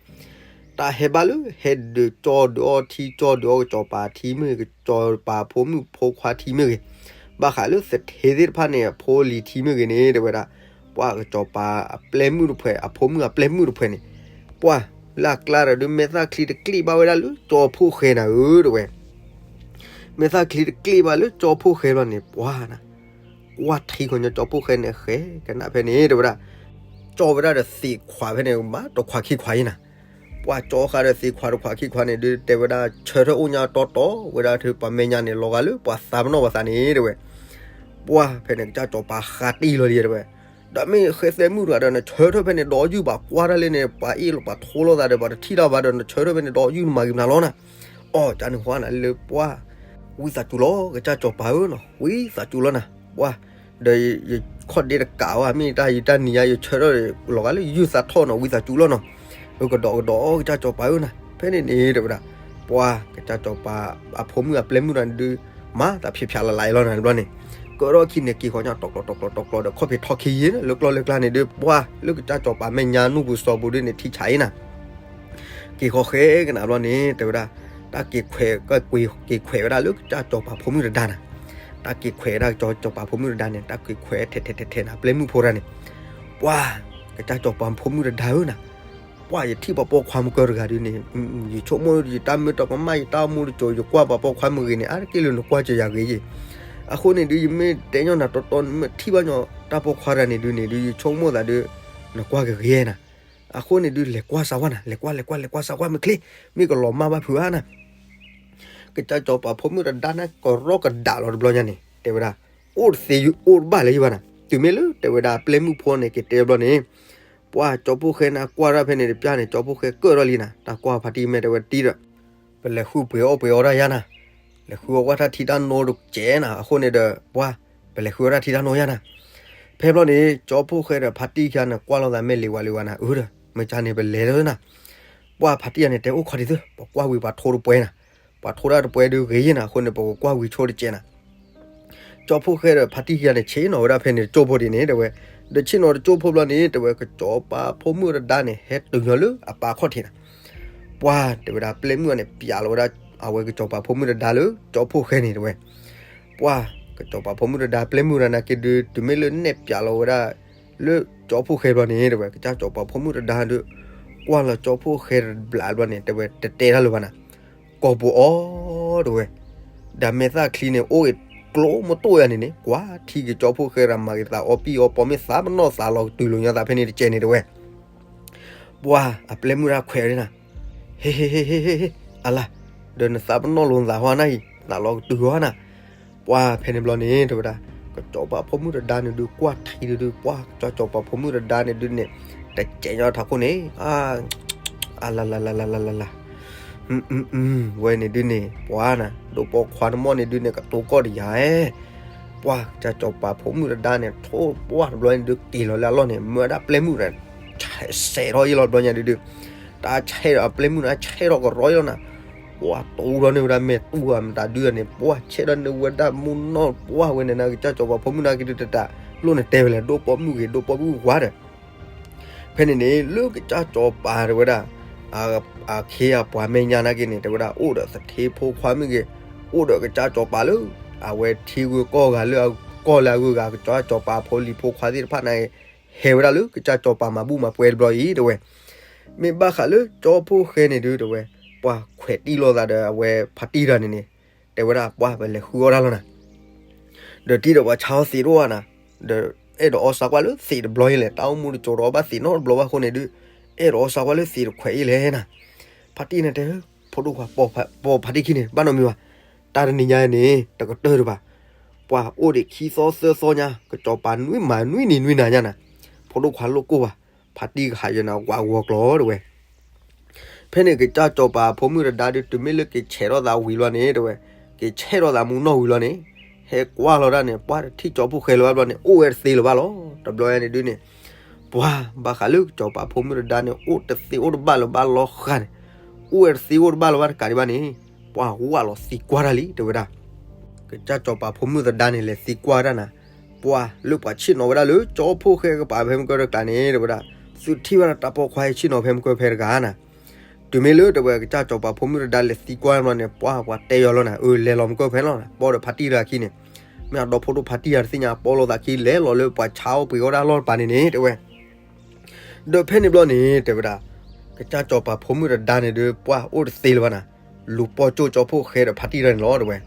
တၢ်ဟဲဘၣ်လၢ ဟဲဒုးကၠီဒုးအီထံကၠီဒုးအီကၠီပၤထံမ့ၢ်ဂ့ၤ ကၠီပၤဖိမုၣ်ဖိခွါထံမ့ၢ်ဂ့ၤ, ဘၣ်ဃးလၢသထ့သ့ၣ်တဖၣ်န့ၣ် အဖိအလံၤထံမ့ၢ်ဂ့ၤန့ၣ် တဲဝဲဒၣ်, ပှၤကၠီပၤအပျဲမုၣ်တဖှဲး အဖိမုၣ်အပျဲမုၣ်တဖှဲးန့ၣ်, ပှၤလၢအကျါဒီးဒုး မဲာ်သၣ်ချံတကျ့ၣ်ဘၣ်ဝဲဒၣ်လၢကၠီဖှိၣ်ဃဲနၤဧၢ တဲဝဲ. မဲာ်သၣ်ချံတကျ့ၣ်ဘၣ်လၢကၠီဖှိၣ်ဃဲဘျီန့ၣ် ပှၤနၤ ကွၢ်ထံခီညီကၠီဖှိၣ်ဃဲန့ၣ်ဃဲကနၣ်ဖဲန့ၣ် တဲဝဲဒၣ်, ကၠီဝဲဒၣ်ဒီးသ့ၣ်ခွါဖဲန့ၣ် မးတခွးခံခွါအံၤနၤ. ပှၤကၠီဃာ်ဒီးသ့ၣ်ခွါတခွးခံခွါန့ၣ်ဒုး တဲဝဲဒၣ်ဆၢထၢၣ်အိၣ်ညါတီတီ ဝဲဒၣ်ထုပှၤမဲာ်ညါန့ၣ် လီၤဂာ်လၢပှၤသးပနီၣ်ပှၤသးန့ၣ် တဲဝဲ. ပှၤဖဲန့ၣ် ကစၢ်ကၠီပၤဃးတံၢ်လီၤလံ တဲဝဲ, ဒီးမ့ၢ်ဃဲသဲမုၣ်တဂၤဒီး နဆၢထၢၣ်ဖဲန့ၣ်ဒီးယုၢ်ဘၣ်ကွၢ်တၢ်လၢန့ၣ် ပှၤအ့ၣ်လိာ်ပှၤထိလိာ်သးဒီး ပှၤတထံၣ်တၢ်ဘၣ်ဒီး နဆၢထၢၣ်ဖဲန့ၣ်ဒီးယုၢ်နမၤဂ့ၤမနုၤလီၤနၤ. အီၤ ကန့ၣ်ဟါနၤလၢပှၤ ဝံသးစူၤလီၤ ကစၢ်ကၠီပၤဧၢနီၤ ဝံသးစူၤလီၤနၤ. ပှၤ ဒီးယခီၣ်ဒ့တကးဝဲ မ့ၢ်တၢ်ယတၢ်နံၤညါယဆၢထၢၣ်လီၤဂာ်လၢယုၢ်သးထီၣ်နီၤ ဝံသးစူၤလီၤနီၤ. အကဒီးကဒီး ကစၢ်ကၠီပၤဧၢနၤ ဖဲန့ၣ်န့ၣ် တဲဝဲဒၣ်, ပှၤ ကစၢ်ကၠီပၤ အဖိမုၣ်အပျဲမုၣ်တဂၤန့ၣ်ဒုး မၤသးဖျဲးဖျါလၢ်လၢ်အံၤလီၤနၤဘျီန့ၣ်, ကဒီးခံန့ၣ် က့ၤဃီညါတီကျိတီကျိတီကျိဒီး ခီၣ်ဖံးထီၣ်ခံယံၤ လၢကျီၢ်လၢကျါန့ၣ်ဒုး ပှၤ လၢကစၢ်ကၠီပၤမဲာ်ညါနူၢ်ပူၤစီၤပူၤဒုးန့ၣ် ထံဆးအံၤနၤ က့ၤဃီဃဲကနၣ်ဘျီန့ၣ် တဲဝဲဒၣ်, တၢ်က့ၤခွဲး က့ၤခွဲးဝဲဒၣ်လၢကစၢ်ကၠီပၤဖိမုၣ်တဒါနၤ, တၢ်က့ၤခွဲးဝဲဒၣ်ကစၢ်ကၠီပၤဖိမုၣ်တဒါန့ၣ် တၢ်က့ၤခွဲးထဲထဲထဲထဲနၤ ပျဲမုၣ်ဖိတဒါန့ၣ်, ပှၤ ကစၢ်ကၠီပၤဖိမုၣ်တဒါဧၢနၤ, ပှၤယထံၣ်ပှၤပိာ်ခွါမုၢ်ကၢတဂၤဒုးန့ၣ်, ယဆိကမိၣ်ယတၢ်မ့ၢ်တကမၣ် ယတၢ်အိၣ်မူတစိၤ ယကွၢ်ပှၤပိာ်ခွါမုၢ်ဂ့ၤန့ၣ် အါတက့ၢ်လၢနကွၢ်စၢၤယၤဂ့ၤယ့ၢ်, အဃိန့ၣ်ဒုး ယမ့ၢ်တဲညီနၤတီတီ နမ့ၢ်ထံၣ်ဘၣ်ညီတၢ်ပိာ်ခွါတဂၤန့ၣ်ဒုးန့ၣ်ဒုး ယဆိကမိၣ်သးဒုး နကွၢ်ကဂ့ၤနၤ, အဃိန့ၣ်ဒုး လဲၤကွၢ်စၢၤဝဲနၤ လဲၤကွၢ် လဲၤကွၢ် လဲၤကွၢ်စၢၤဝဲမ့ၢ်ချ့, မ့ၢ်ကလီၤမၢ်ဘၣ်ဖုးဧါနၤ ကစၢ်ကၠီပၤဖိမုၣ်တဒါန့ၣ် ကရီကဒါလီၤတဘျီညါန့ၣ် တဲဝဲဒၣ်, အိၣ်တသ့အိၣ်တဘၣ်လၢၤဘၣ်နၤ, တုၤမ့ၢ်လၢတဲဝဲဒၣ် ပျဲမုၣ်ဖိန့ၣ်က့ၤတဲဘျီန့ၣ်, ပှၤကၠီဖှိၣ်ဃဲန့ၣ် ကွၢ်တၢ်ဖဲန့ၣ်တပျၢ်န့ၣ် ကၠီဖှိၣ်ဃဲကၢၣ်ထီၣ်လံနၤ, တၢ်ကွၢ်ဖါတံၢ်မဲာ်တဲဝဲတံၢ်ဒီး ပလဲၤဃုပှ့ၤအီၣ်ပှ့ၤအီတၢ်ယါနၤ, လဲၤဃုအီၣ်ကွၢ်တၢ်ထံတၢ်နိတကဲးနၤ, အဃိန့ၣ်ဒီး ပှၤ ပလဲၤဃုအီၣ်တၢ်ထံတၢ်နိယါနၤ, ဖဲဘျီန့ၣ် ကၠီဖှိၣ်ဃဲဒီးဖါတံၢ်ခံဂၤန့ၣ် ကွၢ်လိာ်သးမဲာ်လံဝဲလံဝဲနၤ, အၢဒီး မ့ၢ်ကန့ၣ် ပလဲၤလၢနၤ, ပှၤဖါတံၢ်ယၤန့ၣ်တဲအိၣ်ခီဒံးသု ပကွၢ်ဝံၤပှၤထိတပှဲၤနၤ, ပှၤထိတၢ်တပှဲၤဒုးဂ့ၤယဲၢ်နၤ, အဃိန့ၣ် ပကကွၢ်ဝံၤဆိတကဲးနၤ ကၠီဖှိၣ်ဃဲဒီးဖါတံၢ်ခံဂၤန့ၣ် ဆ့ၣ်နီၤဝဲဒၣ်ဖဲန့ၣ်တကၠိၢ်ဖိဒ်န့ၣ် တဲဝဲ, ဒီးဆ့ၣ်နီၤတကၠိၢ်ဖိဘျီန့ၣ် တဲဝဲ ကစီၤပၤဖိမုၣ်တဒါန့ၣ် ဟဲတုၤညီလၢအပၢ်ခီၣ်ထံးနၤ, ပှၤ တဲဝဲဒၣ် ပျဲမုၣ်န့ၣ် ပျးလီၤဝဲဒၣ် အဝဲကစီၤပၤဖိမုၣ်တဒါလၢကၠီဖှိၣ်ဃဲန့ၣ် တဲဝဲ, ပှၤ ကစီၤပၤဖိမုၣ်တဒါ ပျဲမုၣ်တဒါန့ၣ်က့ၤဒုး တုၤမ့ၢ်လၢနဲၣ်ပျးလီၤဝဲဒၣ် လၢကၠီဖှိၣ်ဃဲဘျီန့ၣ် တဲဝဲ ကစၢ်ကစီၤပၤဖိမုၣ်တဒါဒုး ကွၢ်လီၤကၠီဖှိၣ်ဃဲတဘျီဘျီန့ၣ် တဲဝဲ တတဲတၢ်လၢၤဘၣ်နၤ ကိာ်ပူၤအီၤ တဲဝဲ, ဒီးမဲာ်သၣ်ချံန့ၣ် အိၣ်ဂ့ၤကျိမတူၢ်ယၤန့ၣ်န့ၣ် ကွၢ်ထံက့ၤကၠီဖှိၣ်ဃဲရၤမၤဂ့ၤသးအီပံၣ်အီပီ မ့ၢ်သးပနီၣ်သးလီၤကတုၤလိာ်ညီသးဖဲန့ၣ်တကဲးန့ၣ် တဲဝဲ, ပှၤ အပျဲမုၣ်တၢ်ခွဲးအီၤန့ၣ်နၤ, ဟ့ ဟ့ ဟ့ ဟ့ ဟ့ အလၤ, ဒီးနသးပနီၣ်လိာ်နသးဟီနၤအံၤ သးလီၤကတုၤဟီနၤ, ပှၤဖဲန့ၣ်ဘျီန့ၣ် တဲဝဲဒၣ် ကစီၤပၤဖိမုၣ်တဒါန့ၣ်ဒုး ကွၢ်ထံဒုး ပှၤ ကစီၤပၤဖိမုၣ်တဒါန့ၣ်ဒုးန့ၣ် တကဲးညီထးခိၣ်န့ၣ် အါ အလၤလၤလၤလၤလၤလၤလၤလၤ, ဝဲန့ၣ်ဒုးန့ၣ် ပှၤနၤ ဒိၣ်ပိာ်ခွါတမီၢ်န့ၣ်ဒုးန့ၣ် ကတိၤကီၢ်တယၤဧဲ, ပှၤ ကစၢ်ကစီၤပၤဖိမုၣ်တဒါန့ၣ် ထိၣ်ပှၢ်တဘျီန့ၣ်ဒုး က့ၤလီၤလၢအလီၢ်န့ၣ် မၢဝဲဒၣ်ပျဲမုၣ်ဒီး ဆဲးထီၣ်အံၤလီၤတဘျီညါဒုးဒုး, တၢ်ဆဲးဒီးအပျဲမုၣ်န့ၣ် ဆဲးထီၣ်ကရီအံၤလီၤနၤ, ပှၤတူၢ်ထီၣ်န့ၢ်ဝဲဒၣ်မဲာ်တူၢ်အမတၤဒုန့ၣ် ပှၤဆဲးထီၣ်န့ၢ်ဝဲဒၣ်မူနီၢ် ပှၤဝဲန့ၣ်န့ၣ် ကစၢ်စီၤပၤဖိမုၣ်တဒါက့ၤဒုးတတးလိၣ်န့ၣ်တဲဝဲလဲၣ် ဒိၣ်ပိာ်မုၣ်ဂ့ၤ ဒိၣ်ပိာ်မုၣ်ဝါဒီး ဖဲန့ၣ်န့ၣ် လၢကစၢ်စီၤပၤတဲဝဲဒၣ် အခ့အပှၤမဲာ်ညါနာ်က့န့ၣ် တဲဝဲဒၣ် အိၣ်ဒီးသထ့ဖိခွါမ့ၢ်ဂ့ၤ, အိၣ်ဒီးကစၢ်စီၤပၤလၢ အဝဲထံဂုၤကီၢ်ဂၤလၢအကီၢ်လၢအဂုၤအဂၤ ကစၢ်စီၤပၤဖိလံၤဖိခွါသ့ၣ်တဖၣ်န့ၣ် ဟဲဝဲဒၣ်လၢကစၢ်စီၤပၤမၤဘူၣ်မၤပှဲၤတဘျီအံၤ တဲဝဲ. မ့ၢ်ဘၣ်ဃးလၢကၠီဖှိၣ်ဃဲန့ၣ်ဒုး တဲဝဲ ပှၤခွဲးတံၢ်လိာ်သးဒီးအဝဲဖါတံၢ်တဂၤန့ၣ်န့ၣ် တဲဝဲဒၣ် ပှၤပလဲၤဃုအီၣ်တၢ်လီၤနၤ ဒီးတံၢ်ဒီးပှၤဆါအီၣ်သံးတအိၣ်ဘၣ်နၤ, ဒီးအဲၣ်ဒိးအီၣ်စးကွၢ်လၢသံးတဘျီအံၤလဲၣ်, တၢ်အိၣ်မူတစိၤဒီးအီၣ်ဘၣ်သံးနီတဘျီဘၣ်အဃိန့ၣ်ဒုး အဲၣ်ဒိးအီၣ်စးကွၢ်လၢသံးတခွဲးအံၤလဲၣ်နၤ. ဖါတံၢ်န့ၣ်တဲ ဖိဒိၣ်ခွါ ပိာ်ဖါတံၢ်ခံန့ၣ် ဘၣ်နီတမံၤဘၣ်, တၢ်တနံၤညါအံၤန့ၣ် တကတၢၢ်တဘၣ်, ပှၤအိၣ်ဒံးခံသီသၢသီညါ ကစီၤပၤနွံမးနွံနံၤနွံနၤညါနၤ, ဖိဒိၣ်ခွါလိၣ်ကိၢ်ဘၣ်, ဖါတံၢ်ကဟးယဲနၤ ဝးဂီၤကျိၤတဲဝဲ ဖဲန့ၣ် ကစၢ်စီၤပၤဖိမုၣ်တဒါဒုး တုၤမ့ၢ်လၢကဆဲးထီၣ်သးဝံၤလီၤန့ၣ် တဲဝဲ, ကဆဲးထီၣ်သးမူနီၢ်ဝံၤလီၤန့ၣ်, ဟဲကွၢ်လီၤဒၣ်န့ၣ် ပှၤတထံၣ်ကၠီဖှိၣ်ဃဲလၢၤဘၣ်ဘျီန့ၣ် အိၣ်ဝဲတသ့လၢၤဘၣ်လီၤ. တဘျီညါန့ၣ်ဒုးန့ၣ် ပှၤဘၣ်ဃးလၢကစီၤပၤဖိမုၣ်တဒါန့ၣ် အိၣ်တသ့အိၣ်တဘၣ်လၢၤဘၣ်လီၤဃာ်န့ၣ်, အိၣ်ဝဲတသ့အိၣ်တဘၣ်လၢၤဘၣ်တကးဒံးဘၣ်န့ၣ်, ပှၤဝးလီၤသံကွၢ်တၢ်လံ တဲဝဲဒၣ် ကစၢ်စီၤပၤဖိမုၣ်တဒါန့ၣ် လဲၤသံကွၢ်ဝဲဒၣ်နၤ, ပှၤလၢပှၤဆ့ၣ်နီၤဝဲဒၣ်လၢကၠီဖှိၣ်ဃဲကပၤဖဲမုၢ်ကၢတကျးန့ၣ် တဲဝဲဒၣ်, သုထံၣ်ဘၣ်ဒီးတၢ်ပိာ်ခွါဟဲဆ့ၣ်နီၤဖဲမုၢ်ကၢဖဲတဂၤနၤ. တုၤမ့ၢ်လၢတဲဝဲ ကစၢ်စီၤပၤဖိမုၣ်တဒါလဲၤသံကွၢ်ဘျီန့ၣ် ပှၤပှၤတဲယီၤလီၤနၤ, အၢ လဲၤလီၤမုၢ်ကၢဖဲလီၤနၤ, ပိာ်ဒီးဖါတံၢ်တဂၤခံန့ၣ်, မ့ၢ်အဒီဖိဒိၣ်ဖါတံၢ်တဂၤတသ့ၣ်ညါ ပိာ်လိာ်သးခံ လဲၤလီၤလၢပှၤဆါအီၣ်ပှ့ၤအီၣ်တၢ်လီၢ်တပၤန့ၣ်န့ၣ် တဲဝဲ ဒီးဖဲန့ၣ်ဘျီန့ၣ် တဲဝဲဒၣ်, ကစၢ်စီၤပၤဖိမုၣ်တဒါန့ၣ်ဒီး ပှၤအိၣ်တသ့လၢၤဘၣ်နၤ, လူၤပိာ်ကၠိၣ်ကၠီဖှိၣ်ဃဲဒီးဖါတံၢ်တဂၤန့ၣ်လီၤ တဲဝဲ.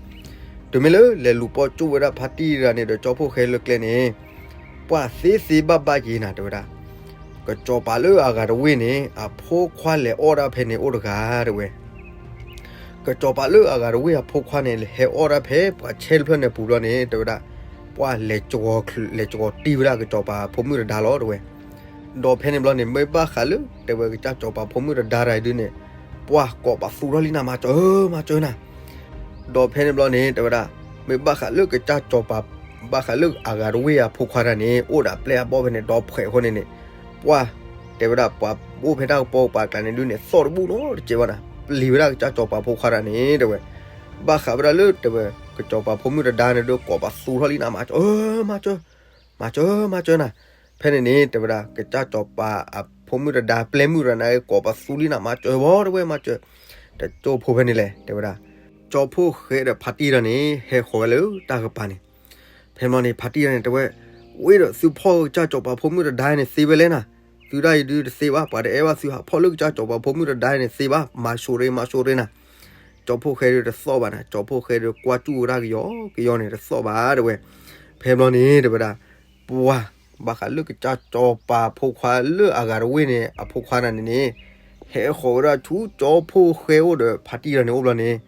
တုၤမ့ၢ်လၢလဲၤလူၤပိာ်ကၠိၣ်ဝဲဒၣ်ဖါတံၢ်တဂၤန့ၣ်ဒီးကၠီဖှိၣ်ဃဲလၢကျဲန့ၣ်, ပှၤသ့သ့ဘၣ်ဘၣ်က့ၤနၤ တဲဝဲဒၣ်, ကစီၤပၤလၢအဂၤတဝ့ၢ်န့ၣ် အဖိခွါလဲၤအီၣ်ဒၣ်ဖဲန့ၣ်အိၣ်တဂၤ တဲဝဲ ကစီၤပၤလၢအဂၤတဝ့ၢ်အဖိခွါန့ၣ် ဟဲအီၣ်ဒၣ်ဖဲပှၤဆဲးတဖျၢၣ်န့ၣ်ပူၤဘျီန့ၣ် တဲဝဲဒၣ်, ပှၤလဲၤက, လဲၤကီၤတံၢ်ဝဲဒၣ်ကစီၤပၤဖိမုၣ်တဒါလီၤ တဲဝဲ. ဒီးဖဲန့ၣ်ဘျီန့ၣ် မ့ၢ်ဘၣ်ဃးလၢ တဲဝဲကစၢ်စီၤပၤဖိမုၣ်တဒါတဂၤဒုးန့ၣ်, ပှၤကိးပသူထီၣ်လံနၤ မၤစၢၤဧၢ မၤစၢၤနၤ. ဒီးဖဲန့ၣ်ဘျီန့ၣ် တဲဝဲဒၣ်, မ့ၢ်ဘၣ်ဃးလၢကစၢ်စီၤပၤ, ဘၣ်ဃးလၢအဂၤတဝ့ၢ်အဖိခွါတဂၤန့ၣ် အိၣ်ဒီးအပျဲၢ်အဘီၣ်ဖဲန့ၣ် ဒီးဖှဲးအဃိန့ၣ်န့ၣ်, ပှၤ, တဲဝဲဒၣ် ပှၤအိၣ်ဖဲတၢ်ကပီၤကပၤကျါန့ၣ်ဒုးန့ၣ် သီၣ်တဘူၣ်နီတစဲးဘၣ်နၤ, ပျံၤဝဲဒၣ်ကစၢ်စီၤပၤဖိခွါတဂၤန့ၣ် တဲဝဲ. ဘၣ်ဃးဝဲဒၣ်လၢ တဲဝဲ, ကစီၤပၤဖိမုၣ်တဒါန့ၣ်ဒီးကိးပသူထီၣ်လံနၤ မၤစၢၤဧၢ မၤစၢၤ, မၤစၢၤ မၤစၢၤနၤ. ဖဲန့ၣ်န့ၣ် တဲဝဲဒၣ် ကစၢ်စီၤပၤအဖိမုၣ်တဒါ ပျဲၢ်မုၣ်တဂၤန့ၣ် ကိးပသူလံနၤ မၤစၢၤဘၣ် တဲဝဲ မၤစၢၤ, တကၠိဖိဖဲန့ၣ်လဲၣ် တဲဝဲဒၣ်, ကၠီဖှိၣ်ဃဲဒီးဖါတံၢ်တဂၤန့ၣ် ဟဲဃီၤဝဲလၢတၢ်ကပၤန့ၣ်, ဖဲန့ၣ်ဘျီန့ၣ် ဖါတံၢ်တဂၤန့ၣ် တဲဝဲ, ဝ့ၢ်ဒီးသုဖီၣ်ကစၢ်စီၤပၤဖိမုၣ်တဒါန့ၣ်သ့ဝဲလဲၣ်နၤ, သုဒၣ်အံၤဒုးတသ့ဘၣ် ပှၤတအဲၣ်ဘၣ်သုဟးဖီၣ်လၢကစၢ်စီၤပၤဖိမုၣ်တဒါန့ၣ်သ့ဘၣ် မၤဆိရ့ မၤဆိရ့နၤ. ကၠီဖှိၣ်ဃဲဒီးတသီၣ်ဘၣ်နၤ, ကၠီဖှိၣ်ဃဲဒီးကွၢ်စူၣ်ဝဲဒၣ်ကယီကယီန့ၣ်တသီၣ်ဘၣ် တဲဝဲ. ဖဲဘျီန့ၣ် တဲဝဲဒၣ်, ပှၤ, ဘၣ်ဃးလၢကစၢ်စီၤပၤဖိခွါလၢအဂၤတဝ့ၢ်န့ၣ် အဖိခွါတဂၤန့ၣ်န့ၣ်, ဟဲဃီၤဝဲဒၣ်ဆူကၠီဖှိၣ်ဃဲအိၣ်ဒီးဖါတံၢ်တဂၤန့ၣ်အိၣ်ဘျီန့ၣ်,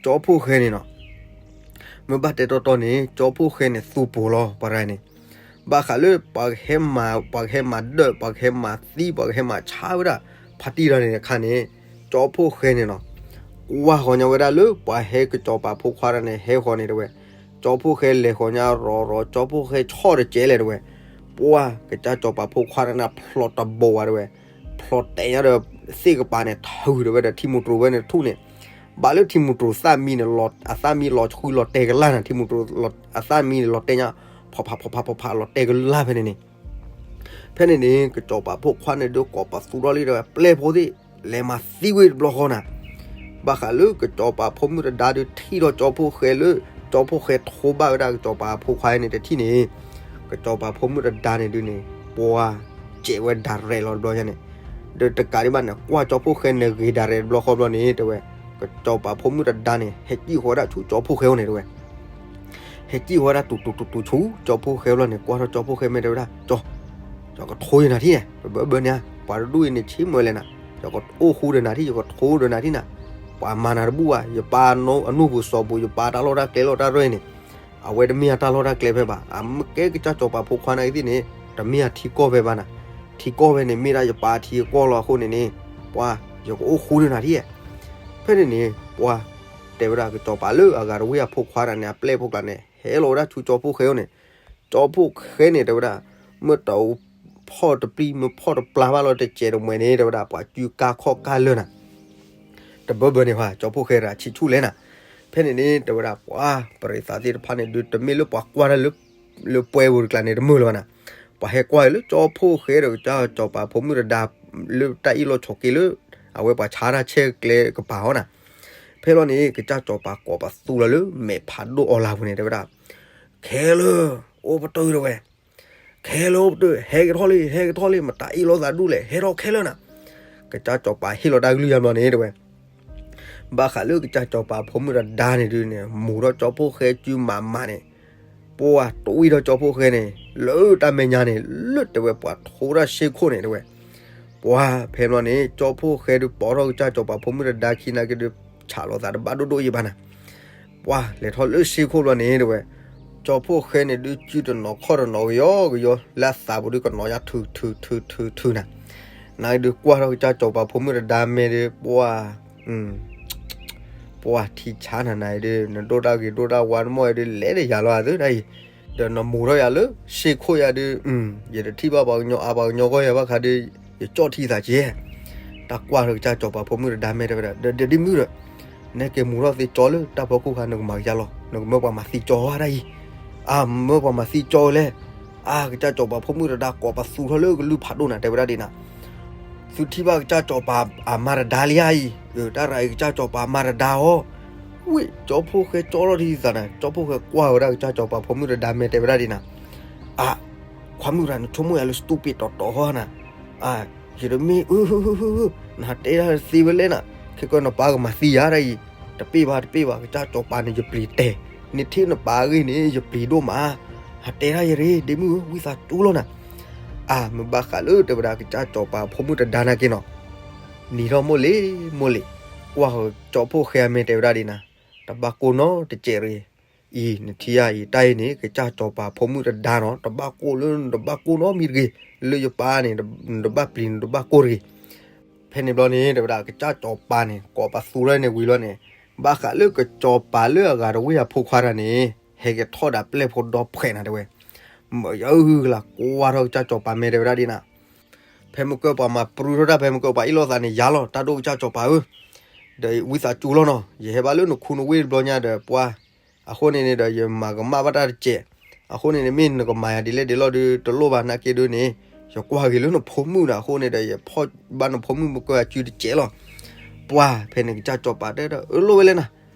ကၠီဖှိၣ်ဃဲန့ၣ်နီၤ မ့ၢ်ဘၣ်တဲတီတီန့ၣ် ကၠီဖှိၣ်ဃဲန့ၣ်သူပိၤလီၤ ပှၤတဂၤန့ၣ်, ဘၣ်ဃးလၢပှၤကဟဲမၤ, ပှၤကဟဲမၤဒၢး ပှၤကဟဲမၤသံ ပှၤကဟဲမၤဆါဝဲဒၣ် ဖါတံၢ်တဂၤန့ၣ်တခါန့ၣ်, ကၠီဖှိၣ်ဃဲန့ၣ်နီၤ, ကွၢ်ဃီၤညါဝဲဒၣ်လၢပှၤဟဲကစီၤပၤဖိခွါတဂၤန့ၣ် ဟဲဃီၤန့ၣ်တဲဝဲ, ကၠီဖှိၣ်ဃဲလဲၤဃီၤညါရီၤရီၤ ကၠီဖှိၣ်ဃဲဆီၣ်တကဲလဲၣ်တဲဝဲ, ပှၤကစၢ်စီၤပၤဖိခွါတဂၤန့ၣ်ဖျိးတဘိးဝဲတဲဝဲ, ဖျိးတဲညါဒီးသ့ၣ်ကပၤန့ၣ် ထုးဒီးဝဲဒီးထံမူတြူးဝဲန့ၣ်ထူၣ်န့ၣ်, ဘၣ်လၢထံမူတြူးသၣ်မံန့ၣ် အသၣ်မံလီၤဆှံလီၤတဲာ်ကလာ်နၤ ထံမူတြူးအသၣ်မံန့ၣ်လီၤတဲာ်ညါ, ဖီဖးဖီဖးဖီဖးလီၤတဲာ်ကလာ်ဖဲန့ၣ်န့ၣ် ဖဲန့ၣ်န့ၣ် ကစီၤပၤဖိခွါန့ၣ်ဒီးကိးပသူထီၣ်လံဒီးပျဲၢ်ဖိသ့ၣ် လဲၤမၤသံဝဲတဘျီဃီနၤ, ဘၣ်ဃးလၢကစီၤပၤဖိမုၣ်တဒါဒီးထံၣ်ထီၣ်ကၠီဖှိၣ်ဃဲလၢ ကၠီဖှိၣ်ဃဲထိဘၣ်ဝဲဒၣ်ကစီၤပၤဖိခွါန့ၣ်တထံၣ်န့ၣ်, ကစီၤပၤဖိမုၣ်တဒါန့ၣ်ဒုးန့ၣ်, ပှၤ, စဲးဝဲဒၣ်ရဲၣ်လီၤတဘျီယါန့ၣ်, ဒီးတကးဒံးဘၣ်န့ၣ် ကွၢ်ကၠီဖှိၣ်ဃဲန့ၣ်ဂ့ၤဒၣ်ရဲၣ်တဘျီဃီဘျီန့ၣ်တဲဝဲ, ကစီၤပၤဖိမုၣ်တဒါန့ၣ် ဟဲစံၣ်ဃီၤဝဲဒၣ်ဆူကၠီဖှိၣ်ဃဲအိၣ်န့ၣ်တဲဝဲ ဟဲစံၣ်ဃီၤဝဲဒၣ်တူၤတူၤတူၤတူၤဆူကၠီဖှိၣ်ဃဲဘျီန့ၣ် ကွၢ်ထီၣ်ကၠီဖှိၣ်ဃဲမ့ၢ်တဲဝဲဒၣ်, ကၠီ, ယကထိယနၤထံၣ်, ပဘၢဘၢန့ၣ်ဧါ, ပှၤတဒူၣ်အံၤန့ၣ်ဆ့မၢလဲၣ်နၤ, ယကအိၣ်ဃူဒီးနၤထံၣ် ယကထိဒီးနၤထံၣ်နၤ, ပှၤမၤနၤတဘူၣ်ဘၣ်, ယပၢ်အနူၢ်ပူၤစီၤပူၤ ယပၢ်တၢ်လီၢ်တၢ်ကျဲလီၢ်တၢ်ရဲၣ်န့ၣ်, အဝဲတမ့ၢ်အတၢ်လီၢ်တၢ်ကျဲဖဲဘၣ်, အမ့ၢ်ကဲကစၢ်စီၤပၤဖိခွါန့ၣ်ကသ့ၣ်န့ၣ်, တမ့ၢ်အထံကီၢ်ဖဲဘၣ်နၤ, ထံကီၢ်ဖဲန့ၣ်မ့ၢ်ဒၣ်ယပၢ်ထံအကီၢ်လီၤအဃိန့ၣ်န့ၣ်, ပှၤ, ယကအိၣ်ဃူဒီးနၤထံၣ်ဧါ ဖဲန့ၣ်န့ၣ် ပှၤ, တဲဝဲဒၣ်ကစီၤပၤလၢအဂၤတဝ့ၢ်အဖိခွါတဂၤန့ၣ် အပျဲၢ်ဖိကျါန့ၣ် ဟဲလီၤဝဲဒၣ်ဆူကၠီဖှိၣ်ဃဲအိၣ်န့ၣ်, ကၠီဖှိၣ်ဃဲန့ၣ် တဲဝဲဒၣ်, မ့ၢ်တဖီၣ်တပျံၤ မ့ၢ်ဖီၣ်တပျၢ်ဘၣ်လီၤတစဲးတမှဲၤန့ၣ် တဲဝဲဒၣ် ပှၤစုကါခီၣ်ကါလၢာ်နၤ, တဘၢဘၢန့ၣ်ဟါ ကၠီဖှိၣ်ဃဲရၤဆံးဆူၣ်လဲၣ်နၤ. ဖဲန့ၣ်န့ၣ် တဲဝဲဒၣ် ပှၤပရံးသးသ့ၣ်တဖၣ်န့ၣ်ဒုး တမ့ၢ်လၢပှၤကွၢ်တၢ်လၢ လၢပှဲၤပူၤတကျါန့ၣ် တမုာ်လၢၤဘၣ်နၤ. ပှၤဟဲကွၢ်လၢကၠီဖှိၣ်ဃဲဒီးကစၢ်စီၤပၤဖိမုၣ်တဒါ လၢတၢ်အ့ၣ်လိာ်ဆိးက့လၢ အဝဲပှၤဆါတၢ်ဆဲၣ်ကျဲကပၤအီၤနၤ. ဖဲလီၤန့ၣ် ကစၢ်စီၤပၤကိးပသူလီၤလၢမဲာ်ဖးဒိၣ်အီလၤပူၤန့ၣ် တဲဝဲဒၣ် ခဲလၢာ် အိၣ်ပတုာ်တဲဝဲ, ခဲလၢာ်အိၣ်ပတုာ် ဟဲက့ၤထီၣ်လံ ဟဲက့ၤထီၣ်လံ မတၤအ့ၣ်လိာ်သးဒူၣ်လဲၣ် ဟဲထီၣ်ခဲလၢာ်နၤ. ကစၢ်စီၤပၤဟ့ၣ်လီၤတၢ်ကလုၢ်ယါဘျီန့ၣ် တဲဝဲ ဘၣ်ဃးလၢကစၢ်စီၤပၤဖိမုၣ်တဒါန့ၣ်ဒုးန့ၣ် မူၤထီၣ်ကၠီဖှိၣ်ဃဲစုမးမးန့ၣ်, ပှၤတဝံၣ်ထီၣ်ကၠီဖှိၣ်ဃဲန့ၣ် လၢတၢ်မဲာ်ညါန့ၣ် လၢတဲဝဲပှၤထိတၢ်ရှ့ခိၣ်န့ၣ်တဲဝဲ, ပှၤဖဲဘျီန့ၣ် ကၠီဖှိၣ်ဃဲဒုးပိာ်ထီၣ်ကစၢ်စီၤပၤဖိမုၣ်တဒါခံနာ်က့ဒုး ဆးလိာ်သးတဘၣ်ဒိၣ်ဒိၣ်ယံၤဘၣ်နၤ. ပှၤလဲၤထီၣ်လၢရှ့ခိၣ်ဘျီန့ၣ်တဲဝဲ, ကၠီဖှိၣ်ဃဲန့ၣ်ဒုးစုတနီၤခီၣ်တနီၤကယီကယီ လၢအသးပူၤဒုးကနီၤယါထုထုထုထုနၤ. နာ်က့ဒုးကွၢ်ထီၣ်ကစၢ်စီၤပၤဖိမုၣ်တဒါမဲာ်ဒုး ပှၤ ပှၤထံဆါနၤနၤအံၤဒုး နဒိၣ်တၢ်ဂ့ၤဒိၣ်တၢ်ဝါတမီၢ်အံၤဒုး လဲၤဒီးယၤလီၤအသးတၢ်အံၤ, ဒီးနမူၤထီၣ်ယၤလၢရှ့ခိၣ်ယၤဒုး ယတထံၣ်ဘၣ်ပှၤကညီအါပှၤကညီဂီၢ်ယၤဘၣ်ခါဒုး ယကၠီၣ်ထံသးကဲ. တၢ်ကွၢ်ထီၣ်ကစၢ်စီၤပၤဖိမုၣ်တဒါမဲာ်တဲဝဲဒၣ် ဒီးဒ်မုၢ်ဒီး နက့ၤမူၤထီၣ်သ့ကၠီလၢတၢ်ဖီခိၣ်ခါ နကမၤကယါလီၤ နကမၢပှၤမၤသံကၠီတၢ်အံၤ, အမၢပှၤမၤသံကၠီဝဲလဲၣ်. အကစၢ်စီၤပၤဖိမုၣ်တဒါကိးပသူထီၣ်လၢကလုၢ်ဖးဒိၣ်နၤ တဲဝဲဒၣ်ဒ်နၤ သုထံၣ်ဘၣ်ကစၢ်စီၤပၤအမါတဒါလံဧါအံၤ, တၢ်ရၤအံၤကစၢ်စီၤပၤအမါတဒါအီၤ. ဝံၣ် ကၠီဖှိၣ်ဃဲကၠီထီၣ်ထံသးနၤ ကၠီဖှိၣ်ဃဲကွၢ်ဝဲဒၣ်ကစၢ်စီၤပၤဖိမုၣ်တဒါမဲာ်တဲဝဲဒၣ်ဒ်နၤ, အ ခွါမုၣ်ရၤ နဆိကမိၣ်ယၤလၢ stupid တီတီဟီနၤ, ယတမ့ၢ် နဟးတဲတၢ်သ့ဝဲလဲၣ်နၤ, ခဲကနပၢ်ကမၤသံယၤတၢ်အံၤ, တပ့ၢ်ဘၣ်တပ့ၢ်ဘၣ် ကစၢ်စီၤပၤန့ၣ် ယပျံၤတဲာ်, နထံၣ်နပၢ်အဂ့ၢ်န့ၣ် ယပျံၤဒိၣ်မး, ဟးတဲတၢ်ယၤရ့ ဒ့မုၣ်ဧၢ ဝံသးစူၤလီၤနၤ. အမ့ၢ်ဘၣ်ဃးလၢတဲဝဲဒၣ်ကစၢ်စီၤပၤဖိမုၣ်တဒါနာ်က့နီၤ နံၤထီၣ်မိၢ်လ့ၢ်မိၢ်လ့ၢ်, ကွၢ်ဃီၤကၠီဖှိၣ်ဃဲအမဲာ်တဲဝဲဒၣ်ဒ်နၤ, တဘၣ်ကိၢ်နီတစဲးတဂ့ၤ, အံၤနထံၣ်ဧါအံၤ တၢ်အံၤန့ၣ် ကစၢ်စီၤပၤဖိမုၣ်တဒါနီၤ တဘၣ်ကိၢ်လၢနတဘၣ်ကိၢ်နီတမံၤတဂ့ၤ, လၢယပၢ်န့ၣ် နတဘၣ်ပျံၤနတဘၣ်ကိၢ်တဂ့ၤ. ဖဲန့ၣ်ဘျီန့ၣ် တဲဝဲဒၣ်ကစၢ်စီၤပၤန့ၣ် ကိးပသူထီၣ်န့ၣ်ဝံၤလီၤန့ၣ်, ဘၣ်ဃးလၢကစီၤပၤလၢအဂၤတဝ့ၢ်အဖိခွါတဂၤန့ၣ် ဟဲက့ၤထီၣ်ဒၣ်ပျဲၢ်ဖိဒီဖှဲးနၤတဲဝဲ, မ့ၢ်ယၤအုၣ်ကလၤကွၢ်ထီၣ်ကစၢ်စီၤပၤမဲာ်တဲဝဲဒၣ်ဒ်နၤ ဖဲမုၢ်ကၢပှၤမၤပြူထီၣ်တၢ် ဖဲမုၢ်ကၢပှၤအ့ၣ်လိာ်သးန့ၣ် ယၤလီၤ တၢ်ဒိၣ်ကစၢ်စီၤပၤဧၢ, ဒီးဝံသးစူၤလီၤနီၤ ယဟဲဘၣ်လၢနခူနဝ့ၢ်တဘျီညါဒီးပှၤ, အဃိန့ၣ်န့ၣ်ဒီးယမၤကမၣ်ဘၣ်တၢ်တစဲး, အဃိန့ၣ်န့ၣ် မ့ၢ်နကမၤယၤဒ်လဲၣ်ဒ်လဲၣ်ဒုး တလိၣ်ဘၣ်နာ်က့ဒုးန့ၣ်, ယကွၢ်က့ၤလၢနဖိမုၣ်ဒီး အဃိန့ၣ်ဒီး ယဖီၣ်ဘၣ်နဖိမုၣ်မုၢ်ကၢအစုတစဲးလီၤ. ပှၤဖဲန့ၣ်ကစၢ်စီၤပၤတဲဒီး အၢလိၣ်ဝဲလဲၣ်နၤ,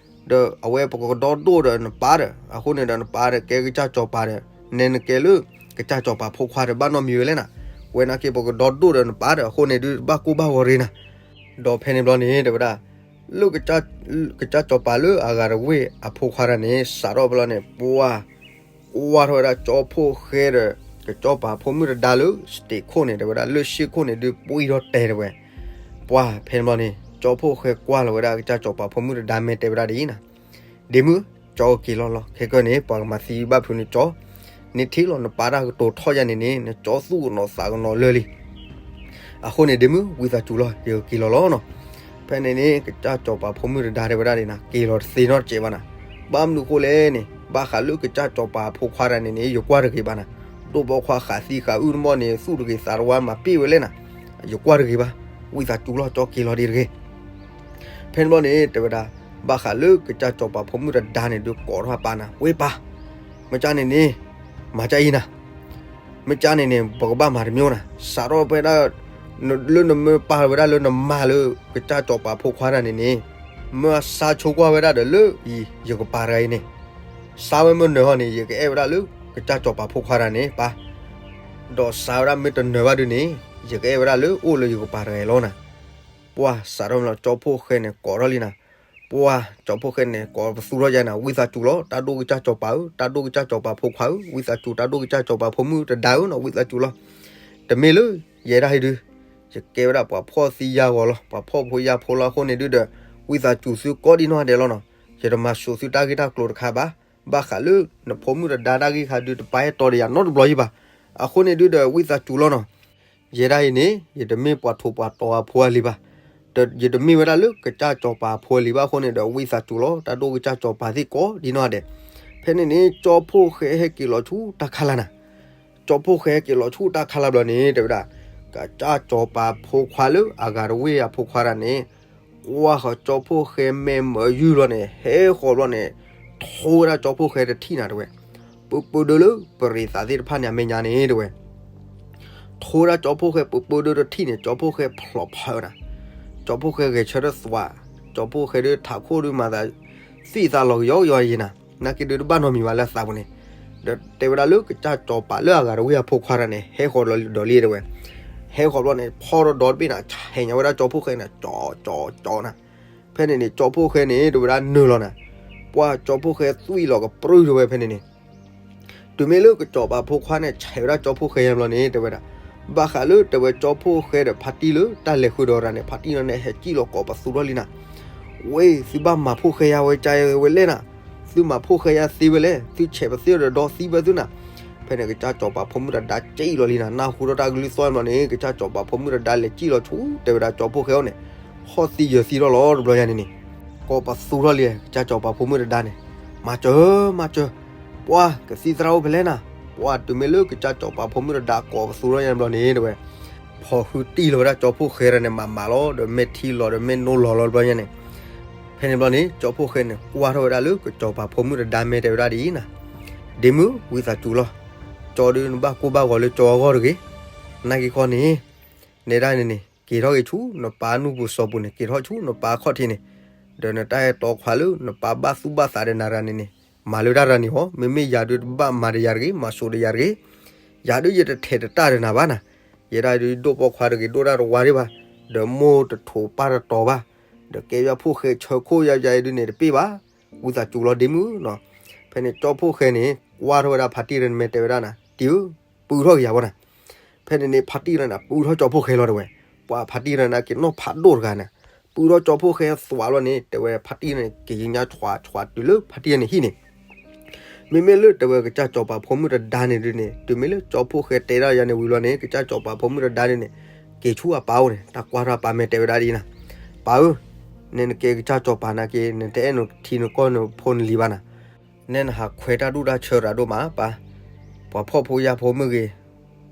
ဒီးအဝဲပကဒီဒိၣ်ဒီးနပၢ်ဒီး အဃိန့ၣ်ဒီးနပၢ်ဒီးကဲကစၢ်စီၤပၤဒီး နဲနကဲလၢ ကစၢ်စီၤပၤဖိခွါဒီးဘၣ်နီတမံၤဝဲလဲၣ်နၤ, ဝဲနာ်က့ပကဒီဒိၣ်ဒီးနပၢ်ဒီး အဃိန့ၣ်ဒုးတဘၣ်ကိၢ်ဘၣ်ဂီၤတဂ့ၤနၤ. ဒီးဖဲန့ၣ်ဘျီန့ၣ် တဲဝဲဒၣ် လၢ ကစၢ်စီၤပၤလၢအဂၤတဝ့ၢ်အဖိခွါတဂၤန့ၣ် စးထီၣ်ဖဲလီၤန့ၣ် ပှၤ ကွၢ်ထီၣ်ဝဲဒၣ်ကၠီဖှိၣ်ဃဲဒီး ကစၢ်စီၤပၤဖိမုၣ်တဒါလၢ stage ခိၣ်န့ၣ် တဲဝဲဒၣ်လၢရှ့ခိၣ်န့ၣ်ဒုး ပှံၢ်ထီၣ်တဲာ်တဲဝဲ, ပှၤဖဲန့ၣ်ဘျီန့ၣ် ကၠီဖှိၣ်ဃဲကွၢ်လီၤဝဲဒၣ်ကစၢ်စီၤပၤဖိမုၣ်တဒါမဲာ်တဲဝဲဒၣ်ဒ်အံၤနၤ, ဒ့မုၣ် ကၠီကက့ၤလီၤလီၤ ခဲကနံၣ်အံၤ ပှၤကမၤသံဘၣ်ဖုးနကၠီ, နထံၣ်လီၤနပၢ်တၢ်ကတိၤထီၣ်ယါန့ၣ်န့ၣ် နကၠီသူၣ်ကနီၤသးကနီၤလၢာ်လံ. အဃိန့ၣ် ဒ့မုၣ် ဝံသးစူၤလီၤ ယကက့ၤလီၤလီၤနီၤ. ဖဲန့ၣ်န့ၣ် ကစၢ်စီၤပၤဖိမုၣ်တဒါတဲဝဲဒၣ်န့ၣ်နၤ က့ၤလီၤတသ့နီတစဲးဘၣ်နၤ. ဘၣ်မနုၤအဃိလဲၣ်န့ၣ် ဘၣ်ဃးလၢကစၢ်စီၤပၤဖိခွါတဂၤန့ၣ်န့ၣ် ယကွၢ်တဂ့ၤဘၣ်နၤ. ဒိၣ်ဘီခွါဃးသံဃးအုၣ်တမီၢ်န့ၣ် သူၣ်တဂ့ၤသးတဝါမၤပ့ၢ်ဝဲလဲၣ်နၤ. ယကွၢ်တဂ့ၤဘၣ်. ဝံသးစူၤလီၤ ကၠီက့ၤလီၤဒံးတဂ့ၤ. ဖဲန့ၣ်ဘျီန့ၣ် တဲဝဲဒၣ် ဘၣ်ဃးလၢကစၢ်စီၤပၤဖိမုၣ်တဒါန့ၣ်ဒုးကိးထီၣ်အပၢ်နၤ ဝ့ၢ်ပၢ်, မ့ၢ်ကၠါန့ၣ်န့ၣ် မၤကၠါအံၤနၤ, မ့ၢ်ကၠါန့ၣ်န့ၣ် ပကဘၣ်မၤတမံၤနၤ. စးထီၣ်ဖဲဒၣ် လၢနမ့ၢ်ပာ်ဝဲဒၣ်လၢနမါလၢကစၢ်စီၤပၤဖိခွါတဂၤန့ၣ်န့ၣ် မ့ၢ်အစါဆိကွၢ်ဝဲဒၣ်ဒီးလၢအံၤ ယကပၤတဂၤအံၤန့ၣ် စါဝဲမ့ၢ်နၢၤဟီန့ၣ် ယကအဲၣ်ဝဲဒၣ်လၢကစၢ်စီၤပၤဖိခွါတဂၤန့ၣ် ပၢ် ဒီးစါဝဲဒၣ်မ့ၢ်တနၢၤဘၣ်ဒုးန့ၣ် ယကအဲၣ်ဝဲဒၣ်လၢအိၣ်လၢယကပၤတဂၤအံၤလီၤနၤ. ပှၤစးထီၣ်မ့ၢ်လီၤ ကၠီဖှိၣ်ဃဲန့ၣ် ကိးထီၣ်လံနၤ. ပှၤ ကၠီဖှိၣ်ဃဲန့ၣ် ကိးပသူထီၣ်ယါနၤ ဝံသးစူၤလီၤ တၢ်ဒိၣ်ကစၢ်စီၤပၤဧၢ တၢ်ဒိၣ်ကစၢ်စီၤပၤဖိခွါဧၢ ဝံသးစူၤ တၢ်ဒိၣ်ကစၢ်စီၤပၤဖိမုၣ်တဒါဧၢနီၤ ဝံသးစူၤလီၤ. တမ့ၢ်လၢ ယဲဒၣ်ဟံၣ်ဒုး ယကဲဝဲဒၣ်ပှၤဖှီၣ်သံယာ်ဂီၤလီၤ ပှၤဖှီၣ်ဖိယာ်ဖိလီၤအဃိန့ၣ်ဒုးဒီး ဝံသးစူၤသုကိးဒံနီၢ်ဒဲးလီၤနီၤ. ယတမၤစိာ်သုတၢ်ဂ့ၢ်တၢ်ကျိၤတခါဘၣ်. ဘၣ်ဃးလၢ နဖိမုၣ်တဒါတၢ်ဂ့ၢ်ခါဒုး တပာ်အဲၣ်တီဒီးယၤနီတဘျီယံၤဘၣ်. အဃိန့ၣ်ဒုးဒီး ဝံသးစူၤလီၤနီၤ. ယဲဒၣ်အံၤန့ၣ် ယတမ့ၢ်ပှၤထိးပှၤတီၤအဖိအလံၤဘၣ်. ဒီးယတမ့ၢ်ဝဲဒၣ်လၢကစၢ်စီၤပၤအဖိအလံၤဘၣ်အဃိန့ၣ်ဒီး ဝံသးစူၤလီၤ တၢ်ဒိၣ်ကစၢ်စီၤပၤသ့ၣ်ကိးဒံနီၢ်ဒဲး. ဖဲန့ၣ်န့ၣ် ကၠီဖှိၣ်ဃဲဟဲက့ၤလီၤဆူတၢ်ခါလၢ်နၤ. ကၠီဖှိၣ်ဃဲဟဲက့ၤလီၤဆူတၢ်ခါလၢ်ဘျီန့ၣ် တဲဝဲဒၣ် ကစၢ်စီၤပၤဖိခွါလၢအဂၤတဝ့ၢ်အဖိခွါတဂၤန့ၣ် ကွၢ်ဃီၤကၠီဖှိၣ်ဃဲမဲာ်မၢယုၢ်ဘျီန့ၣ် ဟဲဃီၤဘျီန့ၣ် ထိဝဲဒၣ်ကၠီဖှိၣ်ဃဲတထံၣ်နၤတဲဝဲ, ပၢပၢဒၢလၢပရ့ၤသးသ့ၣ်တဖၣ်န့ၣ်အမဲာ်ညါန့ၣ်တဲဝဲ ထိဝဲဒၣ်ကၠီဖှိၣ်ဃဲပၢပၢဒၢတထံၣ်န့ၣ် ကၠီဖှိၣ်ဃဲဖျိးဖးနၤ, ကၠီဖှိၣ်ဃဲဂဲၤဆၢထၢၣ်သွး, ကၠီဖှိၣ်ဃဲဒုးထးခိၣ်ဒုးမၤသး သံၣ်သးလီၤကယီကယီယံၤနၤ, နာ်က့ဒုးတဘၣ်နီတမံၤဘၣ်လၢအသးပူၤန့ၣ်, ဒီးတဲဝဲဒၣ်လၢကစၢ်ကၠီၤပၤလၢအဂၤတဝံၢ်အဖိခွါတဂၤန့ၣ် ဟဲဃီၤဒီးလံတဲဝဲ, ဟဲဃီၤဘျီန့ၣ် ဖီၣ်ဒီးဒီတဘ့ၣ်နၤ ဆဲးညါဝဲဒၣ်ကၠီဖှိၣ်ဃဲန့ၣ် ကၠီကၠီကၠီနၤ, ဖဲန့ၣ်န့ၣ် ကၠီဖှိၣ်ဃဲန့ၣ် တဲဝဲဒၣ်နုာ်လီၤနၤ, ပှၢ်ကၠီဖှိၣ်ဃဲသွံၣ်လီၤကပြုၢ်တဲဝဲဖဲန့ၣ်န့ၣ် တုၤမ့ၢ်လၢကစၢ်ကၠီၤပၤဖိခွါန့ၣ် ဆဲးဝဲဒၣ်ကၠီဖှိၣ်ဃဲယါဘျီန့ၣ် တဲဝဲဒၣ်, ဘၣ်ဃးလၢတဲဝဲကၠီဖှိၣ်ဃဲဒီးဖါတံၢ်လၢတၢ်လဲၤဃုာ်ဒီးရၤန့ၣ် ဖါတံၢ်လီၤန့ၣ် ဟဲစံၣ်လီၤကိးပသူထီၣ်လံနၤ, ဝဲ သုဘၣ်မၤဖှိၣ်ဃဲယါဝဲကဝဲလဲၣ်နၤ, သုမၤဖှိၣ်ဃဲယါသ့ဝဲလဲၣ်, သုဆဲးပသ့ဒီးဒီသံဝဲသုနၤ, ဖဲန့ၣ်ကစၢ်ကၠီၤပၤဖိမုၣ်တဒါစံၣ်လီၤလံနၤ, နၢ်ဟူထီၣ်တၢ်ကလုၢ်သီၣ်ဘျီန့ၣ် ကစၢ်ကၠီၤပၤဖိမုၣ်တဒါလဲၤစံၣ်လီၤဆူတဲဝဲဒၣ်ကၠီဖှိၣ်ဃဲအအိၣ်န့ၣ်, ဟီၣ်သံယၢၤသံထီၣ်လီၤတဘျီယါန့ၣ်န့ၣ်, ကိးပသူထီၣ်လံ ကစၢ်ကၠီၤပၤဖိမုၣ်တဒါန့ၣ်, မၤစၢၤ မၤစၢၤ, ပှၢ်ကသံၣ်သရၣ်အိၣ်ဖဲလဲၣ်နၤ, ပှၢ်တုၤမ့ၢ်လၢကစၢ်ကၠီၤပၤဖိမုၣ်တဒါကိးပသူထီၣ်ယါဘျီန့ၣ် တဲဝဲ ဖီၣ်ဃုတံၢ်လီၤဝဲဒၣ်ကၠီဖှိၣ်ဃဲတဂၤန့ၣ် မးမးလီၤ ဒီးမ့ၢ်ထံလီၤဒီးမ့ၢ်နိလီၤလီၤတဘျီယါန့ၣ်, ဖဲန့ၣ်ဘျီန့ၣ် ကၠီဖှိၣ်ဃဲန့ၣ် ကွၢ်ထီၣ်ဝဲဒၣ်လၢကစၢ်ကၠီၤပၤဖိမုၣ်တဒါမဲာ်တဲဝဲဒၣ်ဒ်အံၤနၤ, ဒ့မုၣ် ဝံသးစူၤလီၤ, ကၠီဒုးနဘၣ်ကိၢ်ဘၣ်ဂီၤလၢကၠီအဂီၢ်တဂ့ၤ, နာ်က့ခီန့ၣ် နဲဒၣ်န့ၣ်န့ၣ် က့ၤထီၣ်က့ၤဆူနပၢ်နူၢ်ပူၤစီၤပူၤန့ၣ် က့ၤထီၣ်ဆူနပၢ်ခီၣ်ထံးန့ၣ်, ဒီးနတၢ်အဲၣ်တီခွါလၢနပၢ်ဘၣ်သူၣ်ဘၣ်သးဒီးနၤတဂၤန့ၣ်န့ၣ် မၤလၢတၢ်တဂၤန့ၣ်ဟီ, မ့မ့ၢ်ယၤဒုးတဘၣ်မၤဒီးယၤတဂ့ၤ, မၤစိးဒီးယၤတဂ့ၤ, ယၤဒုးယတထဲးတတၢ်ဒီးနၤဘၣ်နၤ, ယဲဒၣ်ဒုးဒိၣ်ပိာ်ခွါတဂ့ၤ ဒိၣ်တၢ်တဝါဒံးဘၣ်, ဒီးမိၢ်တထိးပၢ်တတီၤဘၣ်, ဒီးကဲယွၤဖိၣ်ဃဲဆၢခိၣ်ယၤယၤအံၤဒုးန့ၣ်တပ့ၢ်ဘၣ်, ဝံသးစူၤလီၤဒ့မုၣ်နီၤ, ဖဲန့ၣ်ကၠီဖှိၣ်ဃဲန့ၣ် ကွၢ်ထီၣ်ဝဲဒၣ်ဖါတံၢ်တဂၤန့ၣ် မဲာ်တဲဝဲဒၣ်နၤ တံၢ်ဧၢ, ပုၢ်ထီၣ်က့ၤယၤဝဲနၤ, ဖဲန့ၣ်န့ၣ် ဖါတံၢ်တဂၤန့ၣ် ပုၢ်ထီၣ်ကၠီဖှိၣ်ဃဲလီၤတဲဝဲ, ပှၢ်ဖါတံၢ်တဂၤန့ၣ် က့ၤနီၢ်ဖးဒိၣ်တဂၤန့ၣ်, ပုၢ်ထီၣ်ကၠီဖှိၣ်ဃဲသွးလီၤန့ၣ် တဲဝဲဖါတံၢ်န့ၣ် က့ၤကညါဆွးဆွးတုၤလၢဖါတံၢ်တဂၤန့ၣ်ဟံၣ်န့ၣ် မ့မ့ၢ်လၢတဲဝဲကစၢ်ကၠီၤပၤဖိမုၣ်တဒါန့ၣ်ဒုးန့ၣ် တုၤမ့ၢ်လၢကၠီဖှိၣ်ဃဲတဲဒၣ်ယၤန့ၣ်ဝံၤလီၤန့ၣ် ကစၢ်ကၠီၤပၤဖိမုၣ်တဒါဒုးန့ၣ် က့ၤဆူအပၢ်အိၣ်န့ၣ် တၢ်ကွၢ်ထီၣ်အပၢ်မဲာ်တဲဝဲဒၣ်ဒ်အံၤနၤ, ပၢ်ဧၢ, နဲနကဲကစၢ်ကၠီၤပၤနာ်က့ နတအဲၣ်နထံနကီၢ်နဖိနလံၤဘၣ်နၤ, နဲနဟးခွဲးတၢ်ဒူၣ်တၢ်ဆၢရၤဒိၣ်မးပၢ်, ပှၤဖှီၣ်ဖိယာ်ဖိမ့ၢ်ဂ့ၤ,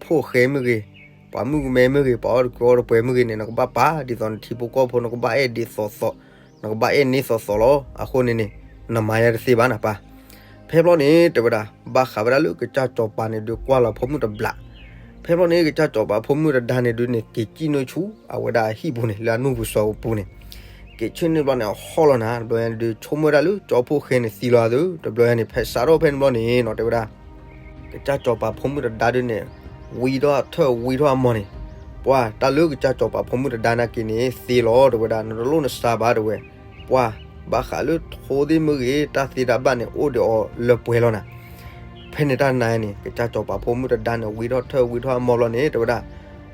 ဖိၣ်ဃဲမ့ၢ်ဂ့ၤ, ပှၤမုၣ်ကမဲမ့ၢ်ဂ့ၤ, ပှၤအီၣ်တကွဲအီတပှဲၤမ့ၢ်ဂ့ၤန့ၣ် နကဘၣ်ပာ်ဒ်သိးနထံဖိကီၢ်ဖိ နကဘၣ်အဲၣ်ဒ်သိးသိး, နကဘၣ်အဲၣ်န့ၢ်သိးသိးလီၤ. အဃိန့ၣ်န့ၣ် နမၤယၤတသ့ဘၣ်နပၢ်. ဖဲဘျီန့ၣ် တဲဝဲဒၣ် ဘၣ်ဃးဝဲဒၣ်လၢကစၢ်စီၤပၤန့ၣ်ဒုးကွၢ်လီၤဖိမုၣ်တဘျီ, ဖဲဘျီန့ၣ် ကစၢ်စီၤပၤဖိမုၣ်တဒါန့ၣ်ဒုးန့ၣ် က့ၤစံၣ်နုာ်ဆူအဝဲဒၣ်အဟံၣ်ပူၤန့ၣ် လၢအနူၢ်ပူၤစီၤပူၤန့ၣ်, က့ၤဆ့ၣ်နုာ်ဘျီန့ၣ် အဟီၣ်လီၤနၤ, တဘျီညါဒုး ဆိကမိၣ်ဝဲဒၣ်လၢကၠီဖိၣ်ဃဲန့ၣ်သံလီၤအသိး တဘျီညါန့ၣ် ဖဲစးထီၣ်ဖဲန့ၣ်ဘျီန့ၣ်နီၤ တဲဝဲဒၣ် ကစၢ်စီၤပၤဖိမုၣ်တဒါဒုးန့ၣ် ဝံထီၣ်ထၢၣ်ဝံထီၣ်အမီၤန့ၣ်, ပှၢ်တၢ်လၢကစၢ်စီၤပၤဖိမုၣ်တဒါနာ်က့န့ၣ် သ့လီၤ တဲဝဲဒၣ် နတလိၣ်နစါဘၣ်တဲဝဲ, ပှၢ်ဘၣ်ဃးလၢထိသ့ၣ်မ့ၢ်ဂ့ၤ တၢ်သ့တၢ်ဘၣ်န့ၣ် အိၣ်ဒီးအီၤလၢပှဲၤလီၤနၤ. ဖဲန့ၣ်တၢ်နၤန့ၣ် ကစၢ်စီၤပၤဖိမုၣ်တဒါန့ၣ် ဝံထီၣ်ထၢၣ်ဝံထီၣ်အမီၤဘျီန့ၣ် တဲဝဲဒၣ်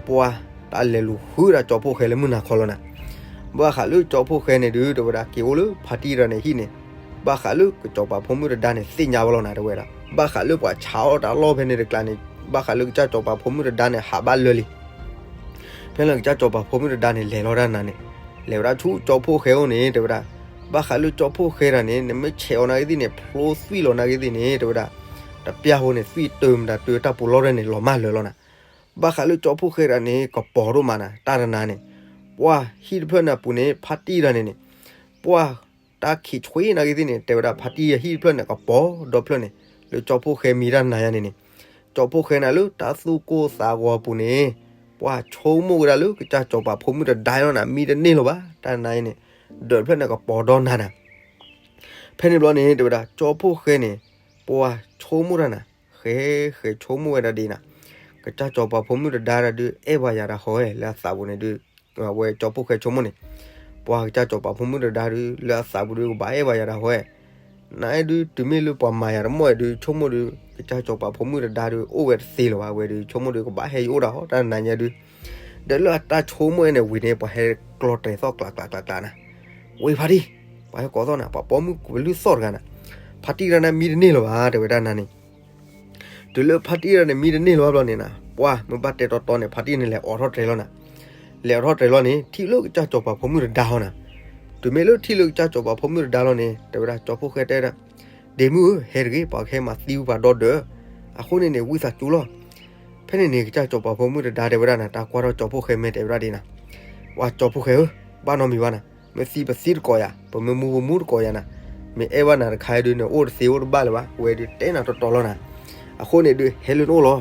ပှၢ်တၢ်လဲၤလူၤဃုဒၣ်ကၠီဖိၣ်ဃဲလၢမုၢ်နၤခီလီၤနၤ. ဘၣ်ဃးလၢကၠီဖိၣ်ဃဲန့ၣ်ဒုး တဲဝဲဒၣ် က့ၤအိၣ်လၢဖါတံၢ်တဂၤန့ၣ်ဟံၣ်န့ၣ်, ဘၣ်ဃးလၢကစီၤပၤဖိမုၣ်တဒါန့ၣ် သ့ၣ်ညါဝဲလီၤနၤ တဲဝဲဒၣ်. ဘၣ်ဃးလၢပှၤဆါအီၣ်တၢ်လီၢ်ဖဲန့ၣ်တကျါန့ၣ် ဘၣ်ဃးလၢကစၢ်စီၤပၤဖိမုၣ်တဒါန့ၣ် ဟးဘၣ်လၢာ်လံ ဖဲလၢကစၢ်စီၤပၤဖိမုၣ်တဒါန့ၣ် လဲၤလီၤတၢ်နၤန့ၣ်, လဲၤဝဲဒၣ်ဆူကၠီဖိၣ်ဃဲအိၣ်န့ၣ် တဲဝဲဒၣ်, ဘၣ်ဃးလၢကၠီဖိၣ်ဃဲတဂၤန့ၣ် နမ့ၢ်ဆဲးအီၤနာ်ဂ့ၤသ့ၣ်န့ၣ် ဖျိသွံၣ်လီၤနာ်ဂ့ၤသ့ၣ်န့ၣ် တဲဝဲဒၣ်, တပျၢ်ဖိန့ၣ် သွံၣ်တၢမတၤတၢတၢ်ပူၤလီၢ်ရဲၣ်န့ၣ် လီၤမၢ်လၢာ်လီၤနၤ. ဘၣ်ဃးလၢကၠီဖိၣ်ဃဲတဂၤန့ၣ် ကပီၤဒိၣ်မးနၤ တၢ်တနၤန့ၣ်, ပှၢ်ဟံၣ်တဖျၢၣ်န့ၣ်အပူၤန့ၣ် ဖါတံၢ်တဂၤန့ၣ်န့ၣ်, ပှၢ်တၢ်ခံးဆွံနာ်ဂ့ၤသ့ၣ်န့ၣ် တဲဝဲဒၣ် ဖါတံၢ်အဟံၣ်တဖျၢၣ်န့ၣ် ကပီၤဒီဖျၢၣ်န့ၣ် လၢကၠီဖိၣ်ဃဲမံတၢ်နၤယါန့ၣ်န့ၣ်, ကၠီဖိၣ်ဃဲန့ၣ်လၢတၢ်သူၣ်ကိၢ်သးဂီၤအပူၤန့ၣ်, ပှၢ်ဆိကမိၣ်ဝဲဒၣ်လၢကစၢ်စီၤပၤဖိမုၣ်တဒါလီၤနၤ မံတန့ၢ်လၢၤဘၣ် တၢ်နၤယါန့ၣ်, ဒီးတဖျၢၣ်န့ၣ်ကပီၤဒီနၤနၤ ဖဲန့ၣ်ဘျီန့ၣ် တဲဝဲဒၣ် ကၠီဖိၣ်ဃဲန့ၣ်, ပှၢ်ဆိကမိၣ်တၢ်နၤ, ဃဲဃဲဆိကမိၣ်ဝဲဒၣ်ဒ်နၤ, ကစၢ်စီၤပၤဖိမုၣ်တဒါဒုး အဲၣ်ဘၣ်ယၤတၢ်ဟီဝဲ လၢအသးပူၤန့ၣ်ဒုး, အဝဲကၠီဖိၣ်ဃဲဆိကမိၣ်န့ၣ်, ပှၢ်ကစၢ်စီၤပၤဖိမုၣ်တဒါဒုး လၢအသးပူၤဒုး ကဘၣ်အဲၣ်ဘၣ်ယၤတၢ်ဟီဝဲ နအဲၣ်ဒုးတုၤမ့ၢ်လၢပှၤမၤယၤတမီၢ်ဒုး ဆိကမိၣ်ဒုး ကစၢ်စီၤပၤဖိမုၣ်တဒါဒုး အိၣ်ဝဲတသ့လၢၤဘၣ် အဝဲဒုး ဆိကမိၣ်ဒုး ကဘၣ်ဟဲယအိၣ်တၢ်ဟီ တၢ်နၤညါဒုး, ဒီးလၢအတၢ်ဆိကမိၣ်အဲၣ်န့ၣ်ဝံၤန့ၣ် ပှၤဟဲကျီတဲာ်သီၣ်ကျးကျးကျးကျးနၤ, ဝ့ၢ်ဖါတံၢ်, ပှၤဟဲကိးသီၣ်နၤ ပှၤပိာ်မုၣ်ကလုၢ်သီၣ်တဂၤနၤ, ဖါတံၢ်တဂၤန့ၣ်မံတန့ၢ်လၢၤဘၣ် တဲဝဲဒၣ်နၤန့ၣ် တုၤလၢဖါတံၢ်တဂၤန့ၣ် မံတန့ၢ်လၢၤဘၣ်ဘျီန့ၣ်နၤ, ပှၢ်မ့ၢ်ဘၣ်တဲတီတီန့ၣ် ဖါတံၢ်န့ၣ် လဲၤအိးထီၣ်တြဲၤလီၤနၤ, လဲၤအိးထီၣ်တြဲၤလီၤန့ၣ် ထံၣ်လၢကစၢ်စီၤပၤဖိမုၣ်တဒါဟီနၤ, တုၤမ့ၢ်လၢထံၣ်လၢကစၢ်စီၤပၤဖိမုၣ်တဒါလီၤန့ၣ် တဲဝဲဒၣ် ကၠီဖိၣ်ဃဲတဲဝဲဒၣ်, ဒ့မုၣ်ဧၢ ဟဲတဂ့ၤ ပှၤကဟဲမၤသံဝံၤပှၤဒီဒၢး, အဃိန့ၣ်န့ၣ် ဝံသးစူၤလီၤ. ဖဲန့ၣ်န့ၣ် ကစၢ်စီၤပၤဖိမုၣ်တဒါတဲဝဲဒၣ်နၤ တၢ်ကွၢ်ထီၣ်ကၠီဖိၣ်ဃဲမဲာ်တဲဝဲဒၣ်ဒ်နၤ, ပှၢ်ကၠီဖိၣ်ဃဲဧၢ, ဘၣ်နီတမံၤဘၣ်နၤ မ့ၢ်သံပသံတကိးယၤ, ပမ့ၢ်မူပမူတကိးယၤနၤ, မ့ၢ်အဲၣ်ဘၣ်နၤတခါဒုးန့ၣ် အိၣ်တသ့အိၣ်တဘၣ်လၢၤဘၣ်, ဝဲဒုးတဲနၤတီတီလီၤနၤ, အဃိန့ၣ်ဒုးဟဲလၢနအိၣ်လီၤ,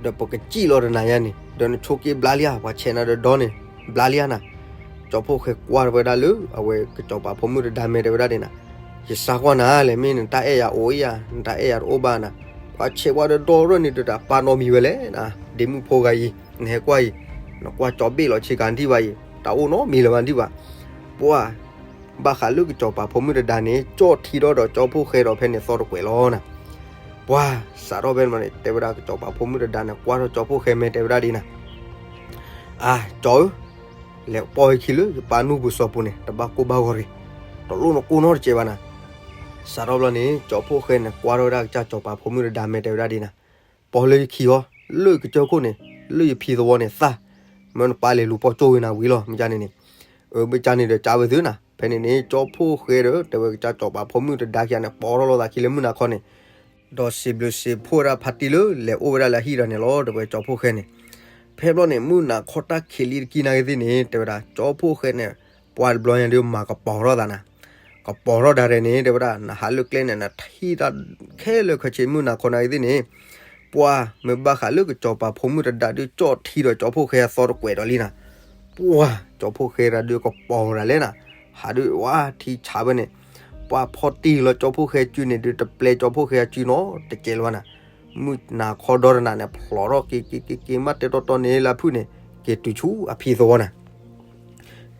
ဒီးပကစံၣ်လီၤတနၤညါန့ၣ် ဒီးနဆိးက့ဘျါလံဧါ, ပှၤဆဲးနၤဒီးဒီန့ၣ် ဘျါလံဧါနၤ, ကၠီဖှိၣ်ဃဲကွၢ်ထီၣ်ဝဲဒၣ်လၢ အဝဲကစီၤပၤဖိမုၣ်တဒါမဲာ်တဲဝဲဒၣ်ဒ်နၤ, ယစါကွၢ်နၤလဲၣ်, မ့ၢ်နတၢ်အဲၣ်ယၤအိၣ်အံၤဧါ, နတၢ်အဲၣ်ယၤတအိၣ်ဘၣ်နၤ, ပှၤဆဲးကွၢ်ဒီဒီရဲၣ်န့ၣ် တတၢ်ပာ်နီတမံၤဝဲလဲၣ်နၤ, ဒ့မုၣ်ဖိဂၤအံၤ, နဟဲကွၢ်အံၤ, နကွၢ်ကၠီဘ့ၣ်လီၤဆ့ကၤနထံၣ်ဘၣ်အံၤ, တၢ်အိၣ်နီတမံၤလၢၤဘၣ်နထံၣ်ဘၣ်, ပှၤ ဘၣ်ဃးလၢကစီၤပၤဖိမုၣ်တဒါန့ၣ် ကၠီၣ်ထံထီၣ်ဒီးကၠီဖှိၣ်ဃဲဒီးဖဲန့ၣ်သီတကွဲးလီၤနၤ, ပှၤ စးထီၣ်ဖဲန့ၣ်န့ၣ် တဲဝဲဒၣ်ကစီၤပၤဖိမုၣ်တဒါန့ၣ် ကွၢ်ထီၣ်ကၠီဖှိၣ်ဃဲမဲာ်တဲဝဲဒၣ်ဒ်နၤ, အါ ကၠီဧၢ, လဲၤပိာ်ယခံလၢယပၢ်နူၢ်ပူၤစီၤပူၤန့ၣ် တဘၣ်ကိၢ်ဘၣ်ဂီၤတဂ့ၤ, တလိၣ်နကိၢ်နီတစဲးဘၣ်နၤ, စးထီၣ်ဘျီန့ၣ် ကၠီဖှိၣ်ဃဲန့ၣ် ကွၢ်ထီၣ်ဝဲဒၣ်ကစၢ်စီၤပၤဖိမုၣ်တဒါမဲာ်တဲဝဲဒၣ်ဒ်နၤ, ပိာ်လၢယခံဟီ, လၢယကစၢၢ်ခိၣ်န့ၣ်, လၢယဖံသဝီန့ၣ်သၣ်, မ့ၢ်နပၢ်လဲၤလူၤပိာ်ကၠိဝံၤနၤဝံၤလီၤ, မ့ၢ်ကန့ၣ်န့ၣ်, အၢ မ့ၢ်ကန့ၣ်ဒီးကၢ်ဝဲသုနၤ, ဖဲန့ၣ်န့ၣ် ကၠီဖှိၣ်ဃဲဒီး တဲဝဲကစၢ်စီၤပၤဖိမုၣ်တဒါခံဂၤန့ၣ် ပိာ်ထီၣ်လိာ်သးခံလၢမုၢ်နၤခီန့ၣ်, ဒီးစံးဘျုးစံးဖှိၣ်ဝဲဒၣ်ဖါတံၢ်လၢလဲၤအိၣ်ဝဲဒၣ်လၢအဟံၣ်ဒီးန့ၣ်လီၤ, တဲဝဲကၠီဖှိၣ်ဃဲန့ၣ်, ဖဲဘျီန့ၣ် မုၢ်နၤခီတၢ်ခံးလံတကံၢ်နာ်က့သ့ၣ်န့ၣ် တဲဝဲဒၣ် ကၠီဖှိၣ်ဃဲန့ၣ်, ပှၤတဘျီညါဒုးမၤကပီၤထီၣ်သးနၤ, ကပီၤထီၣ်ဒၣ်ရဲၣ်န့ၣ် တဲဝဲဒၣ် နဟးလၢကျဲန့ၣ် နထံၣ်တၢ်ခဲလၢာ်ခဲဆ့ မုၢ်နၤခီနာ်က့သ့ၣ်န့ၣ်, ပှၤမ့ၢ်ဘၣ်ဃးလၢကစီၤပၤဖိမုၣ်တဒါဒုးကၠီၣ်ထံဒီးကၠီဖှိၣ်ဃဲအသီတကွဲးဒီးလံနၤ, ပှၤ ကၠီဖှိၣ်ဃဲတၢ်ဒုးကပီၤဝဲဒၣ်လဲၣ်နၤ, ဟးဒုးဝဲထံဆးဝဲန့ၣ်, ပှၤဖီတံၢ်လီၤကၠီဖှိၣ်ဃဲစုန့ၣ်ဒုး တပျဲကၠီဖှိၣ်ဃဲအစုနီတကဲလၢၤဘၣ်နၤ, မုၢ်နၤခီဒီတနၤန့ၣ် ဖျိးထီၣ်က့ၤက့ၤက့ၤက့ၤမးတဲတီတီန့ၣ်လၢအဖုၣ်န့ၣ်, က့ၤတုၤဆူအဖံသဝီနၤ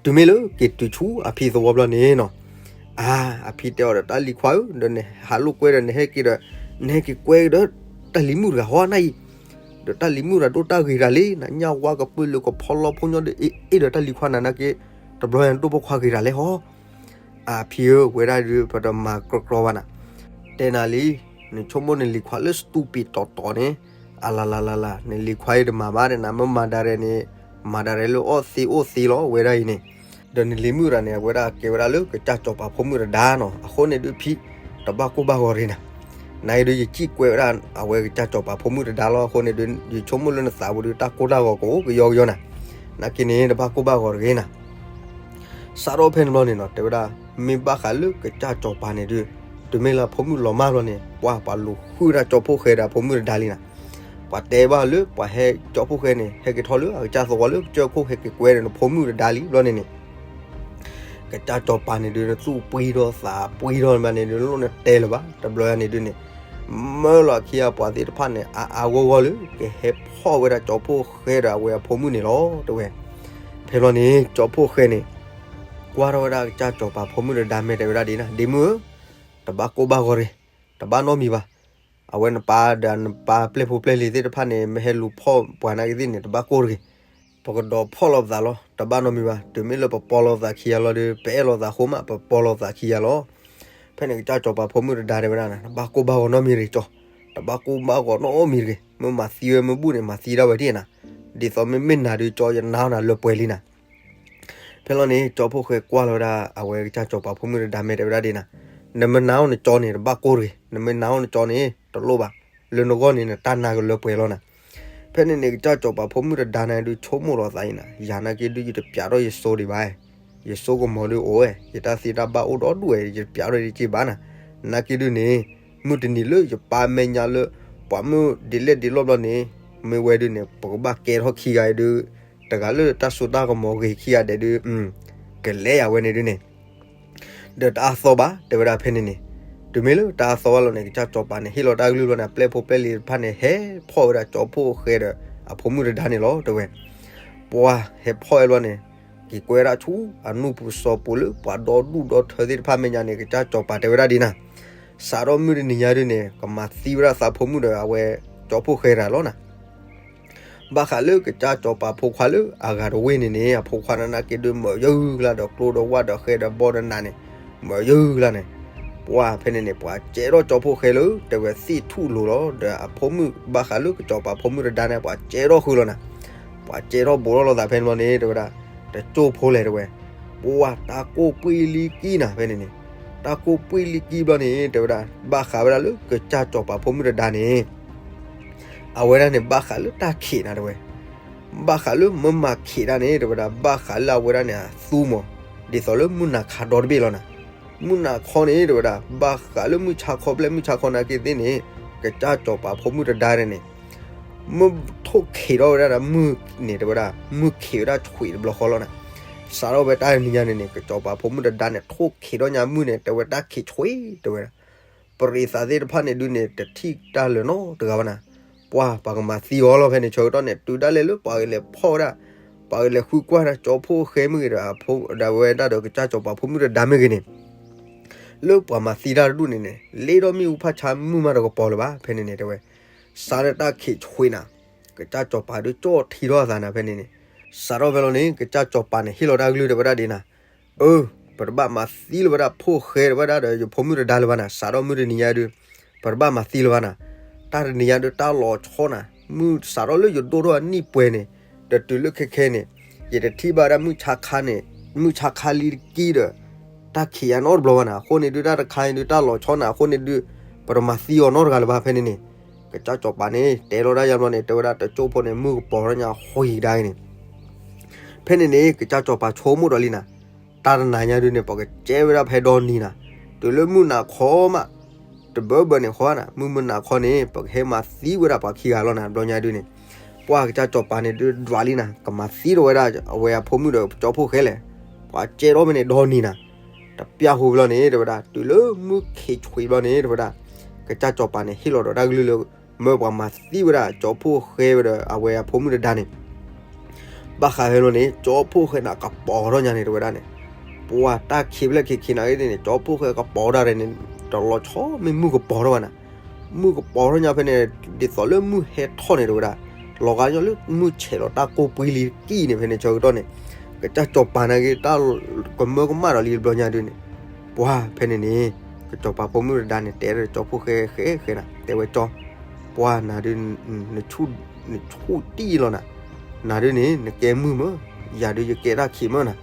တုၤမ့ၢ်လၢက့ၤတုၤဆူအဖံသဝီဘျီန့ၣ်နီၤ, အါ အဖံတဲအီၤဒီး တၢ်လံၤခွါဧၢ, ဒီးနဟးလိာ်ကွဲဒီးနဟဲက့ၤဒီး, နဟဲက့ၤကွဲဒီးတၢ်လံၤမုၣ်တဂၤဟီနၤအံၤ, ဒီးတၢ်လံၤမုၣ်တဂၤဒိၣ်တၢ်ဂ့ၤတၢ်လံ, နညၣ်ဝါကပုာ်လုာ်ကဖီလီဖိညီဒီး အ့ၣ်ဒီးတၢ်လံၤခွါနၤနာ်က့, တဘျီညါဒိၣ်ဖိခွါဂ့ၤတၢ်လဲၣ်ဟီ အဖံဧၢ, ဝဲဒၣ်ဒုးပတမၤကြီကြီဘၣ်နၤ, တဲနၤလံ, နဆိကမိၣ်နလံၤခွါလၢ stupid တီတီန့ၣ်, အလၤလၤလၤလၤ နလံၤခွါအံၤတမၤဘၣ်ဒီးနၤ, မ့ၢ်မၤဒၣ်ရဲၣ်န့ၣ်, မၤဒၣ်ရဲၣ်လၢအီၣ်သ့အိၣ်သ့လီၤ ဝဲဒၣ်အံၤန့ၣ်, ဒီးနလံၤမုၣ်တဂၤန့ၣ် အဝဲဒၣ်ကဲဝဲဒၣ်လၢကစၢ်စီၤပၤဖိမုၣ်တဒါနီၤ, အဃိန့ၣ်ဒုးဖံ, တဘၣ်ကိၢ်ဘၣ်ဂီၤတဂ့ၤနၤ, နအံၤဒုးယစံၣ်ကွဲးဝဲဒၣ် အဝဲကစၢ်စီၤပၤဖိမုၣ်တဒါလီၤ, အဃိန့ၣ်ဒုး ယဆိကမိၣ်လၢနသးပူၤဒုး တၢ်ကိၢ်တၢ်ဂီၤကအိၣ်ကယီကယီနၤ, နာ်က့န့ၣ် တဘၣ်ကိၢ်ဘၣ်ဂီၤတဂ့ၤနၤ စးထီၣ်ဖဲန့ၣ်ဘျီန့ၣ်နီၤ တဲဝဲဒၣ်, မ့ၢ်ဘၣ်ဃးလၢကစၢ်စီၤပၤန့ၣ်ဒုး, တုၤမ့ၢ်လၢအဖိမုၣ်လီၤမၢ်ဘျီန့ၣ် ပှၤပှၤလူၤဃုဒၣ်ကၠီဖှိၣ်ဃဲဒီးအဖိမုၣ်တဒါလံနၤ, ပှၤတဲဘၣ်လၢပှၤဟဲကၠီဖှိၣ်ဃဲန့ၣ် ဟဲက့ၤထီၣ်လၢအကစၢ်သဝီလၢကစၢၢ်ခိၣ် ဟဲက့ၤကွဲဒီးနဖိမုၣ်တဒါလံဘျီန့ၣ်န့ၣ် ကစၢ်စီၤပၤန့ၣ်ဒုး နသူၣ်ပှံထီၣ်သးပှံထီၣ်မးန့ၣ်ဒုး နလိၣ်နတဲလၢၤဘၣ် တဘျီယၤန့ၣ်ဒုးန့ၣ်, မၢလီၤခံဂၤပှၤသ့ၣ်တဖၣ်န့ၣ် အါအါဂီၢ်ဂီၢ်လၢ ကဟဲဖီၣ်ဝဲဒၣ်ကၠီဖှိၣ်ဃဲဒီးအဝဲအဖိမုၣ်န့ၣ်လီၤ တဲဝဲ, ဖဲဘျီန့ၣ် ကၠီဖှိၣ်ဃဲန့ၣ် ကွၢ်ထီၣ်ဝဲဒၣ်ကစၢ်စီၤပၤဖိမုၣ်တဒါမဲာ်တဲဝဲဒၣ်ဒ်နၤ, ဒ့မုၣ်ဧၢ, တဘၣ်ကိၢ်ဘၣ်ဂီၤတဂ့ၤ, တဘၣ်နီတမံၤဘၣ်, အဝဲနပၢ်ဒီးနပၢ်ပျဲၢ်ဖိပျဲၢ်လံၤသ့ၣ်တဖၣ်န့ၣ် မ့ၢ်ဟဲလူၤဖီၣ်ပှၤနာ်က့သ့ၣ်န့ၣ် တဘၣ်ကိၢ်တဂ့ၤ, ပကဒိးဖီၣ်လီၤပသးလီၤ တဘၣ်နီတမံၤဘၣ်, တုၤမ့ၢ်လၢပပိာ်လီၤသးခံဂၤလီၤဒီး ပအဲၣ်လီၤသးဃိမး ပပိာ်လီၤသးခံဂၤလီၤ. ဖဲန့ၣ်ကစၢ်စီၤပၤဖိမုၣ်တဒါတဲဝဲဒၣ် တဘၣ်ကိၢ်ဘၣ်ဂီၤနီတမံၤတဂ့ၤကၠီ, တဘၣ်ကိၢ်ဘၣ်ဂီၤနီတမံၤတဂ့ၤ, မ့ၢ်မၤသံဝဲမ့ၢ်ဘူၣ်န့ၣ် မၤသံဒၣ်ဝဲဒၣ်နၤ, ဒ်သိးမ့ၢ်မ့ၢ်နၤဒုးကၠီ ယနာ်နၤလၢပှဲၤလံနၤ ဖဲလီၤန့ၣ် ကၠီဖှိၣ်ဃဲကွၢ်လီၤဝဲဒၣ် အဝဲကစၢ်စီၤပၤဖိမုၣ်တဒါမဲာ်တဲဝဲဒၣ်ဒ်နၤ, နမ့ၢ်နာ်အီၤနကၠီန့ၣ် တဘၣ်ကိၢ်တဂ့ၤ, နမ့ၢ်နာ်အီၤနကၠီန့ၣ် တလိၣ်ဘၣ်, လၢနဂီၢ်န့ၣ် နတၢ်နာ်ကလၢပှဲၤလီၤနၤ. ဖဲန့ၣ်န့ၣ် ကစၢ်စီၤပၤဖိမုၣ်တဒါန့ၣ်ဒုး ဆိကမိၣ်လီၤသးအံၤနၤ, ယၤနာ်က့ဒုး ယတပျးထီၣ်ယစိၤဒံးဘၣ်, ယစိကမီၤဒုးအိၣ်ဝဲ, ယတၢ်သ့တၢ်ဘၣ်အိၣ်ဒီဒူၣ်ဝဲ, ယတပျးထီၣ်ဒံးက့ဘၣ်နၤ. နာ်က့ဒုးန့ၣ် မုၢ်တနံၤလၢယပၢ်မဲာ်ညါလၢ ပှၤမုၢ်ဒ်လဲၣ်ဒ်လဲၣ်ဘျီန့ၣ် မ့ၢ်ဝဲဒုးန့ၣ် ပကဘၣ်ကဲထီၣ်ခံဂၤအံၤဒုး တဂၤလၢတၢ်စိတၢ်ကမီၤဂ့ၤခံဂၤဒဲးဒုး ကလဲၤယၤဝဲန့ၣ်ဒုးန့ၣ် ဒီးတအါသီဘၣ် တဲဝဲဒၣ်ဖဲန့ၣ်န့ၣ်, တုၤမ့ၢ်လၢတအါသီဘၣ်လီၤန့ၣ် ကစၢ်စီၤပၤန့ၣ် ဟ့ၣ်လီၤတၢ်ကလုၢ်ဘျီန့ၣ် အပျဲၢ်ဖိပျဲၢ်လံၤတဖၣ်န့ၣ် ဟဲဖီၣ်ဝဲဒၣ်ကၠီဖှိၣ်ဃဲဒီး အဖိမုၣ်တဒါန့ၣ်လီၤ တဲဝဲ. ပှၤဟဲဖီၣ်ဝဲဘျီန့ၣ် က့ၤကွဲဒၣ်ဆူ အနူၢ်ပူၤစီၤပူၤလၢ ပှၤဒီဒူၣ်ဒီထၢသ့ၣ်တဖၣ်မဲာ်ညါန့ၣ် ကစၢ်စီၤပၤတဲဝဲဒၣ်ဒ်နၤ, စးထီၣ်မုၢ်တနံၤညါဒုးန့ၣ် ကမၤသံဝဲဒၣ်သးဖိမုၣ်ဒီးအဝဲ ကၠီဖှိၣ်ဃဲတဂၤလီၤနၤ. ဘၣ်ဃးလၢကစၢ်စီၤပၤဖိခွါလၢအဂၤတဝ့ၢ်န့ၣ်န့ၣ် အဖိခွါန့ၣ်နာ်က့ဒုး မၢယုၢ်လၢ်ဒီးကျိဒီးဝၣ်ဒီးဃဲဒီးဘီဒီးနးန့ၣ် မၢယုၢ်လၢ်န့ၣ်, ပှၤဖဲန့ၣ်န့ၣ် ပှၤကဲထီၣ်ကၠီဖှိၣ်ဃဲလၢ တဲဝဲသ့ၣ်ထူၣ်လိၤလီၤ ဒီးအဖိမုၣ် ဘၣ်ဃးလၢကစၢ်စီၤပၤဖိမုၣ်တဒါန့ၣ် ပှၤကဲထီၣ်ဃုာ်လီၤနၤ. ပှၤကဲထီၣ်ဘူးထီၣ်လိာ်သးဖဲန့ၣ်ဘျီန့ၣ် တဲဝဲဒၣ် တကၠိၢ်ဖိလဲၣ်တဲဝဲ, ပှၤတၢ်ကိၢ်ပှံၢ်လံကံနၤ ဖဲန့ၣ်န့ၣ်, တၢ်ကိၢ်ပှံၢ်လံကံဘျီန့ၣ် တဲဝဲဒၣ် ဘၣ်ဃးဝဲဒၣ်လၢကစၢ်စီၤပၤဖိမုၣ်တဒါန့ၣ် အဝဲဒၣ်န့ၣ် ဘၣ်ဃးလၢတၢ်ခံးနၤတဲဝဲ, ဘၣ်ဃးလၢမ့ၢ်မၤခံးတၢ်န့ၣ် တဲဝဲဒၣ် ဘၣ်ဃးလၢအဝဲဒၣ်န့ၣ် အသူမီၤ, ဒ်သိးလၢမုၢ်နၤခါဒီတဘ့ၣ်လီၤနၤ. မုၢ်နၤခီန့ၣ် တဲဝဲဒၣ် ဘၣ်ဃးလၢမုၢ်ဆါခီဖျဲၣ် မုၢ်ဆါခီနာ်က့သ့ၣ်န့ၣ် ကစၢ်စီၤပၤဖိမုၣ်တဒါန့ၣ်န့ၣ် မုၢ်ထိၣ်ခံးထီၣ်ဝဲဒၣ်ဒီးမုၢ်န့ၣ် တဲဝဲဒၣ် မုၢ်ခံးဝဲဒၣ်ဆွံးတဘျီဃီလီၤနၤ. စးထီၣ်ဝဲတၢ်နံၤညါန့ၣ်န့ၣ် ကစၢ်စီၤပၤဖိမုၣ်တဒါန့ၣ် ထိၣ်ခံးထီၣ်ညါမုၢ်န့ၣ် တဲဝဲတၢ်ခံးဆွံး တဲဝဲဒၣ် ပရံးသးသ့ၣ်တဖၣ်န့ၣ်ဒုးန့ၣ် တထံၣ်တၢ်လၢၤနီတဂၤဘၣ်နၤ. ပှၤ ပှၤကမၤသံအီၤလီၤ ဖဲန့ၣ်ဆၢကတီၢ်န့ၣ် တုၤဒၣ်လဲာ်လၢပှၤကလဲၤဖီၣ်ဝဲဒၣ် ပှၤကလဲၤဃုကွၢ်ဒၣ်ကၠီဖှိၣ်ဃဲမုၢ်ဂ့ၤဒီး အဖိဒၣ်ဝဲဒၣ်ဒီးကစၢ်စီၤပၤဖိမုၣ်တဒါမ့ၢ်ဂ့ၤန့ၣ် လၢပှၤမၤသံတၢ်တဒူၣ်န့ၣ်န့ၣ် လ့ဒီးမ့ၣ်အူဖးဆါမုၢ်မးတကပီၤလၢၤဘၣ် ဖဲန့ၣ်န့ၣ် တဲဝဲ စးထီၣ်တၢ်ခံးဆွံးနၤ ကစၢ်စီၤပၤဒုးကၠီၣ်ထံထီၣ်အသးနၤ ဖဲန့ၣ်န့ၣ် စးထီၣ်ဖဲလီၤန့ၣ် ကစၢ်စီၤပၤန့ၣ် ဟ့ၣ်လီၤတၢ်ကလုၢ်တဲဝဲဒၣ်ဒ်နၤ အၢ ပတဘၣ်မၤသံလၢၤဝဲဒၣ်ဖိၣ်ဃဲတဲဝဲဒၣ်ဒီး ယဖိမုၣ်တဒါလၢၤဘၣ်နၤ. စးထီၣ်မုၢ်တနံၤညါဒုး ပတဘၣ်မၤသံလၢၤဘၣ်နၤ. တၢ်တနံၤညါဒုး တၢ်လီၤဆီနၤ မုၢ်စးထီၣ်လၢယဒိၣ်ထီၣ်အနံၣ်ပှဲၤန့ၣ် ဒီးတုၤလၢခဲခဲန့ၣ် ယတထံၣ်ဘၣ်ဒၣ်မုၢ်ဆါခါန့ၣ် မုၢ်ဆါခါလံတက့ၢ်ဒီး တၢ်ခံးယါနီတဘျီဘၣ်နၤ. အဃိန့ၣ်ဒုး တၢ်တခါန့ၣ်ဒုး တၢ်လီၤဆီနၤ အဃိန့ၣ်ဒုး ပတမၤသံအီၤနီတဂၤလၢၤဘၣ် ဖဲန့ၣ်န့ၣ် ကစၢ်စီၤပၤန့ၣ် တဲလီၤတၢ်ယါဘျီန့ၣ် တဲဝဲဒၣ်တကၠိဖိန့ၣ် မုၢ်ကပီၤထီၣ်ညါဃံၤကဒါက့ၤန့ၣ် ဖဲန့ၣ်န့ၣ် ကစၢ်စီၤပၤဆိကမိၣ်ဒီးလံနၤ တၢ်တနၤညါဒုးန့ၣ် ပကကဲဝဲဒၣ်ဖဲဒီနံၤနၤ တုၤလၢမုၢ်နၤခီမး တဘၢဘၢန့ၣ်ဃီနၤ မုၢ်မုၢ်နၤခီန့ၣ် ပကဟဲမၤသံဝဲဒၣ်ပှၤခံဂၤလီၤနၤ ဘျီညါဒုးန့ၣ် ပှၤကစၢ်စီၤပၤန့ၣ်ဒုးဒွးလံနၤ ကမၤသံဒီးဝဲဒၣ်အဝဲအဖိမုၣ်ဒီးကၠီဖှိၣ်ဃဲလဲၣ် ပှၤကဲထီၣ်ဖဲန့ၣ်ဒီနံၤနၤ တပျၢ်ဟူဘျီန့ၣ် တဲဝဲဒၣ် တုၤလၢမုၢ်ခံးဆွံးဘျီန့ၣ် တဲဝဲဒၣ် ကစၢ်စီၤပၤန့ၣ် ဟ့ၣ်လီၤဒီးတၢ်ကလုၢ်လၢ မၢပှၤမၤသံဝဲဒၣ်ကၠီဖှိၣ်ဃဲဝဲဒီးအဝဲအဖိမုၣ်တဒါန့ၣ် ဘၣ်ဃးဖဲလီၤန့ၣ် ကၠီဖှိၣ်ဃဲန့ၣ် ကပီၤထီၣ်ညါန့ၣ် တဲဝဲဒၣ်န့ၣ် ပှၤတၢ်ခံးဖျဲၣ်ခံးခံးနၤဂ့ၤန့ၣ် ကၠီဖှိၣ်ဃဲကပီၤဒၣ်န့ၣ် တလီၤဆီမ့ၢ်မုၢ်ကပီၤထီၣ်ဘၣ်နၤ မုၢ်ကပီၤထီၣ်ညါဖဲန့ၣ် ဒ်သိးလၢမုၢ်ဟဲထီၣ်န့ၣ် တဲဝဲဒၣ် လီၤဂာ်ညီလၢမုၢ်ဆဲးလီၤတၢ်ကိၢ်ပှံလံတက့ၢ်န့ၣ် ဖဲန့ၣ်ဆၢကတီၢ်န့ၣ် ကစၢ်စီၤပၤနာ်က့ တၢ်ကမၢကမၣ်ဒီးလံတဘျီညါဒုးန့ၣ် ပှၤဖဲန့ၣ်န့ၣ် ကစၢ်စီၤပၤဖိမုၣ်တဒါန့ၣ် တဲဒီးကၠီဖှိၣ်ဃဲဃဲဃဲနၤ တဲဝဲကၠီ ပှၤနၤဒုး နဆူၣ်တံၢ်လီၤနၤ နၤဒုးန့ၣ် နကဲမုၢ်မၢ ယၤဒုးယကဲတၢ်ခံးမၢနၤ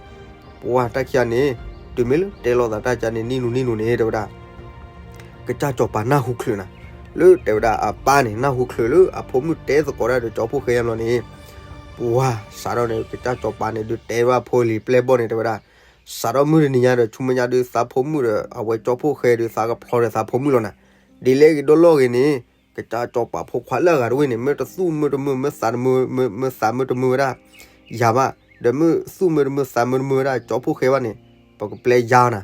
ပှၤတၢ်ခံးန့ၣ် တုၤမ့ၢ်လၢတဲလိာ်သးတၢ်ကန့ၣ် နံၣ်နူနံၣ်နူန့ၣ် တဲဝဲဒၣ် ကစၢ်စီၤပၤနၢ်ဟူချုးနၤ လၢတဲဝဲဒၣ်အပၢ်န့ၣ် နၢ်ဟူချုးလၢအဖိမုၣ်တဲသကိးတၢ်ဒီးကၠီဖှိၣ်ဃဲယါဘျီန့ၣ် ပှၤစးထီၣ်န့ၣ် ကစၢ်စီၤပၤန့ၣ်ဒုးတဲဘၣ်ဖိလံၤပျဲၢ်ဘီၣ်န့ၣ် တဲဝဲဒၣ် စးထီၣ်မုၢ်တနံၤညါဒီး ဆူမဲာ်ညါဒုး သးဖိမုၣ်ဒီး အဝဲကၠီဖှိၣ်ဃဲဒုး သးကဖျီဒီးသးဖိမုၣ်လီၤနၤ ဒ်လဲၣ်ဂ့ၤဒိၣ်လီၢ်ဂ့ၤန့ၣ် ကစၢ်စီၤပၤဖိခွါလၢအဂၤတဝ့ၢ်န့ၣ် မ့ၢ်တသူၣ်မ့ၢ်တမုာ် မ့ၢ်သးမုာ် မ့ၢ်သးမုာ်တမုာ်ဝဲဒၣ် ယၤဘၣ် ဒီးမ့ၢ်သူၣ်မ့ၢ်တမုာ် သးမုာ်တမုာ်ဝဲဒၣ် ကၠီဖှိၣ်ဃဲဘၣ်န့ၣ် ပကပျဲယါနၤ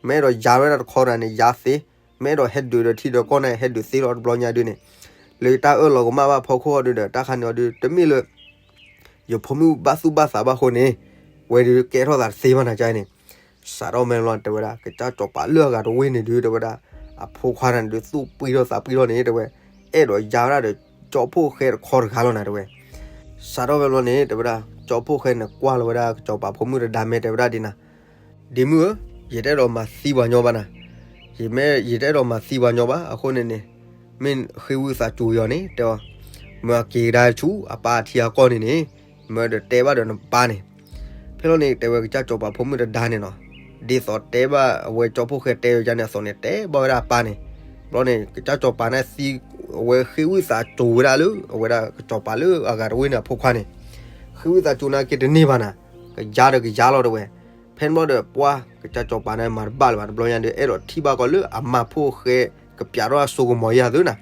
မ့ၢ်အဲၣ်ဒိးယါဝဲဒၣ်တခီတဂၤန့ၣ် ယါသ့ မ့ၢ်အဲၣ်ဒိးဟဲဒုးဒီးထံဒီးကီၢ်န့ၣ် ဟဲဒုးသ့လီၤတဘျီညါဒုးန့ၣ် လၢတၢ်အၢၣ်လီၤကမၣ်ဘၣ်ဖီခိၣ်အီၤဒုးဒီး တၢ်ခါန့ၣ်အီၤဒုး တမ့ၢ်လၢ ယဖိမုၣ်ဘၣ်သူၣ်ဘၣ်သးဘၣ်အဃိန့ၣ် ဝဲဒုးကဲထီၣ်သးတသ့ဘၣ်နၤကါန့ၣ် စးထီၣ်မဲာ်လီၤတဲဝဲဒၣ် ကစၢ်စီၤပၤလၢအဂၤတဝ့ၢ်န့ၣ်ဒုး တဲဝဲဒၣ် အဖိခွါတဂၤန့ၣ်ဒုး သူၣ်ပှံထီၣ်သးပှံထီၣ်န့ၣ် တဲဝဲ အဲၣ်ဒိးယါဝဲဒၣ်ဒီး ကၠီဖှိၣ်ဃဲတခီတဂၤလီၤနၤ တဲဝဲ စးထီၣ်ဝဲဘျီန့ၣ် တဲဝဲဒၣ် ကၠီဖှိၣ်ဃဲန့ၣ် ကွၢ်လီၤဝဲဒၣ် ကစၢ်စီၤပၤဖိမုၣ်တဒါမဲာ် တဲဝဲဒၣ်ဒ်နၤ ဒ်မုၢ်ဧၢ, ယတအဲၣ်ဒိးမၤသံပှၤညီဘၣ်နၤ, ယမ့ၢ် ယတအဲၣ်ဒိးမၤသံပှၤညီဘၣ်, အဃိန့ၣ်န့ၣ် မ့ၢ်ဃ့ဝံသးစူၤအီၤန့ၣ် တဲအီၤ, မၢအက့ၤကဒါဆူ အပၢ်အထံအကီၢ်န့ၣ်န့ၣ် မၢဒီးတဲဘၣ်ဒီးနပၢ်န့ၣ်, ဖဲလီၤန့ၣ် တဲဝဲကစၢ်စီၤပၤဖိမုၣ်တဒါန့ၣ်နီၤ, ဒ်သိးတဲဘၣ်အဝဲကၠီဖှိၣ်ဃဲတဲဝဲဒ်န့ၣ်အသိးန့ၣ် တဲဘၣ်ဝဲဒၣ်အပၢ်န့ၣ်, ဘျီန့ၣ် ကစၢ်စီၤပၤန့ၣ်သံ အဝဲဃ့ဝံသးစူၤဝဲဒၣ်လၢ အဝဲဒၣ်ကစီၤပၤလၢအဂၤတဝ့ၢ်န့ၣ်အဖိခွါန့ၣ်, ဃ့ဝံသးစူၤနာ်က့တန့ၢ်ဘၣ်နၤ, ကယါဒီးကယါလီၤတဲဝဲ, ဖဲန့ၣ်ဘျီဒီးပှၢ် ကစၢ်စီၤပၤန့ၣ်မၤတဘၣ်လၢၤဘၣ် တဘျီညါဒီး အဲၣ်ဒိးထံၣ်ဘၣ်ကီးလၢအမါဖိၣ်ဃဲ ကပျးထီၣ်အစိကမီၤယၤသုနၤ,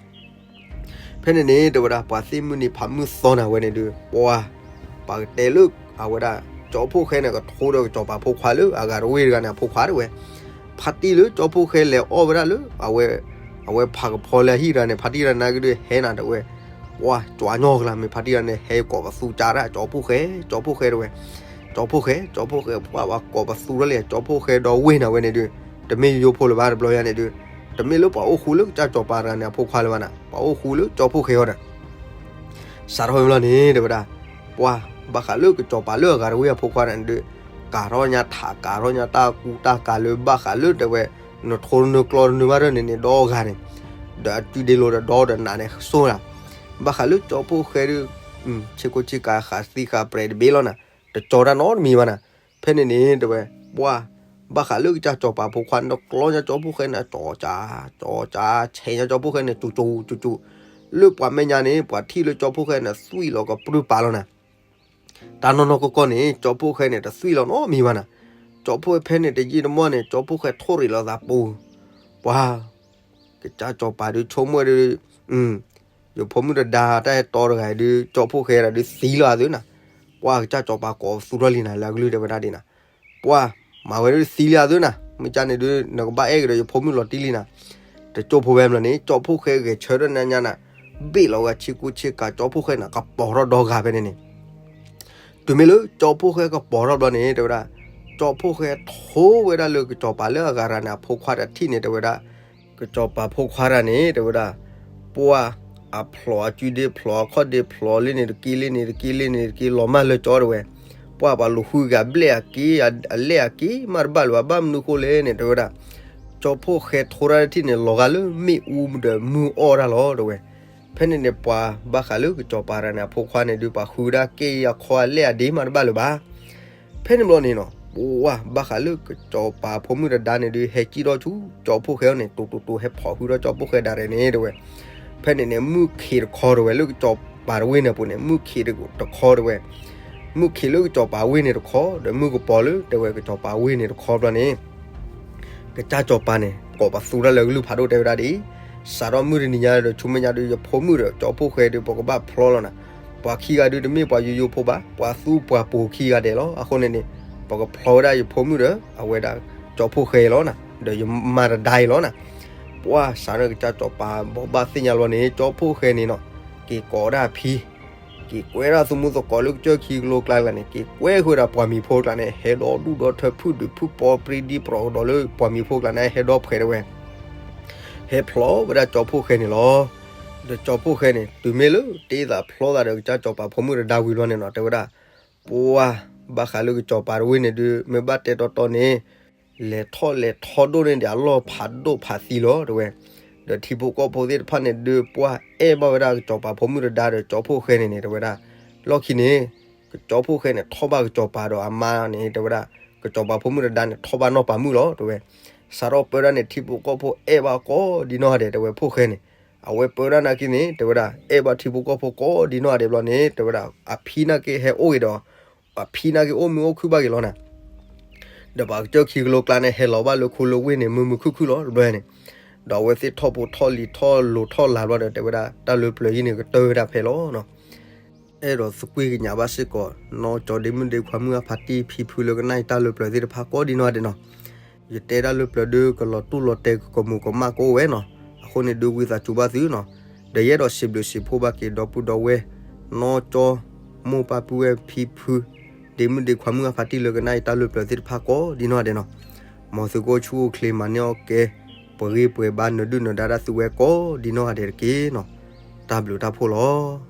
ဖဲန့ၣ်န့ၣ် တဲဝဲဒၣ် ပှၤသ့ၣ်မုၢ်နံၤဖးမုၢ်သီနၤဝဲန့ၣ်ဒီး ပှၢ် ပှၤကတဲလၢ အဝဲဒၣ် ကၠီဖှိၣ်ဃဲန့ၣ် ကထိဒီးကစီၤပၤဖိခွါလၢအဂၤတဝ့ၢ်တဂၤန့ၣ်အဖိခွါတဲဝဲ, ဖါတံၢ်လၢကၠီဖှိၣ်ဃဲလဲၤအီၣ်ဝဲဒၣ်လၢ အဝဲ အဝဲဖးကဖီလၢအဟံၣ်တဂၤန့ၣ် ဖါတံၢ်တဂၤန့ၣ်ကဒုးဟဲနၤတဲဝဲ, ပှၢ် ကၠီညီကလါ မ့ၢ်ဖါတံၢ်တဂၤန့ၣ် ဟဲကိးပသူကၢ်ဒၣ် ကၠီဖှိၣ်ဃဲ ကၠီဖှိၣ်ဃဲတဲဝဲ, ကၠီဖှိၣ်ဃဲ ကၠီဖှိၣ်ဃဲ ပှၢ် ပှၤကိးပသူထီၣ်လံ ကၠီဖှိၣ်ဃဲဒီဝ့ၢ်နၤဝဲန့ၣ်ဒီး တမ့ၢ်ယိယိဖိလၢၤဘၣ် တဘျီညါန့ၣ်ဒီး တမ့ၢ်လၢပှၤအိၣ်ဃူလၢကစၢ်စီၤပၤတဂၤန့ၣ်အဖိခွါလၢၤဘၣ်နၤ, ပှၤအိၣ်ဃူလၢကၠီဖှိၣ်ဃဲအီၤဒီး စးထီၣ်ဝဲဘျီန့ၣ် တဲဝဲဒၣ်, ပှၢ် ဘၣ်ဃးလၢကစီၤပၤလၢအဂၤတဝ့ၢ်အဖိခွါန့ၣ်ဒီး ကၤထီၣ်ညါထး ကၤထီၣ်ညါတၢ်ကူတၢ်ကၤလၢ ဘၣ်ဃးလၢတဲဝဲ နထိတနၢကျီတနၢဘၣ်ဒၣ်န့ၣ်န့ၣ် ဒီဂၤန့ၣ်, ဒီးအစုဒ့လိာ်ဒီးဒီဒီးနးန့ၣ်စိၤဒၣ်, ဘၣ်ဃးလၢကၠီဖှိၣ်ဃဲဒီး ဆ့ကိဆ့ကၤဃာ်သံဃာ်ပြဲးတဘ့ၣ်လီၤနၤ, တကၠီတၢ်နီတမံၤဘၣ်နၤ, ဖဲန့ၣ်န့ၣ် တဲဝဲ, ပှၢ် ဘၣ်ဃးလၢကစၢ်စီၤပၤဖိခွါန့ၣ် တကျီညါကၠီဖှိၣ်ဃဲန့ၣ် ကၠီကၠါ ကၠီကၠါ ဆဲးညါကၠီဖှိၣ်ဃဲန့ၣ် ကၠူကၠူကၠူကၠူ, လၢပှၤမဲာ်ညါန့ၣ် ပှၤထံၣ်လၢကၠီဖှိၣ်ဃဲန့ၣ် သွံၣ်လီၤကပြုၢ်ပာ်လီၤနၤ တၢ်နီၢ်နီၢ်ကီၢ်ကီၢ်န့ၣ် ကၠီဖှိၣ်ဃဲန့ၣ် တသွံၣ်လီၤနီတမံၤဘၣ်နၤ, ကၠီ ကၠီဖီၣ်ဃဲဖဲန့ၣ်တယံာ်တမီၢ်န့ၣ် ကၠီဖီၣ်ဃဲထိၣ်ရံးလီၤသးပူၤ, ပှၤ ကစၢ်ကၠီၤပၤဒုးဆိကမိၣ်ဒုး, ယဖိမုၣ်တဒါတၢ်ဟဲတီတဂၤအံၤဒုး ကၠီဖီၣ်ဃဲဒၣ်ဒုးသံလီၤအသုနၤ, ပှၤကစၢ်ကၠီၤပၤကိးသူထီၣ်လံနၤ လၢအကလုၢ်တဲဝဲဒၣ်ဒ်နၤ, ပှၤ မၤဝဲဒုးသံလံအသုနၤ မ့ၢ်ကန့ၣ်ဒုး နကဘၣ်အဲၣ်ကဒီးယဖိမုၣ်လီၤတံၢ်လံနၤ, တကၠိဖိဝဲမလီၤန့ၣ် ကၠီဖီၣ်ဃဲဂဲၤဆၢထၢၣ်ညါညါနၤ, ဘ့ၣ်လီၤဝဲဆ့ကူဆ့ကၤ ကၠီဖီၣ်ဃဲန့ၣ် ကပီၤထီၣ်ဒီဂၤဖဲန့ၣ်န့ၣ် တုၤမ့ၢ်လၢကၠီဖီၣ်ဃဲကပီၤထီၣ်ဘျီန့ၣ် တဲဝဲဒၣ်, ကၠီဖီၣ်ဃဲထိဝဲဒၣ်လၢကစၢ်ကၠီၤပၤလၢအဂၤရၤန့ၣ် အဖိခွါတထံၣ်န့ၣ် တဲဝဲဒၣ်, ကစၢ်ကၠီၤပၤဖိခွါတဂၤန့ၣ် တဲဝဲဒၣ်, ပှၤ အဖျိးအကုဒ့ဖျိး အခီၣ်ဒ့ဖျိးလံန့ၣ်တက့ၢ်လံန့ၣ်တက့ၢ်လံန့ၣ်တက့ၢ် လီၤမၢ်လၢကၠီတဲဝဲ, ပှၤပှၤလူၤဃုဂၤဘျဲၣ်အက့ၢ် အလဲၢ်အက့ၢ် မ့ၢ်တဘၣ်လၢၤဘၣ် ဘၣ်မနုၤဃိလဲၣ်န့ၣ် တဲဝဲဒၣ်, ကၠီဖီၣ်ဃဲထိတၢ်တထံၣ်န့ၣ် လီၤဂာ်လၢမ့ၣ်အူဒီးမုၢ်အီၣ်တၢ်လီၤတဲဝဲ, ဖဲန့ၣ်န့ၣ် ပှၤဘၣ်ဃးလၢကစၢ်ကၠီၤပၤတဂၤန့ၣ် အဖိခွါန့ၣ်ဒုး ပှၤဃုဒၣ်က့ၢ်အခီအလဲၢ်အဒ့မ့ၢ်တဘၣ်လၢၤဘၣ် ဖဲန့ၣ်ဘျီန့ၣ်နီၤ ပှၤဘၣ်ဃးလၢကစၢ်ကၠီၤပၤဖိမုၣ်တဒါန့ၣ်ဒုး ဟဲကံၣ်ထီၣ်ဆူကၠီဖီၣ်ဃဲအအိၣ်န့ၣ် တိၤတိၤတိၤ ဟဲဖီၣ်ဃုာ်ဒီးကၠီဖီၣ်ဃဲဒၣ်ရဲၣ်န့ၣ်တဲဝဲ, ဖဲန့ၣ်န့ၣ် မုၢ်ခံးတခီတဲဝဲ လၢကစၢ်ကၠီၤပၤတဝ့ၢ်န့ၣ်အပူၤန့ၣ် မုၢ်ခံးတခီတဲဝဲ, မုၢ်ခံးလၢကစၢ်ကၠီၤပၤဝ့ၢ်န့ၣ်တခီ ဒီးမုၢ်ကပီၤလၢတဲဝဲကစၢ်ကၠီၤပၤဝ့ၢ်န့ၣ်တခီဘျီန့ၣ် ကစၢ်ကၠီၤပၤန့ၣ် ကိးပသူတၢ်လၢကလုၢ်ဖးဒိၣ်တဲဝဲဒၣ်ဒ်အံၤ, စးထီၣ်မုၢ်တနံၤညါဒီး ဆူမဲာ်ညါဒီး ယဖိမုၣ်ဒီးကၠီဖီၣ်ဃဲဒီး ပကဘၣ်ဖျီလီၤနၤ, ပှၤခံဂၤဒုးတမ့ၢ်ပှၤယိယိဖိဘၣ် ပှၤသူပှၤပိာ်ခံဂၤဒဲးလီၤ. အဃိန့ၣ်န့ၣ် ပကဖျီဝဲဒၣ်ယဖိမုၣ်ဒီး အဝဲဒၣ်ကၠီဖီၣ်ဃဲအံၤလီၤနၤ, ဒီးယမါတဒါအံၤလီၤနၤ. ပှၤစးထီၣ်ကစၢ်ကၠီၤပၤဘိးဘၣ်သ့ၣ်ညါလီၤန့ၣ် ကၠီဖီၣ်ဃဲန့ၣ်နီၤ က့ၤကိးဒၣ်အဖံ က့ၤကွဲဒၣ်သမူသကိးလၢကစၢၢ်ခံကလိကျါကျါန့ၣ် က့ၤကွဲဃုာ်ဝဲဒၣ်ပှၤမံၤဖိကျါန့ၣ် ဟဲဒီဒူၣ်ဒီထၢ ဖုၣ်ဒုးဖုၣ်ပီ ပြံဒံပြီကဒီးလၢပှၤမံၤဖိကျါန့ၣ် ဟဲဒီဖှဲးတဲဝဲ, ဟဲဖျီဝဲဒၣ်ကၠီဖီၣ်ဃဲန့ၣ်လီၤ. ဒီးကၠီဖီၣ်ဃဲန့ၣ် တုၤမ့ၢ်လၢတ့သးဖျီသးဒီးကစၢ်ကၠီၤပၤဖိမုၣ်တဒါဝံၤဘျီန့ၣ်နီၤ တဲဝဲဒၣ်, ပှၤဘၣ်ဃးလၢကစၢ်ကၠီၤပၤတဝ့ၢ်န့ၣ်ဒုး မ့ၢ်ဘၣ်တဲတီတီန့ၣ် လဲၤထီၣ်လဲၤထီဒိၣ်န့ၢ်ဒံးအလီၢ်ဖးဒိၣ်ဖးသံလီၤတဲဝဲ. ဒီးထံဖိကီၢ်ဖိသ့ၣ်တဖၣ်န့ၣ်ဒုး ပှၤအဲၣ်ဘၣ်ဝဲဒၣ်ကစၢ်ကၠီၤပၤဖိမုၣ်တဒါဒီးကၠီဖီၣ်ဃဲန့ၣ်န့ၣ် တဲဝဲဒၣ်, လီၢ်ခံန့ၣ် ကၠီဖီၣ်ဃဲန့ၣ် ထီၣ်ဘၣ်ကစၢ်ကၠီၤပၤဒီးအမါန့ၣ် တဲဝဲဒၣ်, ကစၢ်ကၠီၤပၤဖိမုၣ်တဒါန့ၣ် ထီၣ်ဘၣ်နီၢ်ပၤမုၣ်လီၤတဲဝဲ. စးထီၣ်ပၢဒၣ်န့ၣ် ထံဖိကီၢ်ဖိအဲၣ်ဘၣ်ကိးဒံနီၢ်ဂၤဒဲး တဲဝဲဖီၣ်ဃဲန့ၣ်, အဝဲပၢဒၣ်နာ်က့န့ၣ် တဲဝဲဒၣ် အဲၣ်ဘၣ်ထံဖိကီၢ်ဖိကိးဒံနီၢ်ဂၤဒဲးဘျီန့ၣ် တဲဝဲဒၣ် အဖံနာ်က့ဟဲအိၣ်ဂ့ၤဒီး အဖံနာ်က့အိၣ်မုာ်အိၣ်ခုၣ်ဘၣ်က့ၤလီၤနၤ ဒီးပှၤကစၢၢ်ခံကလိကျါန့ၣ် ဟဲလီၤဘၣ်လၢခိလၢဝ့ၢ်န့ၣ် မုာ်မုာ်ခုၣ်ခုၣ်လီၤတဘျီန့ၣ်, ဒီးအဝဲသ့ၣ်ထီၣ်ဖိထီၣ်လံၤထီၣ်လိၤထီၣ်လၤဘျီဒီး တဲဝဲဒၣ် တၢ်လၢပျၢၤအံၤန့ၣ် ကတၢၢ်ဝဲဒၣ်ဖဲလီၤနီၤ. အဲၣ်ဒိးသကွံၢ်ကညးဘၣ်စ့ၢ်ကီး နီၢ်ကၠီဒ့မုၣ်ဒ့ခွါမုၣ်အဖါတံၢ်ဖံဖုလၢကနၣ်အံၤတၢ်လၢပျၢၤသ့ၣ်တဖၣ်ကိးဒံနီၢ်ဂၤဒဲးနီၤ. ယတဲတၢ်လၢပျၢၤဒုး ကလီၤတူၢ်လီၤတဲာ်ကမူးကမၣ်ကအိၣ်ဝဲနီၤ. အဃိန့ၣ်ဒုးဝံသးစူၤဘၣ်သုနီၤ. ဒီးယအဲၣ်ဒိးစံးဘျုးစံးဖှိၣ်ဘၣ်က့ၤဒီပုၢ်ဒီဝဲၢ် နီၢ်ကၠီ မိၢ်ပၢ်ပုၢ်ဝဲၢ်ဖံဖု ဒ့မုၣ်ဒ့ခွါမုၣ်အဖါတံၢ်လၢကနၣ်အံၤတၢ်လၢပျၢၤသ့ၣ်တဖၣ်ကိးဒံနီၢ်ဂၤဒဲးနီၤ. မ်သုကအိၣ်ဆူၣ်အိၣ်ချ့မၤန့ၢ်အီၣ်ကဲ ပှဲၤဂ့ၤပှဲၤဘါနဒုၣ်နဒါတၢ်သုဝဲကိးဒံနီၢ်ဂၤဒဲးတက့ၢ်နီၤ. တၢ်ဘျုးတၢ်ဖှိၣ်လီၤ.